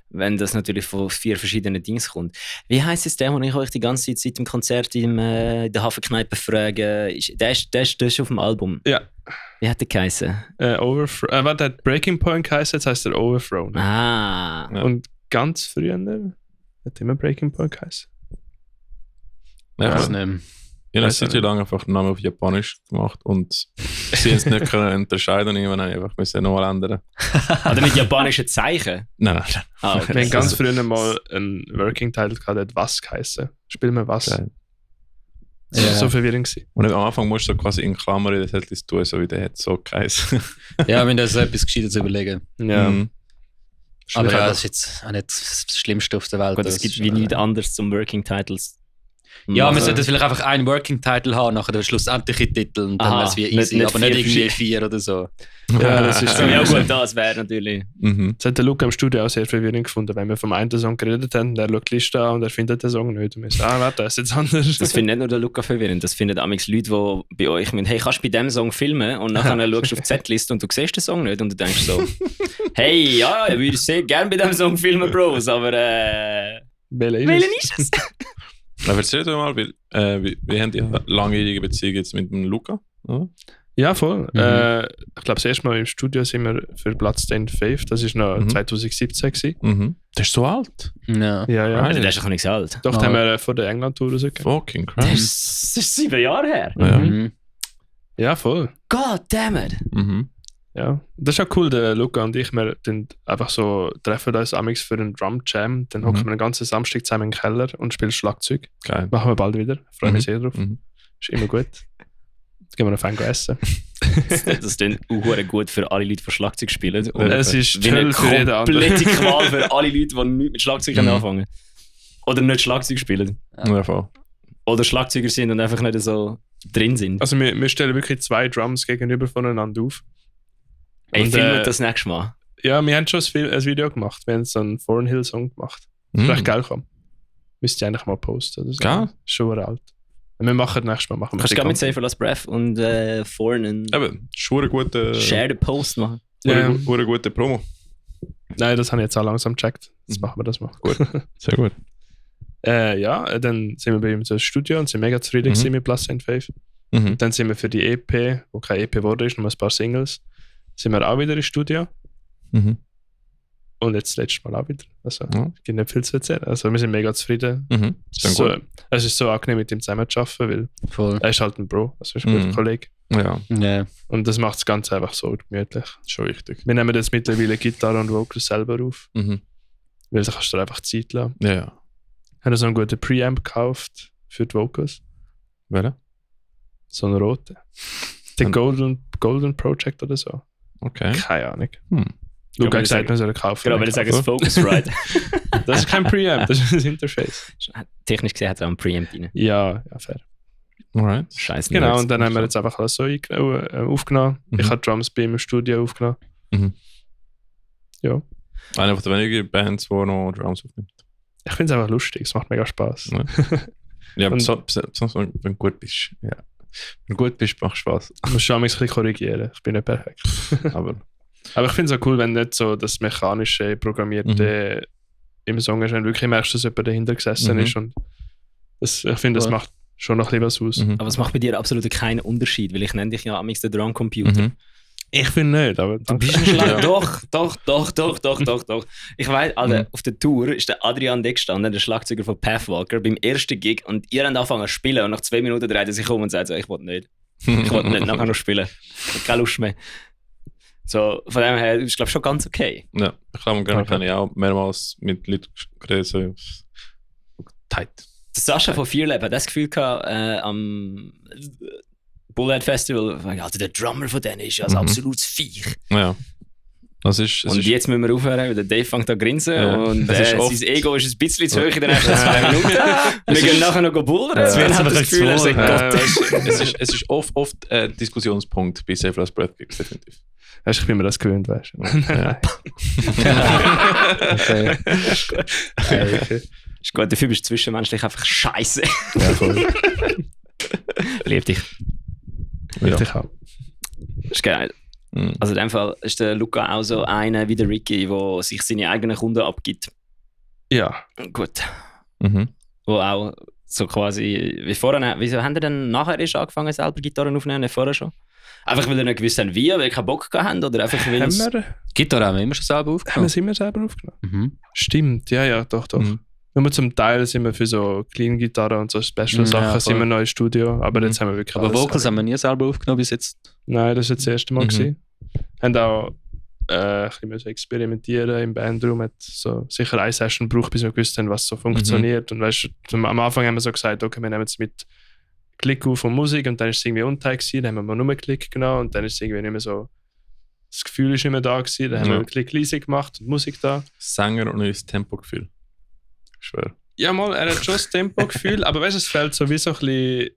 Wenn das natürlich von 4 verschiedenen Dings kommt. Wie heisst es der, den ich euch die ganze Zeit seit dem Konzert in der Hafenkneipe frage? Der ist auf dem Album. Ja. Wie hat der geheißen? Was hat Breaking Point geheißen? Jetzt heisst er Overthrown. Ah. Ja. Und ganz früher hat immer Breaking Point geheißen. Ja, weiß ich nicht. habe eine Zeit lang einfach den Namen auf Japanisch gemacht und sie haben es nicht können unterscheiden und irgendwann habe ich einfach müssen nochmal ändern. Oder mit japanischen Zeichen? Nein. Ah, okay. Wir haben ganz früher mal einen Working Title gehabt, der hat was geheißen. Spielen wir was? Geil. Das war so verwirrend gewesen. Und am Anfang musst du so quasi in Klammern das Zettel tun, so wie der hat so geheißen. Ja, wenn das so etwas Gescheites überlegen. Ja. Mhm. Aber Schwierig, ja, aber- das ist jetzt auch nicht das Schlimmste auf der Welt. Gut, es Das gibt ist, wie nichts anderes zum Working Titles. Ja, machen. wir sollten vielleicht einfach einen Working Title haben, nachher den schlussendlichen Titel und dann Aha, wäre es wie nicht- easy, nicht aber nicht 4 irgendwie 4 oder so. Ja, das ist Ja, gut, das wäre natürlich. Mhm. Das hat der Luca im Studio auch sehr verwirrend gefunden, wenn wir vom einen Song geredet haben, der schaut die Liste an und er findet den Song nicht. Und wir sagen, warte, das ist jetzt anders. Das findet nicht nur der Luca verwirrend, das finden amigs Leute, die bei euch meinen, hey, kannst du bei diesem Song filmen? Und nachher schaust du auf die Z-Liste und du siehst den Song nicht und du denkst so, hey, ja, ich würde sehr gerne bei diesem Song filmen, Bros, aber Welcher welchen ist es? Aber erzähl doch mal, wie haben die eine langjährige Beziehung jetzt mit dem Luca? Oder? Ja, voll. Mhm. Ich glaube, das erste Mal im Studio sind wir für Bloodstained Faith, das war noch Mhm. 2017 gewesen. Mhm. Der ist so alt. Ja. Ja, ja. Right. Der ist doch nicht so alt. Doch, Ah. haben wir vor der England-Tour rausgegeben. Fucking Das Christ. ist 7 Jahre her. Ja. Mhm. Ja, voll. God damn it. Mhm. Ja. Das ist auch cool, der Luca und ich, wir dann einfach so treffen uns amigs für einen Drum Jam, dann hocken wir den ganzen Samstag zusammen im Keller und spielen Schlagzeug. Geil. Machen wir bald wieder. Freue mich Mhm. sehr drauf. Mhm. Ist immer gut. Jetzt gehen wir noch fein essen. Das ist dann auch gut für alle Leute, die Schlagzeug spielen. Und Es ist wie eine toll für jeden anderen. komplette Qual für alle Leute, die nicht mit Schlagzeug Mhm. anfangen. Oder nicht Schlagzeug spielen. Ja, voll. Oder Schlagzeuger sind und einfach nicht so drin sind. Also wir stellen wirklich 2 Drums gegenüber voneinander auf. Ey, und, filmen das nächste Mal. Ja, wir haben schon ein Video gemacht. Wir haben so einen Thornhill-Song gemacht. Mhm. Recht geil kam. Müsst ihr eigentlich mal posten. Oder so. Geil. Schon alt. Wir machen nächstes Mal. Machen wir Kannst du die gar mit ganze- Safer Last Breath und Foreign einen Eben, schwere gute, Share the Post machen. Ja. gute Promo. Nein, das habe ich jetzt auch langsam gecheckt. Jetzt Mhm. machen wir das mal. Gut. Sehr gut. Ja, dann sind wir bei ihm so im Studio und sind mega zufrieden gewesen mit Bloodstained Faith. Mhm. Dann sind wir für die EP, wo kein EP geworden ist, nur ein paar Singles, sind wir auch wieder im Studio. Mhm. Und jetzt das letzte Mal auch wieder. Also, Ja. es gibt nicht viel zu erzählen. Also, wir sind mega zufrieden. Mhm. Ist dann So, gut. es ist so angenehm, mit ihm zusammen zu arbeiten, weil Voll. er ist halt ein Bro, also ist ein guter Mhm. Kollege. Ja, Ja. Und das macht das Ganze einfach so gemütlich. schon wichtig. Wir nehmen jetzt mittlerweile Gitarre und Vocals selber auf, Mhm. weil da kannst du dir einfach Zeit lassen. Ja, ja. Haben so einen guten Preamp gekauft für die Vocals. Welcher? So einen roten. Der Und- Golden Project oder so. Okay. Keine Ahnung. Hm. Luca weil hat gesagt, ich wir sollen kaufen. Genau, weil ich sage, es Focusrite. Das ist kein Preamp, das ist ein Interface. Technisch gesehen hat er auch einen Preamp rein. Ja, fair. Alright. Scheiße. Genau, Nerds. und dann haben wir jetzt einfach alles so aufgenommen. Mhm. Ich habe Drums bei ihm im Studio aufgenommen. Mhm. Ja. Eine von den wenigen Bands, die noch Drums aufnimmt. Ich finde es einfach lustig, es macht mega Spaß. Ja. Ja, aber Und- sonst, wenn du gut bist. Ja. Wenn du gut bist, macht Spaß. Ich muss schon ein bisschen korrigieren, ich bin nicht perfekt. Aber Aber ich finde es auch cool, wenn nicht so das mechanische, programmierte im Song ist, wenn du wirklich merkst, dass jemand dahinter gesessen Mhm. ist. Und das, ich finde, das Cool. macht schon noch ein bisschen was aus. mhm. Aber es macht bei dir absolut keinen Unterschied, weil ich nenne dich ja amix den Drum Computer. Mhm. Ich finde nicht, aber Du bist ein Schlag. Doch. Ich weiß, Alter, auf der Tour ist der Adrian Deck gestanden, der Schlagzeuger von Pathwalker, beim ersten Gig und ihr habt angefangen zu spielen und nach 2 Minuten dreht er sich um und sagt so, ich will nicht. Ich will nicht nachher noch spielen. Ich habe keine Lust mehr. So, von dem her ist glaube ich schon ganz okay. Ja, ich glaube, Okay. kann ich auch mehrmals mit Leuten geredet, so tight. Der Sascha von Fearlab hat das Gefühl gehabt, am Bullhead Festival, Alter, der Drummer von denen ist ja ein Mhm. absolutes Viech. Ja. Das ist, es Und ist jetzt müssen wir aufhören, weil der Dave fängt an zu grinsen Ja. und Es ist oft- sein Ego ist ein bisschen zu hoch in den nächsten 2 Minuten. Wir gehen nachher noch bouldern. Ja. Wir Jetzt haben aber das Gefühl, er dazu, sagt Gott. es ist oft Diskussionspunkt bei Safe Last Breath Gigs, definitiv. ich bin mir das gewöhnt, weißt du. Ja. Okay. Okay. Ist gut, dafür bist du zwischenmenschlich einfach scheiße. Ja, voll. Lieb dich. Richtig auch. Ist geil. Also in dem Fall ist der Luca auch so einer wie der Ricky, der sich seine eigenen Kunden abgibt. Ja. Gut. Mhm. Wo auch so quasi, wie vorher, wieso haben ihr denn nachher erst angefangen, selber Gitarren aufzunehmen, nicht vorher schon? Einfach weil ihr nicht gewusst habt, wie, weil ihr keinen Bock gehabt habt, oder einfach weil es... Gitarre haben wir immer schon selber Haben wir aufgenommen. es immer selber aufgenommen? Mhm. Stimmt, ja, doch. Mhm. Nur zum Teil sind wir für so Clean-Gitarren und so Special-Sachen Ja, sind wir noch im Studio, aber jetzt haben wir wirklich Aber alles Vocals selber. haben wir nie selber aufgenommen bis jetzt. Nein, das war jetzt das erste Mal. Mhm. Gewesen. Haben auch ein bisschen müssen experimentieren im Bandraum. Hat so sicher eine Session gebraucht, bis wir gewusst haben, was so funktioniert. Und weißt, am Anfang haben wir so gesagt, okay, wir nehmen es mit Klick auf und Musik und dann ist es irgendwie untight gewesen, dann haben wir nur Klick genommen und dann ist es irgendwie nicht mehr so, das Gefühl ist nicht mehr da gewesen, dann haben wir Klick leise gemacht und Musik da. Sänger und neues Tempogefühl. Ich schwöre. Ja, mal, er hat schon das Tempo-Gefühl, aber weißt du, es fällt so wie so ein bisschen,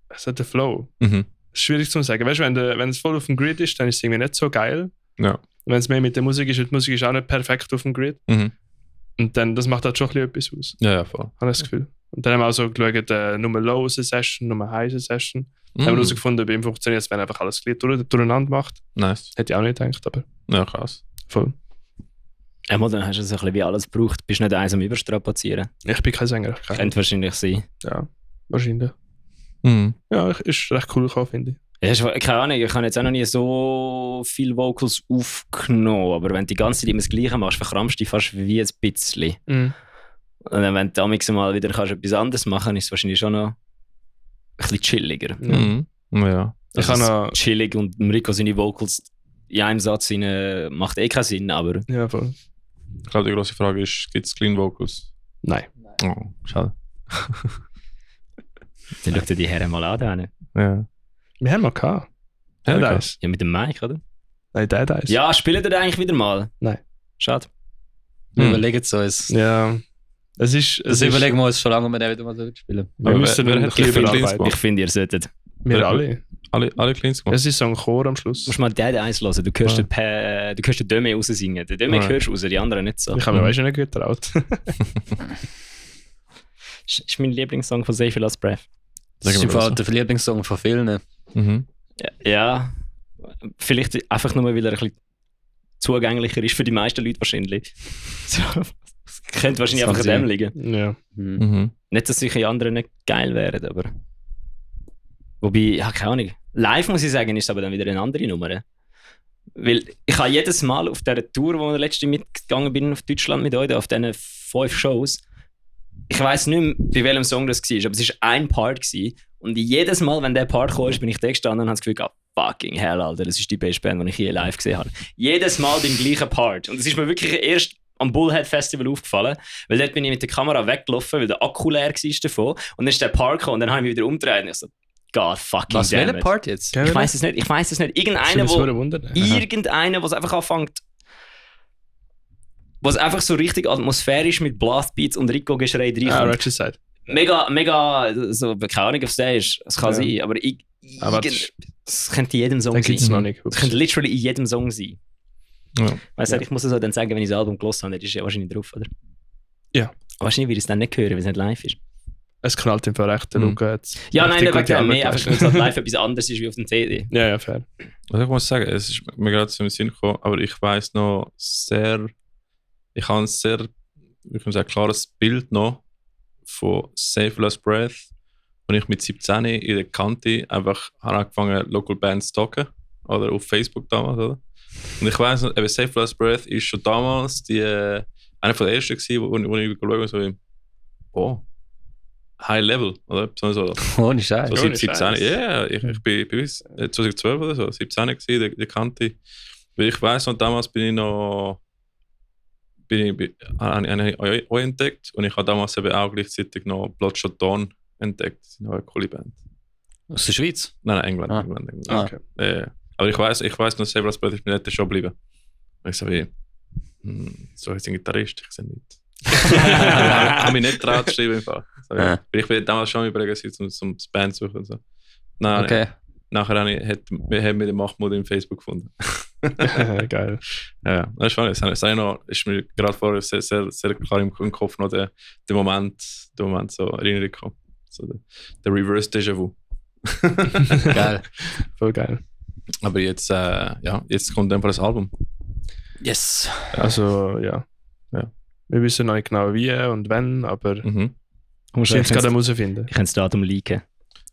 es hat den Flow. Mhm. Das ist schwierig zu sagen. Weißt du, wenn es voll auf dem Grid ist, dann ist es irgendwie nicht so geil. Ja. Und wenn es mehr mit der Musik ist, und die Musik ist auch nicht perfekt auf dem Grid. Mhm. Und dann, das macht halt schon ein bisschen etwas aus, Ja, voll. habe ich das Gefühl. Und dann haben wir auch so geschaut, nur Low ist eine Session, nur High ist eine Session. Haben wir herausgefunden, bei ihm funktioniert es, wenn er einfach alles Glied durcheinander macht. Nice. Hätte ich auch nicht gedacht, aber Ja, krass. voll. Einmal dann hast du so ein bisschen wie alles gebraucht. Bist nicht eins am Überstrapazieren. Ich bin kein Sänger. Könnte wahrscheinlich sein. Ja, wahrscheinlich. Mhm. Ja, ist recht cool gekommen, finde ich. Ja, keine Ahnung, ich habe jetzt auch noch nie so viele Vocals aufgenommen, aber wenn du die ganze Zeit immer das Gleiche machst, verkrampfst du dich fast wie ein bisschen. Mhm. Und dann, wenn du damals mal wieder kannst etwas anderes machen, ist es wahrscheinlich schon noch ein bisschen chilliger. Mhm. Ja. Ich habe noch... Chillig und Rico seine Vocals in einem Satz rein, macht eh keinen Sinn, aber Ja, voll. Ich glaube, die grosse Frage ist, gibt es Clean Vocals? Nein. Oh, schade. dann schaut ihr die Herren mal an. Dann. Ja. Wir haben mal gehabt. Ja, Der klar. Dice. Ja, mit dem Mike, oder? Nein, der Dice. Ja, spielt ihr den eigentlich wieder mal? Nein. Schade. Wir Mhm. überlegen es uns. Ja. Es ist... Das überlegen wir uns schon lange, ob wir den wieder mal so spielen. Wir Aber müssen wer ein hat bisschen viel überarbeiten. Cleans Ich finde, ihr solltet. Wir alle. Alle Cleans gemacht? Es ist so ein Chor am Schluss. Du musst mal den eins hören. Du hörst, Ja. du hörst den Döme raussingen. Den Döme Alright. hörst du raus, die anderen nicht so. Ich habe mir weißt du nicht getraut. Das ist mein Lieblingssong von Save Your Last Breath. Das ist Sagen im wir Fall so. der Lieblingssong von vielen. Mhm. Ja, vielleicht einfach nur, weil er ein bisschen zugänglicher ist für die meisten Leute wahrscheinlich. So, das könnte wahrscheinlich Das einfach kann an dem liegen. Ja. Mhm. Nicht, dass sicher andere nicht geil wären, aber... Wobei, ja, keine Ahnung. Live muss ich sagen, ist es aber dann wieder eine andere Nummer. Weil ich habe jedes Mal auf dieser Tour, wo ich letztes Jahr mitgegangen bin, auf Deutschland mit euch, auf diesen 5 Shows, ich weiss nicht mehr, bei welchem Song das war, aber es war ein Part gewesen. Und jedes Mal, wenn der Part kam, bin ich da gestanden und habe das Gefühl gehabt, fucking hell, Alter, das ist die beste Band, die ich je live gesehen habe. Jedes Mal den gleichen Part. Und es ist mir wirklich erst am Bullhead Festival aufgefallen, weil dort bin ich mit der Kamera weggelaufen, weil der Akku leer war davon. Und dann ist der Part gekommen und dann habe ich mich wieder umgedreht und ich so, God fucking Was, damn welcher it. Part jetzt? Ich weiß es nicht. Irgendeiner, was einfach anfängt, was einfach so richtig atmosphärisch mit Blastbeats und Rico-Geschrei Ah, reinkommt. Ratchet Side. Mega, so, keine Ahnung, ob es der ist. Es kann Ja. sein, aber Aber es könnte in jedem Song den gibt es sein. noch nicht. Es könnte literally in jedem Song sein. Ja. Weißt du, Ja. ich muss es halt dann sagen, wenn ich das Album gelesen habe, dann ist es ja wahrscheinlich drauf, oder? Ja. Aber wahrscheinlich würde ich es dann nicht hören, weil es nicht live ist. Es knallt im Fall recht, der Mhm. Luca jetzt. Ja, nein, richtig nicht wegen gute dem. Mehr Arbeit einfach, weil es halt live etwas anderes ist wie auf dem CD. Ja, fair. Also ich muss sagen, es ist mir gerade so im Sinn gekommen, aber ich weiss noch sehr, ich habe ein sehr, ich kann sagen, klares Bild noch von Save Your Last Breath, als ich mit 17 in der Kante einfach habe angefangen, Local Bands zu stalken, oder auf Facebook damals, oder? Und ich weiss noch, eben Save Your Last Breath ist schon damals einer von den ersten gewesen, wo ich geschaut habe, so oh, High Level, oder? So Ohne Scheiß. so Ohne 17, Scheiß. ja, ich bin bis 2012 oder so, 17 gewesen, der Kante. Weil ich weiss noch, damals bin ich noch, habe ich euch entdeckt und ich habe damals eben auch gleichzeitig noch Bloodshot Dawn entdeckt. Das ist eine coole Band. Aus der Schweiz? Nein, England. Ah. England. Ah. Okay. Aber ich weiss noch, Save Your Last Breath ist mir nicht schon geblieben. Und ich so wie, so ist ein Gitarrist, ich sehe nicht. Ich habe mich nicht traut zu schreiben im Fall. So, ja. Ah. Ich bin damals schon überlegen, zum Band zu suchen und so. Nein, Okay. nachher haben wir den Mahmoud im Facebook gefunden. Geil. Ja, das ist spannend. Es ist mir gerade vorher sehr, sehr, sehr klar im Kopf noch der Moment so Erinnerung gekommen. So der Reverse Déjà-vu. Geil. Voll geil. Aber jetzt, jetzt kommt einfach das Album. Yes. Also, ja. Ja. Wir wissen noch nicht genau wie und wann, aber Mhm. wir müssen es gerade herausfinden. Ich kann das Datum leaken.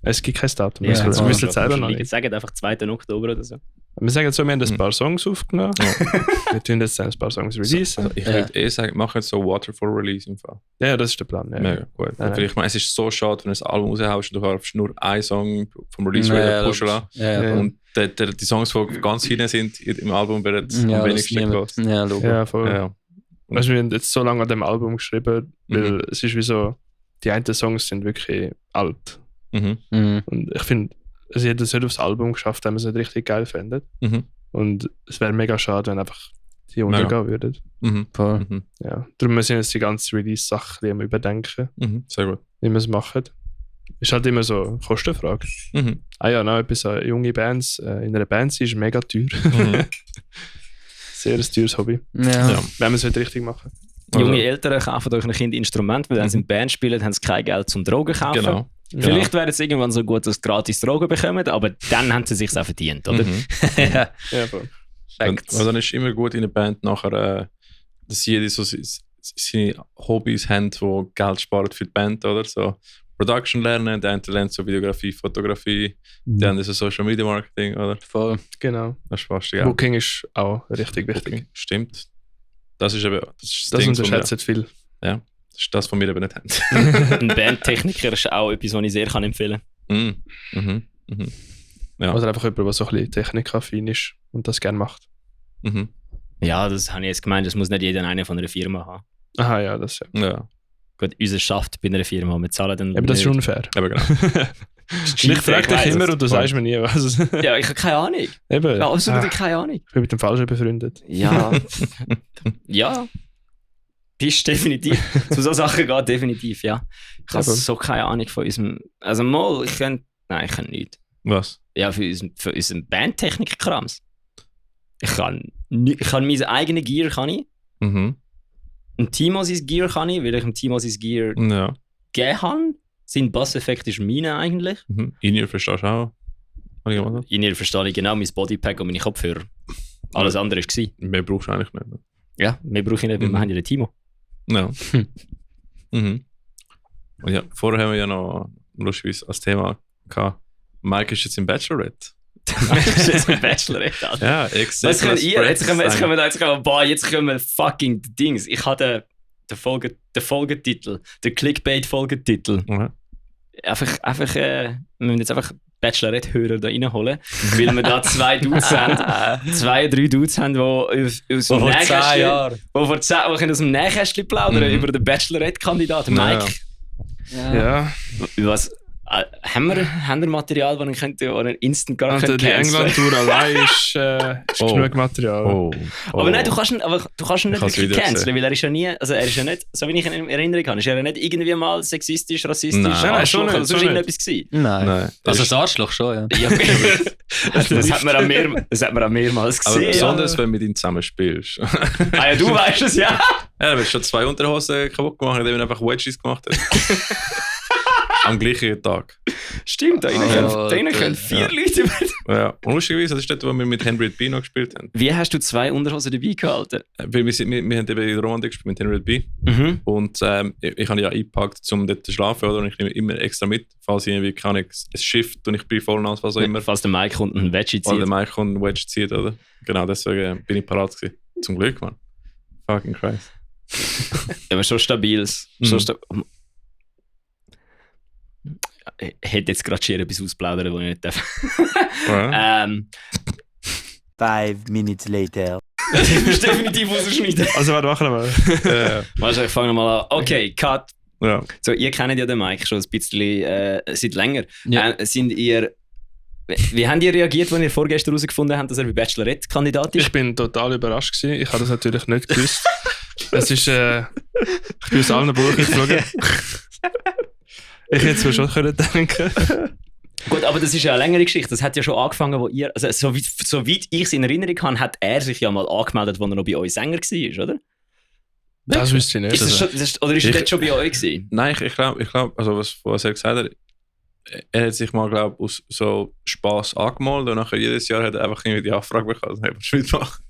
Es gibt kein Datum. Ja, wir wissen es selber noch leaken. nicht. Sagen einfach 2. Oktober oder so. Wir sagen so, wir haben ein Mhm. paar Songs aufgenommen. wir tun jetzt ein paar Songs releasen. Also ich würde sagen, mach jetzt so Waterfall Release im Fall. Ja, das ist der Plan. Ja. Mega gut. Nein. Weil ich meine, es ist so schade, wenn du ein Album raushaust und du hast nur einen Song vom Release Ja, pushen lassen. Ja, Ja. Und die Songs, die ganz hinten sind im Album, werden am das wenigsten niemand- gehört. Ja, Logo. Ja, voll. Ja. Weißt du, wir haben jetzt so lange an dem Album geschrieben, weil Mhm. es ist wie so, die einen Songs sind wirklich alt. Mhm. Mhm. Und ich finde, sie hätten es nicht aufs Album geschafft, wenn man es nicht richtig geil fändet. Mhm. Und es wäre mega schade, wenn einfach die Mega. untergehen würden. Mhm. Voll. Mhm. Ja. Darum müssen wir jetzt die ganze Release-Sache am überdenken, Mhm. Sehr gut. wie wir es machen. Ist halt immer so eine Kostenfrage. Mhm. Ah ja, noch etwas an junge Bands. In einer Band sein ist mega teuer. Mhm. Sehr ein teures Hobby. Ja. Ja. Wenn wir es nicht richtig machen. Also, Junge Eltern kaufen euch ein Kind Instrument, weil wenn sie in Band spielen, haben sie kein Geld zum Drogen kaufen. Genau. Vielleicht wäre es irgendwann so gut, dass sie gratis Drogen bekommen, aber dann haben sie sich auch verdient, oder? Mhm. Ja. Ja, voll. Facts. Und dann ist es immer gut in der Band nachher, dass jeder so seine Hobbys haben, die Geld sparen für die Band, oder? So Production lernen, der eine lernt so Videografie, Fotografie, der andere so Social Media Marketing, oder? Voll. Genau. Das sparst du ja. Booking ist auch richtig wichtig. Stimmt. Das ist eben das Das Ding, unterschätzt viel. das ist das, was wir eben nicht haben. Ein Bandtechniker ist auch etwas, was ich sehr kann empfehlen Mhm. Mhm. Mhm. Ja. Oder einfach jemand, der so ein bisschen technikaffin ist und das gerne macht. Mhm. Ja, das habe ich jetzt gemeint, das muss nicht jeder eine von einer Firma haben. Aha, ja, das ja. Ja, Gut, unser schafft bei einer Firma, wir zahlen dann Aber das ist nicht. unfair. eben genau. Ich frage dich weiss immer es. und du sagst mir nie was. Ja, ich habe keine Ahnung. Eben. Ja, absolut Ah, keine Ahnung. ich bin mit dem Falschen befreundet. Ja. Ja. Bist definitiv. Zu so Sachen geht definitiv, ja. Ich habe Aber- so keine Ahnung von unserem. Also mal, ich kann nicht. Was? Ja, für unseren Bandtechnik-Krams. Ich kann mein eigenes Gear kann ich. Mhm. Ein Timo sein Gear kann ich, weil ich dem Timo sein Gear Ja. gegeben habe. Sein Basseffekt ist meine eigentlich. Mhm. In-Ear verstehst du auch? Einigermaßen? In ihr verstehe ich genau mein Bodypack und meine Kopfhörer. Alles andere war. Mehr brauchst du eigentlich nicht. Ne? Ja, mehr brauche ich nicht, weil wir haben ja den Timo. Ja. Mhm. Und ja, vorher haben wir ja noch lustigerweise als Thema gehabt, Mike ist jetzt im Bachelorette. Das ist jetzt ein Bachelorette, Alter. Ja, Was könnt ihr? Jetzt kommen wir fucking die Dings. Ich hatte den Folgetitel, den Clickbait-Folgetitel. Ja. Wir müssen jetzt einfach Bachelorette-Hörer da reinholen, weil wir da 2 Dudes haben. 2, 3 Dudes haben, die aus dem Vor 10 Nähkästchen, Jahren. die können aus dem Nähkästchen plaudern über den Bachelorette-Kandidaten. Mike, Ja. was, haben wir Material, das ihr instant gar Und könnt die canceln? England-Tour allein ist Oh. genug Material. Oh. Aber nein, du kannst ihn nicht Ich hab's wirklich wieder canceln, gesehen. weil er ist ja nie, also er ist ja nicht, so wie ich ihn in Erinnerung habe, ist er ja nicht irgendwie mal sexistisch, rassistisch, Nein. Nein, Arschloch schon nicht, oder sonst schon irgendetwas gewesen. Nein. Nein. Also das Arschloch schon, ja. Ja, das hat man auch mehrmals Aber gesehen. besonders, wenn du mit ihm zusammen spielst. Ah ja, du weißt es, ja. Ja, du hast schon 2 Unterhosen kaputt gemacht, indem er einfach Wedges gemacht hat. Am gleichen Tag. Stimmt, da innen können 4 ja. Leute über. Ja. Und lustigerweise, das ist dort, wo wir mit Henry B noch gespielt haben. Wie hast du 2 Unterhosen dabei gehalten? Weil wir haben eben in Romandie gespielt mit Henry B. Mhm. Und ich habe ja eingepackt, um dort zu schlafen, oder? Und ich nehme immer extra mit, falls ich irgendwie kann ich es schifft und ich bin voll nass, was auch immer. Falls der Mike kommt und einen Veggie Oder zieht. der Mike und einen Wedge zieht, oder? Genau, deswegen bin ich parat gewesen. Zum Glück, Mann. Fucking Christ. Aber schon stabiles. Mhm. Schon ich hätte jetzt gerade schier etwas ausplaudern, das ich nicht darf. Ja. 5 minutes later. Du musst definitiv rausschneiden. Also, warte, machen wir mal. Also, ich fange nochmal an. Okay, Cut. Ja. So, ihr kennt ja den Mike schon ein bisschen seit länger. Ja. Wie habt ihr reagiert, als ihr vorgestern herausgefunden habt, dass er bei Bachelorette-Kandidat ist? Ich bin total überrascht gewesen. Ich habe das natürlich nicht gewusst. Es ist, ich bin aus allen Buchen geflogen. Ich hätte es mir schon können denken. Gut, aber das ist ja eine längere Geschichte. Das hat ja schon angefangen, wo ihr, also soweit ich es in Erinnerung habe, hat er sich ja mal angemeldet, als er noch bei euch Sänger war, oder? Das wüsste ich nicht. Ist das schon, oder ist er Ich- dort schon bei euch gewesen? Nein, ich glaube, also was er gesagt hat, er hat sich mal, glaube ich, aus so Spass angemeldet und nachher jedes Jahr hat er einfach irgendwie die Anfrage bekommen, dass er mitmachen.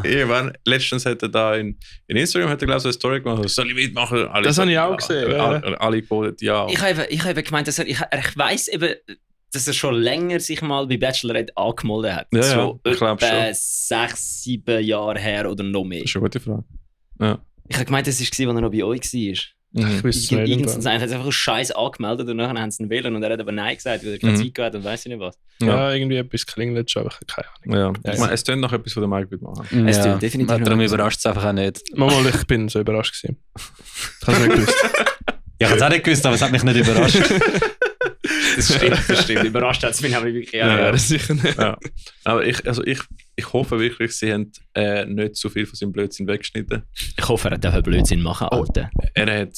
Irgendwann, letztens hat er da in Instagram hat er, glaube ich, so eine Story gemacht, soll ich mitmachen? Alle Das so, habe ich auch ja. gesehen. Alle geboten, ja. Ich habe gemeint, dass ich weiss eben, dass er schon länger sich mal bei Bachelorette angemeldet hat. Ja, so ich glaube schon. 6, 7 Jahre her oder noch mehr. Das ist eine gute Frage. Ja. Ich habe gemeint, das war, als er noch bei euch war. Ich wüsste es nicht. Irgendwann hat er einfach einen Scheiß angemeldet und nachher haben sie ihn wählen und er hat aber Nein gesagt, weil er keine Zeit gehabt hat und weiss ich nicht was. Ja, irgendwie etwas klingelt schon, aber ich habe keine Ahnung. Ja. Ich meine, es tönt noch etwas, was der Mike wird machen. Es tut definitiv Darum noch überrascht es einfach auch nicht. Mal, ich bin so überrascht gewesen. Ich habe es nicht gewusst. Ja, ich habe es auch nicht gewusst, aber es hat mich nicht überrascht. Das stimmt. Überrascht hat es mich aber wirklich. Ja, das sicher nicht. Ja. Aber ich hoffe wirklich, sie haben nicht zu viel von seinem Blödsinn weggeschnitten. Ich hoffe, er darf Blödsinn machen, Alter. Er hat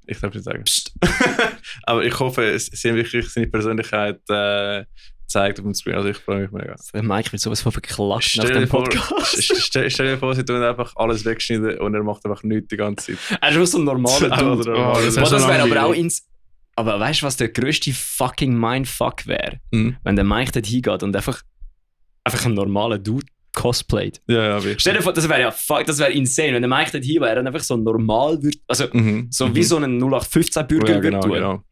ich darf nicht sagen. Aber ich hoffe, sie haben wirklich seine Persönlichkeit gezeigt auf dem Screen. Also ich freue mich mega. Der Mike wird sowas von verklatscht nach Stell dir dem vor, Podcast. stell dir vor, sie tun einfach alles wegschneiden und er macht einfach nichts die ganze Zeit. Er ist nur so ein normaler Dude. Oh, das Das wäre aber auch langweilig. ins... Aber weißt du, was der grösste fucking Mindfuck wäre? Mhm. Wenn der Mike dort hingeht und einfach einen normalen Dude cosplayt. Ja, wirklich. Stell dir vor, das wäre insane, wenn der Mike dort hin wäre und einfach so normal würde, also so wie so ein 0815-Bürger ja, genau, würde tun. genau.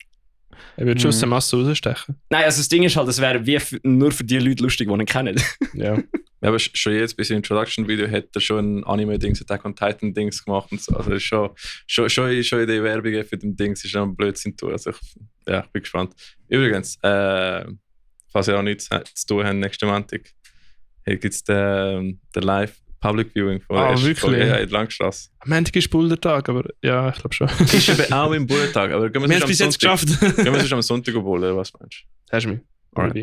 Er würde schon aus der Masse rausstechen. Nein, also das Ding ist halt, das wäre wie nur für die Leute lustig, die ihn kennen. Ja. Ja, aber schon jetzt, bis im Introduction-Video, hat er schon ein Anime-Dings, Attack on Titan-Dings gemacht und so. Also ist schon in der Werbung für den Dings ist schon ein Blödsinn tun. Also ich bin gespannt. Übrigens, falls ihr auch nichts zu tun habt, nächsten Montag gibt es den Live Public Viewing von Ah, der ersten wirklich? Folge in der Langstrasse. Am Montag ist Bullertag, aber ja, ich glaube schon. Ist eben auch im Bullertag, aber gehen Wir haben es bis jetzt geschafft. Gehen wir sonst am Sonntag bullen, oder was meinst du? Hast du mich?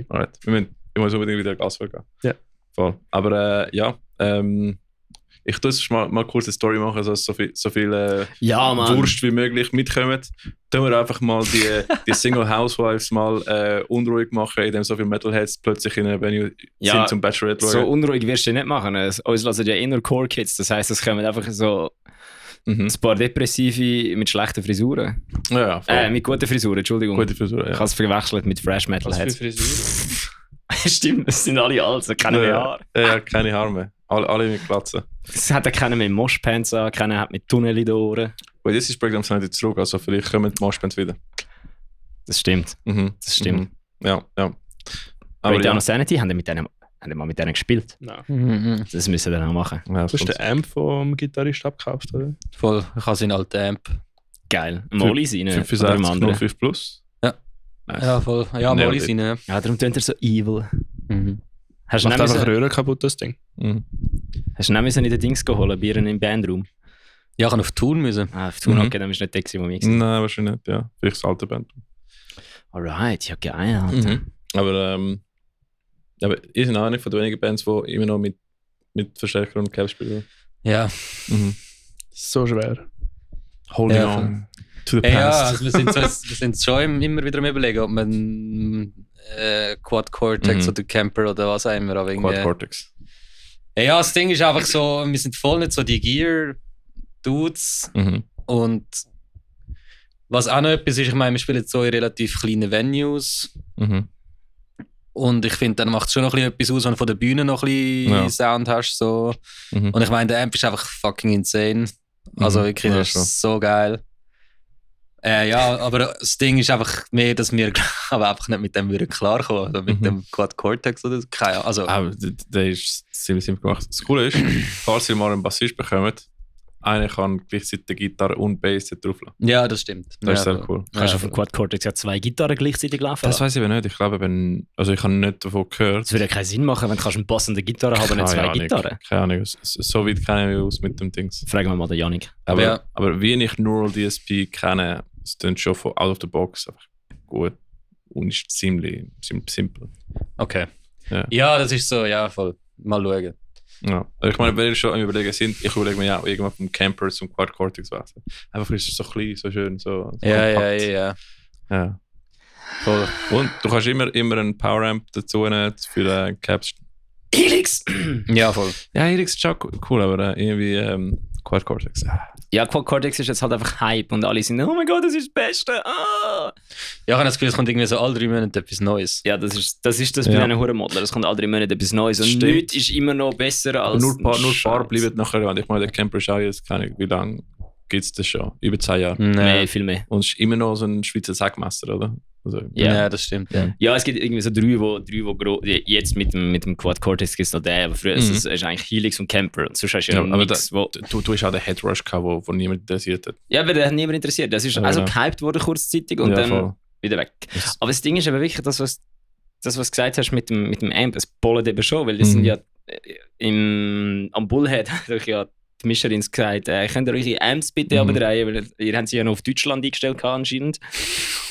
Alright. Ich muss unbedingt wieder Gas gehen. Ja. Voll. Aber ich tue jetzt mal kurz eine Story machen, dass so viele Ja, Mann. Wurst wie möglich mitkommen. Tun wir einfach mal die Single Housewives mal unruhig machen, indem so viele Metalheads plötzlich in einem Venue Ja, sind zum Bachelorette So schauen. unruhig wirst du nicht machen. Uns lassen ja inner Core Kids, das heisst, es kommen einfach so Mhm. ein paar Depressive mit schlechten Frisuren. Ja, voll. Mit guten Frisuren, Entschuldigung. Gute Frisur, Ich ja. habe es verwechselt mit Fresh Was Metalheads. für Frisur? Stimmt, das sind alle alt, so keine mehr Haare. Ja, keine Haare mehr. Alle mit Glatzen. Es hat ja keiner mehr Moshpants an, keiner hat mit Tunnel in den Ohren. Weil das ist Programm nicht zurück, also vielleicht kommen die Moshpants wieder. Das stimmt. Mhm. Das stimmt. Mhm. Ja. Aber Aber Breakdown ja. of Sanity haben die mal mit denen gespielt. Nein. Das müssen wir dann auch machen. Ja, Du hast den Amp vom Gitarrist abgekauft, oder? Voll, ich habe seinen alten Amp. Geil. Molly sein. für Oder im 60 anderen. 05 Plus. Ja. Nice. Ja, voll. Ja, Nee, mal aber- seinen. Ja. Ja, darum tönt er so evil. Mhm. Hast du Macht nicht einfach müssen- Röhren kaputt, das Ding. Mhm. hast du nicht müssen in den Dings geholt, Bieren im Bandraum? Ja, ich kann auf Tour müssen. Ah, auf Tun, Mhm. okay, dann bist du nicht der, gewesen, wo wir waren. Nein, wahrscheinlich nicht, ja. Vielleicht das alte Band. Alright, ja geil, Alter. Aber ich bin auch nicht von den wenigen Bands, die immer noch mit Verstärker und Cap spielen. Ja. So schwer. Holding Ja, on to the Ja, past. also wir sind schon immer wieder am Überlegen, ob man Quad Cortex Mhm. oder Camper oder was auch immer. Aber Quad irgendwie, Cortex. ja, das Ding ist einfach so, wir sind voll nicht so die Gear-Dudes. Mhm. Und was auch noch etwas ist, ich meine, wir spielen jetzt so in relativ kleinen Venues. Mhm. Und ich finde, dann macht es schon noch ein bisschen etwas aus, wenn du von der Bühne noch ein bisschen Ja. Sound hast. So. Mhm. Und ich meine, der Amp ist einfach fucking insane. Also Mhm. wirklich, Ja, das schon. ist so geil. Ja, aber das Ding ist einfach mehr, dass wir aber einfach nicht mit dem würden klarkommen. Oder mit Mhm. dem Quad Cortex oder so. Keine Ahnung. Also, Aber der ist ziemlich simpel gemacht. Das Coole ist, falls ihr mal einen Bassist bekommt, einer kann gleichzeitig Gitarre und Bass dort drauflassen. ja, das stimmt. Das ist ja, sehr cool. Kannst du Ja, auf dem Quad Cortex ja 2 Gitarren gleichzeitig laufen Das lassen? weiß ich aber nicht. Ich glaube, also ich habe nicht davon gehört. Das würde ja keinen Sinn machen, wenn du eine passende Gitarre haben, aber nicht 2 Keine Ahnung. Gitarren. Keine Ahnung. So weit kenne ich mich aus mit dem Dings. Fragen wir mal den Janik. Aber, Ja. aber wie ich Neural DSP kenne, es klingt schon von out of the box einfach gut und ist ziemlich simpel. Okay. Ja. Ja, das ist so, ja, voll. Mal schauen. Ja. Also ich meine, wenn wir schon am Überlegen sind, ich überlege mir ja auch irgendwann vom Camper zum Quad Cortex wechseln. Einfach ist es so klein, so schön, so Ja, kompakt. ja. Ja. Voll. Und du kannst immer einen Power Amp dazu nehmen für Caps. Helix! Ja, voll. Ja, Helix ist schon cool, aber irgendwie Quad Cortex. Ja, Quad Cortex ist jetzt halt einfach Hype und alle sind, oh mein Gott, das ist das Beste. Ah. Ja, ich habe das Gefühl, es kommt irgendwie so alle 3 Monate etwas Neues. Ja, das ist das bei diesen Hurenmodellern. Es kommt alle 3 Monate etwas Neues und Stimmt. nichts ist immer noch besser als Nur ein paar Scheiß. bleiben nachher. Und ich meine, der Camper ist auch jetzt, keine Ahnung, wie lange gibt es das schon? Über 10 Jahre. Mehr, viel mehr. Und es ist immer noch so ein Schweizer Sackmesser, oder? Also, Ja. Das stimmt. Ja. Ja, es gibt irgendwie so 3, wo jetzt mit dem Quad Cortex gibt es noch den, aber früher ist es ist eigentlich Helix und Camper. Und sonst hast du ja, aber nichts, wo... du hast auch den Headrush gehabt, wo niemand interessiert hat. Ja, aber der hat niemand interessiert. Das ist Ja, also ja. gehypt worden kurzzeitig und Ja, dann voll. wieder weg. Aber das Ding ist eben wirklich das, was du gesagt hast mit dem Amp, es bollet eben schon, weil die sind ja am Bullhead hat euch ja die Mischerins gesagt, könnt ihr eure Amps bitte abdrehen, weil ihr habt sie ja noch auf Deutschland eingestellt gehabt, anscheinend.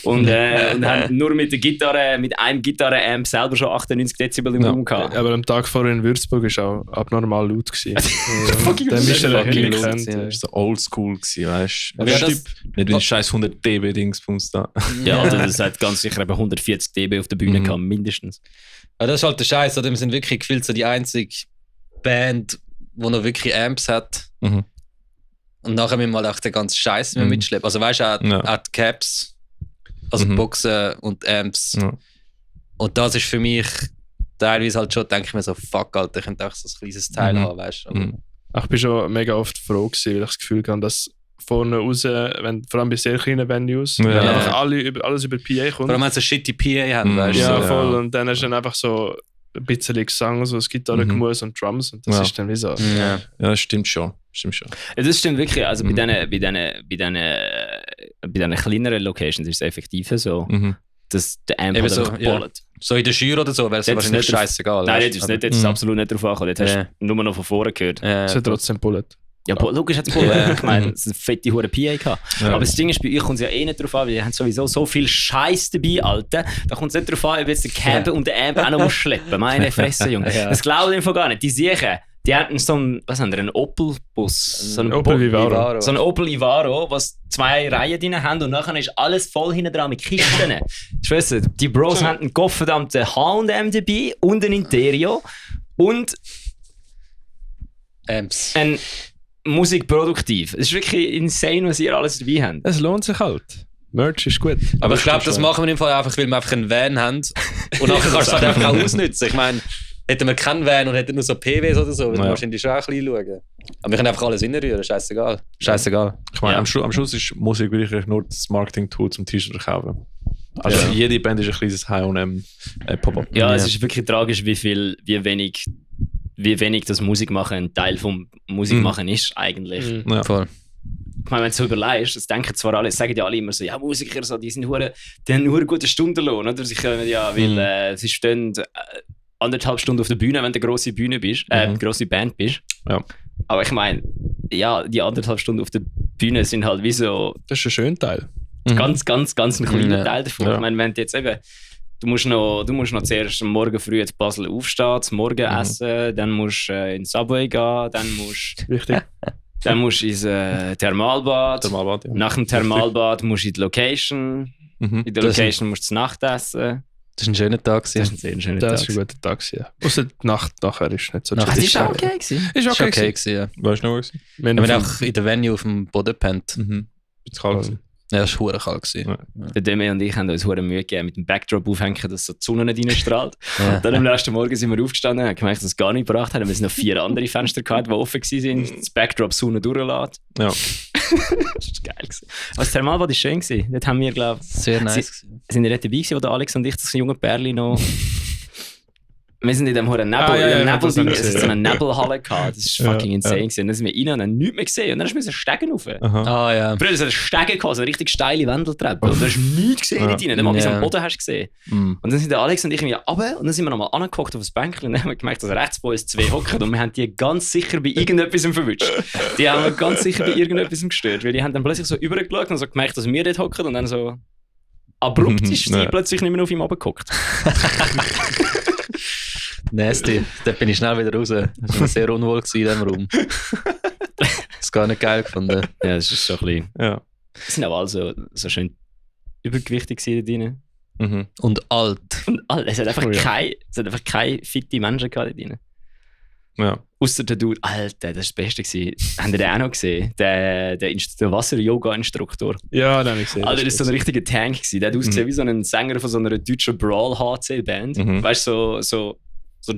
Und haben nur mit der Gitarre, mit einem Gitarre-Amp selber schon 98 Dezibel im Raum gehabt. Aber am Tag vorher in Würzburg war auch abnormal laut. Fucking Der Michel hat fucking ihn laut gekannt. gewesen. Das war so oldschool, weißt du? Aber ja, das- Nicht wie die scheiß 100 dB-Dingsbums da. Ja, also das hat ganz sicher eben 140 dB auf der Bühne gehabt, mindestens. Aber das ist halt der Scheiß, oder? Wir sind wirklich gefühlt so die einzige Band, die noch wirklich Amps hat. Mhm. Und nachher müssen wir halt auch den ganzen Scheiß mitschleppen. Also weißt du, auch die Caps, also Boxen und Amps. Ja. Und das ist für mich teilweise halt schon, denke ich mir so, fuck, Alter, ich könnte auch so ein kleines Teil haben, weißt du. Ich bin schon mega oft froh gewesen, weil ich das Gefühl hatte, dass vorne raus, vor allem bei sehr kleinen Venues, Ja. wenn einfach alles über PA kommt. Vor allem, wenn sie ein shitty PA haben, weißt du. Ja, so. voll. Und dann hast du dann einfach so ein bisschen Gesang, so das Gitarrengemus und Drums. Und das Ja. ist dann wie so. Ja. Ja, das stimmt schon. Ja, das stimmt wirklich. Also bei diesen kleineren Locations ist es effektiv so, dass der Amp Eben halt so, einfach ja. bollet. So in der Jury oder so wäre es Dort wahrscheinlich ist nicht- scheißegal. Nein, weißt das du. ist nicht, absolut nicht drauf angekommen. Dort hast du nur noch von vorne gehört. Es hat trotzdem Bullet. Ja, logisch hat es bollet. Ich meine, es ist eine fette hure PA gehabt. Ja. Aber das Ding ist, bei euch kommt es ja eh nicht drauf an, weil ihr habt sowieso so viel Scheiß dabei, Alter. Da kommt es nicht drauf an, ob jetzt der Camper und der Amp auch noch muss schleppen. Meine Fresse, Junge. Ja. Das glaube ich einfach gar nicht. Die Siechen, die hatten so einen, was haben die, einen Opel-Bus. So einen Opel Vivaro. So ein Opel Ivaro, was 2 Reihen drin haben und nachher ist alles voll hinten dran mit Kisten. Ich weiss, die Bros haben einen gottverdammten H&M dabei und ein Interio und Amps. ein Musikproduktiv. Es ist wirklich insane, was ihr alles dabei habt. Es lohnt sich halt. Merch ist gut. Aber ich glaube, das machen wir im Fall einfach, weil wir einfach einen Van haben. Und nachher kannst du es halt einfach auch ausnutzen. Ich meine, hätten wir keinen Van und hätten nur so PWs oder so, würden wir wahrscheinlich schon auch ein bisschen schauen. Aber wir können einfach alles reinrühren, scheißegal. Scheißegal. Ich meine, Ja. am Schluss ist Musik wirklich nur das Marketing-Tool zum T-Shirt kaufen. Also jede Band ist ein kleines H&M Pop-up. Ja, es ist wirklich tragisch, wie wenig das Musikmachen ein Teil vom Musikmachen ist eigentlich. Ja. Voll. Ich meine, wenn du so überlegst, das denken zwar alle, sagen ja alle immer so, ja, Musiker, so, die haben nur einen guten Stundenlohn, oder? Sie können ja, weil sie stehen 1,5 Stunden auf der Bühne, wenn du eine grosse Bühne bist, grosse Band bist. Ja. Aber ich meine, ja, die 1,5 Stunden auf der Bühne sind halt wie so Das ist ein schöner Teil. ganz ein kleiner Ja. Teil davon. Ja. Ich meine, wenn du jetzt eben, du musst noch zuerst am Morgen früh in Basel aufstehen, zum Morgen essen, dann musst du in Subway gehen, dann musst Richtig. du ins Thermalbad. Thermalbad, ja. Nach dem Thermalbad musst du in die Location. Mhm. In der Das- Location musst du zu Nacht essen. Das war ein schöner Tag. Das ist ein sehr schöner Das Tag. ist ein guter Tag. Ja. Außer die Nacht nachher ist nicht so Nacht Ah, das ist ist auch okay. okay gewesen. Ist Das war okay. okay. gewesen. Ja. Weißt du noch, was? Wir haben Wir haben auf auch in der Venue auf dem Boden gepennt. Mhm. Ist kalt gewesen. Ja, das war verdammt kalt. gewesen. Ja. Der Demi und ich haben uns hure Mühe gegeben mit dem Backdrop aufhängen, dass so die Sonne nicht reinstrahlt. Ja. Dann am nächsten Morgen sind wir aufgestanden, haben gemerkt, dass es gar nicht gebracht hat. Wir sind noch 4 andere Fenster gehabt, die offen waren. Das Backdrop Sonne durchlässt. Ja. Das war geil gewesen. Aber das Thermalbad war schön gewesen. Dort haben wir, glaube Sehr nice. gewesen. sind wir dort dabei gewesen, wo der Alex und ich, das junge Pärli noch... Wir sind in dem Nebel, Ah, ja, in dem ja, Nebel, das habe ich es ist so gesehen. eine Nebelhalle gehabt. Das war Ja, fucking insane ja. gewesen. Dann sind wir rein und haben nichts mehr gesehen. Und dann mussten wir Stegen rauf. Aha. Ah ja. Früher so eine Stege gehabt, so eine richtig steile Wendeltreppe. Und du hast nichts gesehen dort rein. Nicht mal bis Ja. am Boden hast du gesehen. Mhm. Und dann sind der Alex und ich irgendwie runter und dann sind wir nochmal angeguckt auf das Bänkchen und dann haben wir gemerkt, dass rechts von uns 2 hocken und wir haben die ganz sicher bei irgendetwas verwünscht. Die haben wir ganz sicher bei irgendetwas gestört, weil die haben dann plötzlich so übergeschaut und so gemerkt, dass wir dort hocken und dann so abrupt ist die Ja. plötzlich nicht mehr auf ihm runtergeguckt. Nasty. Dort bin ich schnell wieder raus. Ich war sehr unwohl gewesen in diesem Raum. Das gar nicht geil gefunden. Ja, das ist so ein bisschen... Ja. Die sind auch alle so schön übergewichtig gewesen dort drin. Mhm. Und alt. Und alle, es hat einfach Oh ja. keine fitte Menschen gehabt dort drin. Ja. Ausser der Dude, Alter, das war das Beste gewesen. Habt ihr den auch noch gesehen? Der Wasser-Yoga-Instruktor. Ja, den habe ich gesehen. Alter, das war so ein richtiger Tank gewesen. Der hat ausgesehen wie so ein Sänger von so einer deutschen Brawl-HC-Band. Mhm. Weißt du, so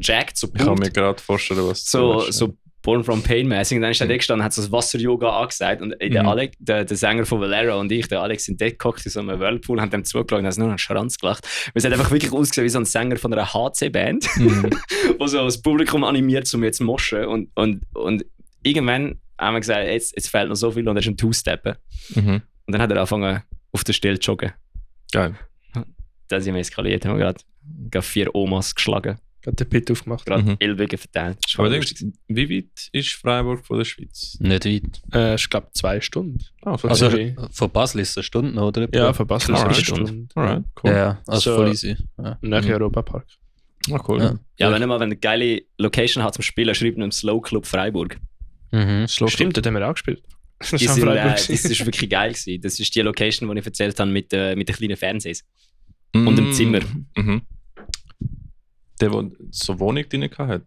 jacked, so Ich kann bunt. mir gerade vorstellen, was So Born from Pain-mäßig. Und dann ist er da gestanden, hat so das Wasser-Yoga angesagt. Und der Sänger von Valera und ich, der Alex, sind dort gehockt in so einem Whirlpool, haben dem zugeschaut und haben nur noch einen Schranz gelacht. Weil es hat einfach wirklich ausgesehen wie so ein Sänger von einer HC-Band, wo so das Publikum animiert, um jetzt zu moschen. Und irgendwann haben wir gesagt, jetzt fehlt noch so viel und er ist ein Two-Steppen. Mhm. Und dann hat er angefangen, auf der Stelle zu joggen. Geil. Da sind wir eskaliert, haben wir gerade 4 Omas geschlagen, Gerade den Pit aufgemacht. gerade Ellbogen verteilt. Das war Aber lustig. wie weit ist Freiburg von der Schweiz? Nicht weit. Ich glaube 2 Stunden. Ah, Also Zürich. von Basel ist es eine Stunde, oder? Ja, von Basel ist es Alright. eine Stunde. alright, cool. Ja, also So- voll easy. Ja. Nach Europapark. Ah, cool. Ja. Ja, wenn ihr eine geile Location hat zum Spielen, schreibt ihm Slow Club Freiburg. Mhm. Stimmt, dort haben wir auch gespielt. Das Die war sind, Freiburg. das ist wirklich geil gewesen. Das ist die Location, die ich erzählt habe mit den kleinen Fernsehs. Mm. Und im Zimmer. Mhm. Der so Wohnung drin hat.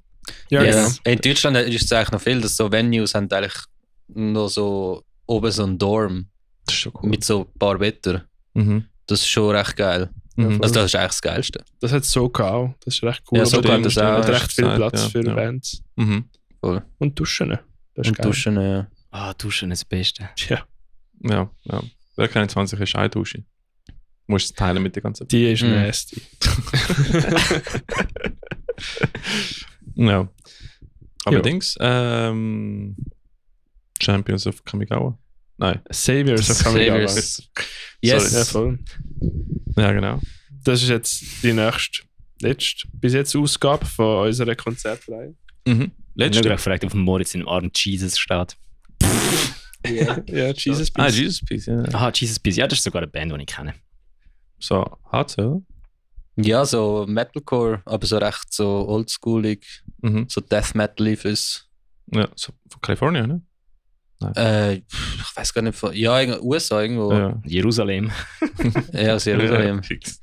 Ja, Yes. In Deutschland ist es eigentlich noch viel, dass so Venues haben eigentlich noch so oben so ein Dorm Das ist schon cool. mit so ein paar Betten. Mhm. Das ist schon recht geil. Mhm. Also das ist eigentlich das Geilste. Das hat so auch. Das ist recht cool. Ja, so Aber kann da das hat auch, recht viel gesagt, Platz ja, für ja. Bands. Mhm. Und Duschen. Das ist Und geil. duschen, ja. Ah, Duschen ist das Beste. Ja, Ja, ja. Wer 21 ist eine Dusche. Du musst es teilen mit der ganzen. die ist Mhm. nasty. Ja. Aber Ja. Dings, Champions of Kamigawa? Nein. Saviors of Kamigawa. Saviors. Yes. Ja, voll. Ja, genau. Das ist jetzt die letzte bis jetzt Ausgabe von unserer Konzertreihe. Mhm. Ich habe Letzte. gerade gefragt, auf dem Moritz in dem Arm Jesus steht. Ja, Jesus Ah, Peace. Jesus Peace, ja. Aha, Jesus Peace. Ja, das ist sogar eine Band, die ich kenne. So, HC, oder? Ja, so Metalcore, aber so recht so oldschoolig, Mhm. so Death Metal ist. Ja, so von Kalifornien, ne? Ich weiß gar nicht, ja, USA irgendwo. Ja. Jerusalem. Ja, aus Jerusalem. Fix.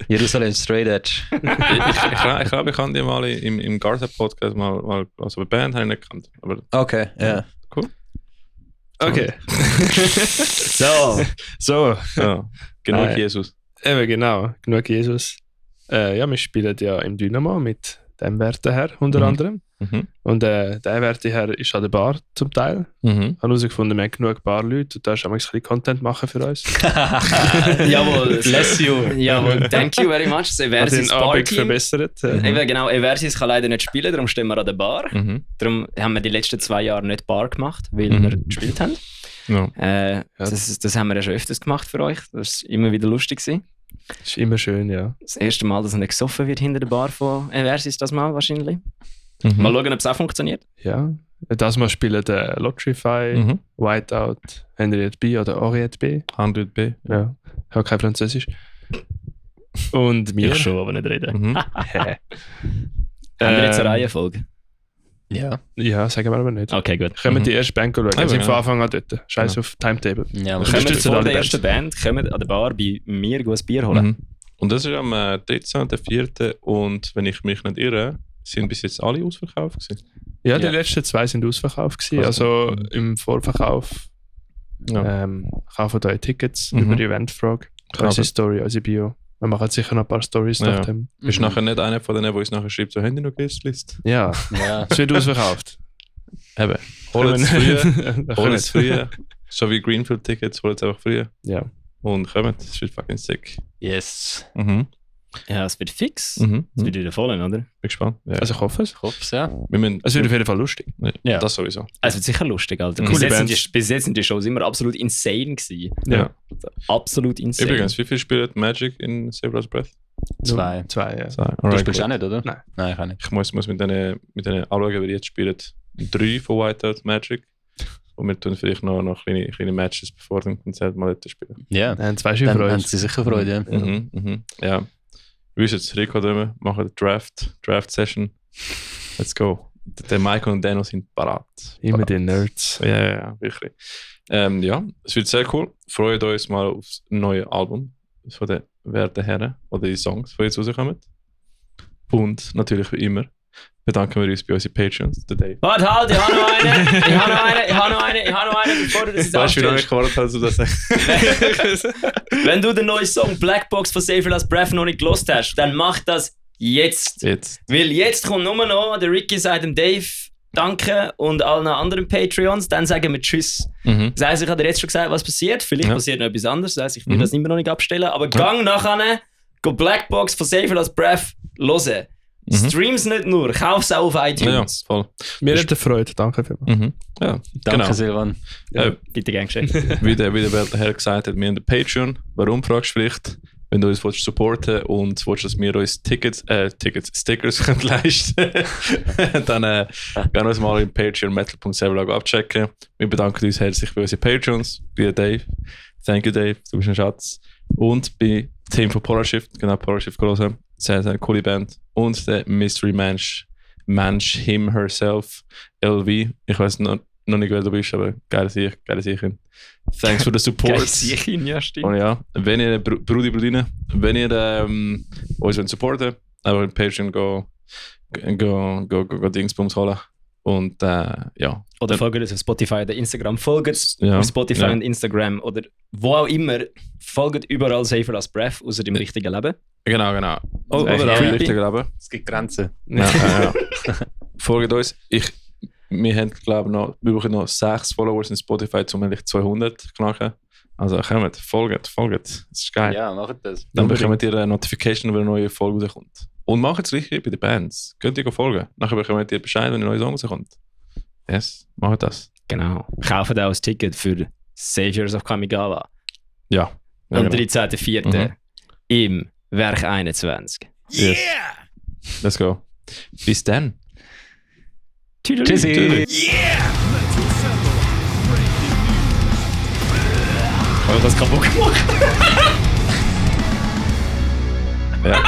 Jerusalem Straight Edge. Ich kann die mal im Garza-Podcast mal also eine Band habe ich nicht gekannt. Aber Okay, ja. cool. Okay. So. So, Ja, genug Nein. Jesus. eben genau. Genug Jesus. Ja, wir spielen ja im Dynamo mit dem Werteherr unter Mhm. anderem. Mhm. Und der Werteherr ist an der Bar zum Teil. Mhm. Ich habe herausgefunden, wir haben genug Barleute und da ist auch ein bisschen Content machen für uns. Jawohl. Bless you. Jawohl. Thank you very much. Das Hat Eversis den Abend Bar-Team. verbessert. Eben genau, Eversis kann leider nicht spielen, darum stehen wir an der Bar. Mhm. Darum haben wir die letzten 2 Jahre nicht Bar gemacht, weil Mhm. wir gespielt haben. Ja. Das haben wir ja schon öfters gemacht für euch. Das war immer wieder lustig gewesen. Das ist immer schön, ja. Das erste Mal, dass nicht gesoffen wird hinter der Bar von Eversis, das Mal wahrscheinlich. Mhm. Mal schauen, ob es auch funktioniert. Ja. Das Mal spielen der Lotrify, Mhm. Whiteout, Henriette B oder Henriette B. 100B. Ja. Ich habe kein Französisch. Und mir. Ich schon, aber nicht reden. Mhm. Hä? Haben wir jetzt eine Reihenfolge? Ja. Ja, sagen wir aber nicht. Okay, gut. Können wir Mhm. die erste Band schauen? Wir Eben, sind ja. von Anfang an dort. Scheiß auf Timetable. Ja, Wir aber kommen unterstützen vor alle der Bands. ersten Band, kommen an der Bar bei mir ein Bier holen. Mhm. Und das ist am 13.04. Und wenn ich mich nicht irre, sind bis jetzt alle ausverkauft gewesen. Ja, die Ja. letzten 2 sind ausverkauft gewesen. Krass. Also Mhm. im Vorverkauf Ja. kaufen da Tickets Mhm. über die Eventfrage. Aber- Unsere Story, unsere Bio. Wir machen sicher noch ein paar Stories Ja. nach dem. Bist nachher nicht einer von denen, der uns nachher schreibt, so, haben die noch Guestlist? Ja, Ja. es wird ausverkauft. Eben. Holt es früher. Können- Holt es früher. So wie Greenfield-Tickets, holt es einfach früher. Ja. Und kommt, das wird fucking sick. Yes. Mhm. Ja, es wird fix. Mhm. Es wird wieder voll, oder? Bin gespannt. Ja. Also ich hoffe es. Ich hoffe es, ja. wir müssen, Es wird auf jeden Fall lustig. Ja. Das sowieso. Es wird sicher lustig, Alter. Mhm. Bis, Coole jetzt Bands. bis jetzt sind die Shows immer absolut insane gewesen. Ja. Absolut insane. Übrigens, wie viel spielt Magic in Saber's Breath? 2. 2, ja. So, Du alright, spielst gut. auch nicht, oder? Nein. Nein, ich auch nicht. Ich muss mit denen anschauen, wie die jetzt spielen. 3 von Whiteout Magic. Und wir tun vielleicht noch kleine Matches bevor dem Konzert mal dort spielen. Ja. Dann 2 Dann Schiffe haben uns. sie sicher Freude, ja. Mhm, mhm. Ja. Wir wissen jetzt, Rico drüben, machen eine Draft-Session. Let's go. Der Michael und Dano sind parat. Immer Parat. die Nerds. Ja, wirklich. Ja, es wird sehr cool. Freut uns mal aufs neue Album von den werten Herren oder die Songs, die jetzt rauskommen. Und natürlich wie immer bedanken wir uns bei unseren Patreons, der Dave. Warte, halt, ich habe noch einen, bevor du das jetzt Weißt du, wie lange ich abstellst. gewartet habe, dass du das sagst? Wenn du den neuen Song Black Box von Safer Last Breath noch nicht gelost hast, dann mach das jetzt. Jetzt. Weil jetzt kommt nur noch, der Ricky sagt dem Dave Danke und allen anderen Patreons, dann sagen wir Tschüss. Das heisst, ich habe dir jetzt schon gesagt, was passiert. Vielleicht passiert noch etwas anderes, das heisst, ich will das immer noch nicht abstellen. Aber gang nachher, go Black Box von Safer Last Breath hören. Streams nicht nur, kauf's auch auf Ja, iTunes. voll. Mir hat Freude, danke vielmals. Ja, Danke, genau. Silvan. Bitte gern geschehen. Wie der Werte Herr gesagt hat, wir haben den Patreon. Warum, fragst du vielleicht? Wenn du uns willst supporten und willst, dass wir uns Stickers können leisten können, dann gehen uns mal im Patreon metal.7 abchecken. Wir bedanken uns herzlich bei unseren Patreons, bei Dave. Thank you, Dave, du bist ein Schatz. Und bei Team von Polar-Shift, genau, Polar-Shift hören. Sehr, sehr coole Band. Und der Mystery Mensch, him, herself, LV. Ich weiß noch nicht, wer du bist, aber geile Sicher. Thanks for the support. Ja, stimmt. Und ja, wenn ihr Brudi, wenn ihr uns wollt supporten, einfach in Patreon go Dingsbums holen. Und ja. Oder folgt uns auf Spotify oder Instagram. Folgt Ja, auf Spotify ja. und Instagram oder wo auch immer. Folgt überall Safer Last Breath, außer im richtigen Leben. Genau. Oh, Oder ja. auch im richtigen Leben. Es gibt Grenzen. Ja. Folgt uns. Wir haben, glaube ich, wir brauchen noch 6 Followers in Spotify, um endlich 200 knacken. Also kommt, folgt. Das ist geil. Ja, macht das. Dann bekommt ihr eine Notification, wenn eine neue Folge rauskommt. Und macht es richtig bei den Bands. Könnt ihr folgen. Nachher bekommt ihr Bescheid, wenn eine neue Song rauskommt. Yes, macht das. Genau. Kauft auch ein Ticket für Saviors of Kamigawa. Ja. Am genau. 13.04. im Werk 21. Yes. Let's go. Bis dann. Tschüssi. Habe ich das kaputt gemacht? Ja.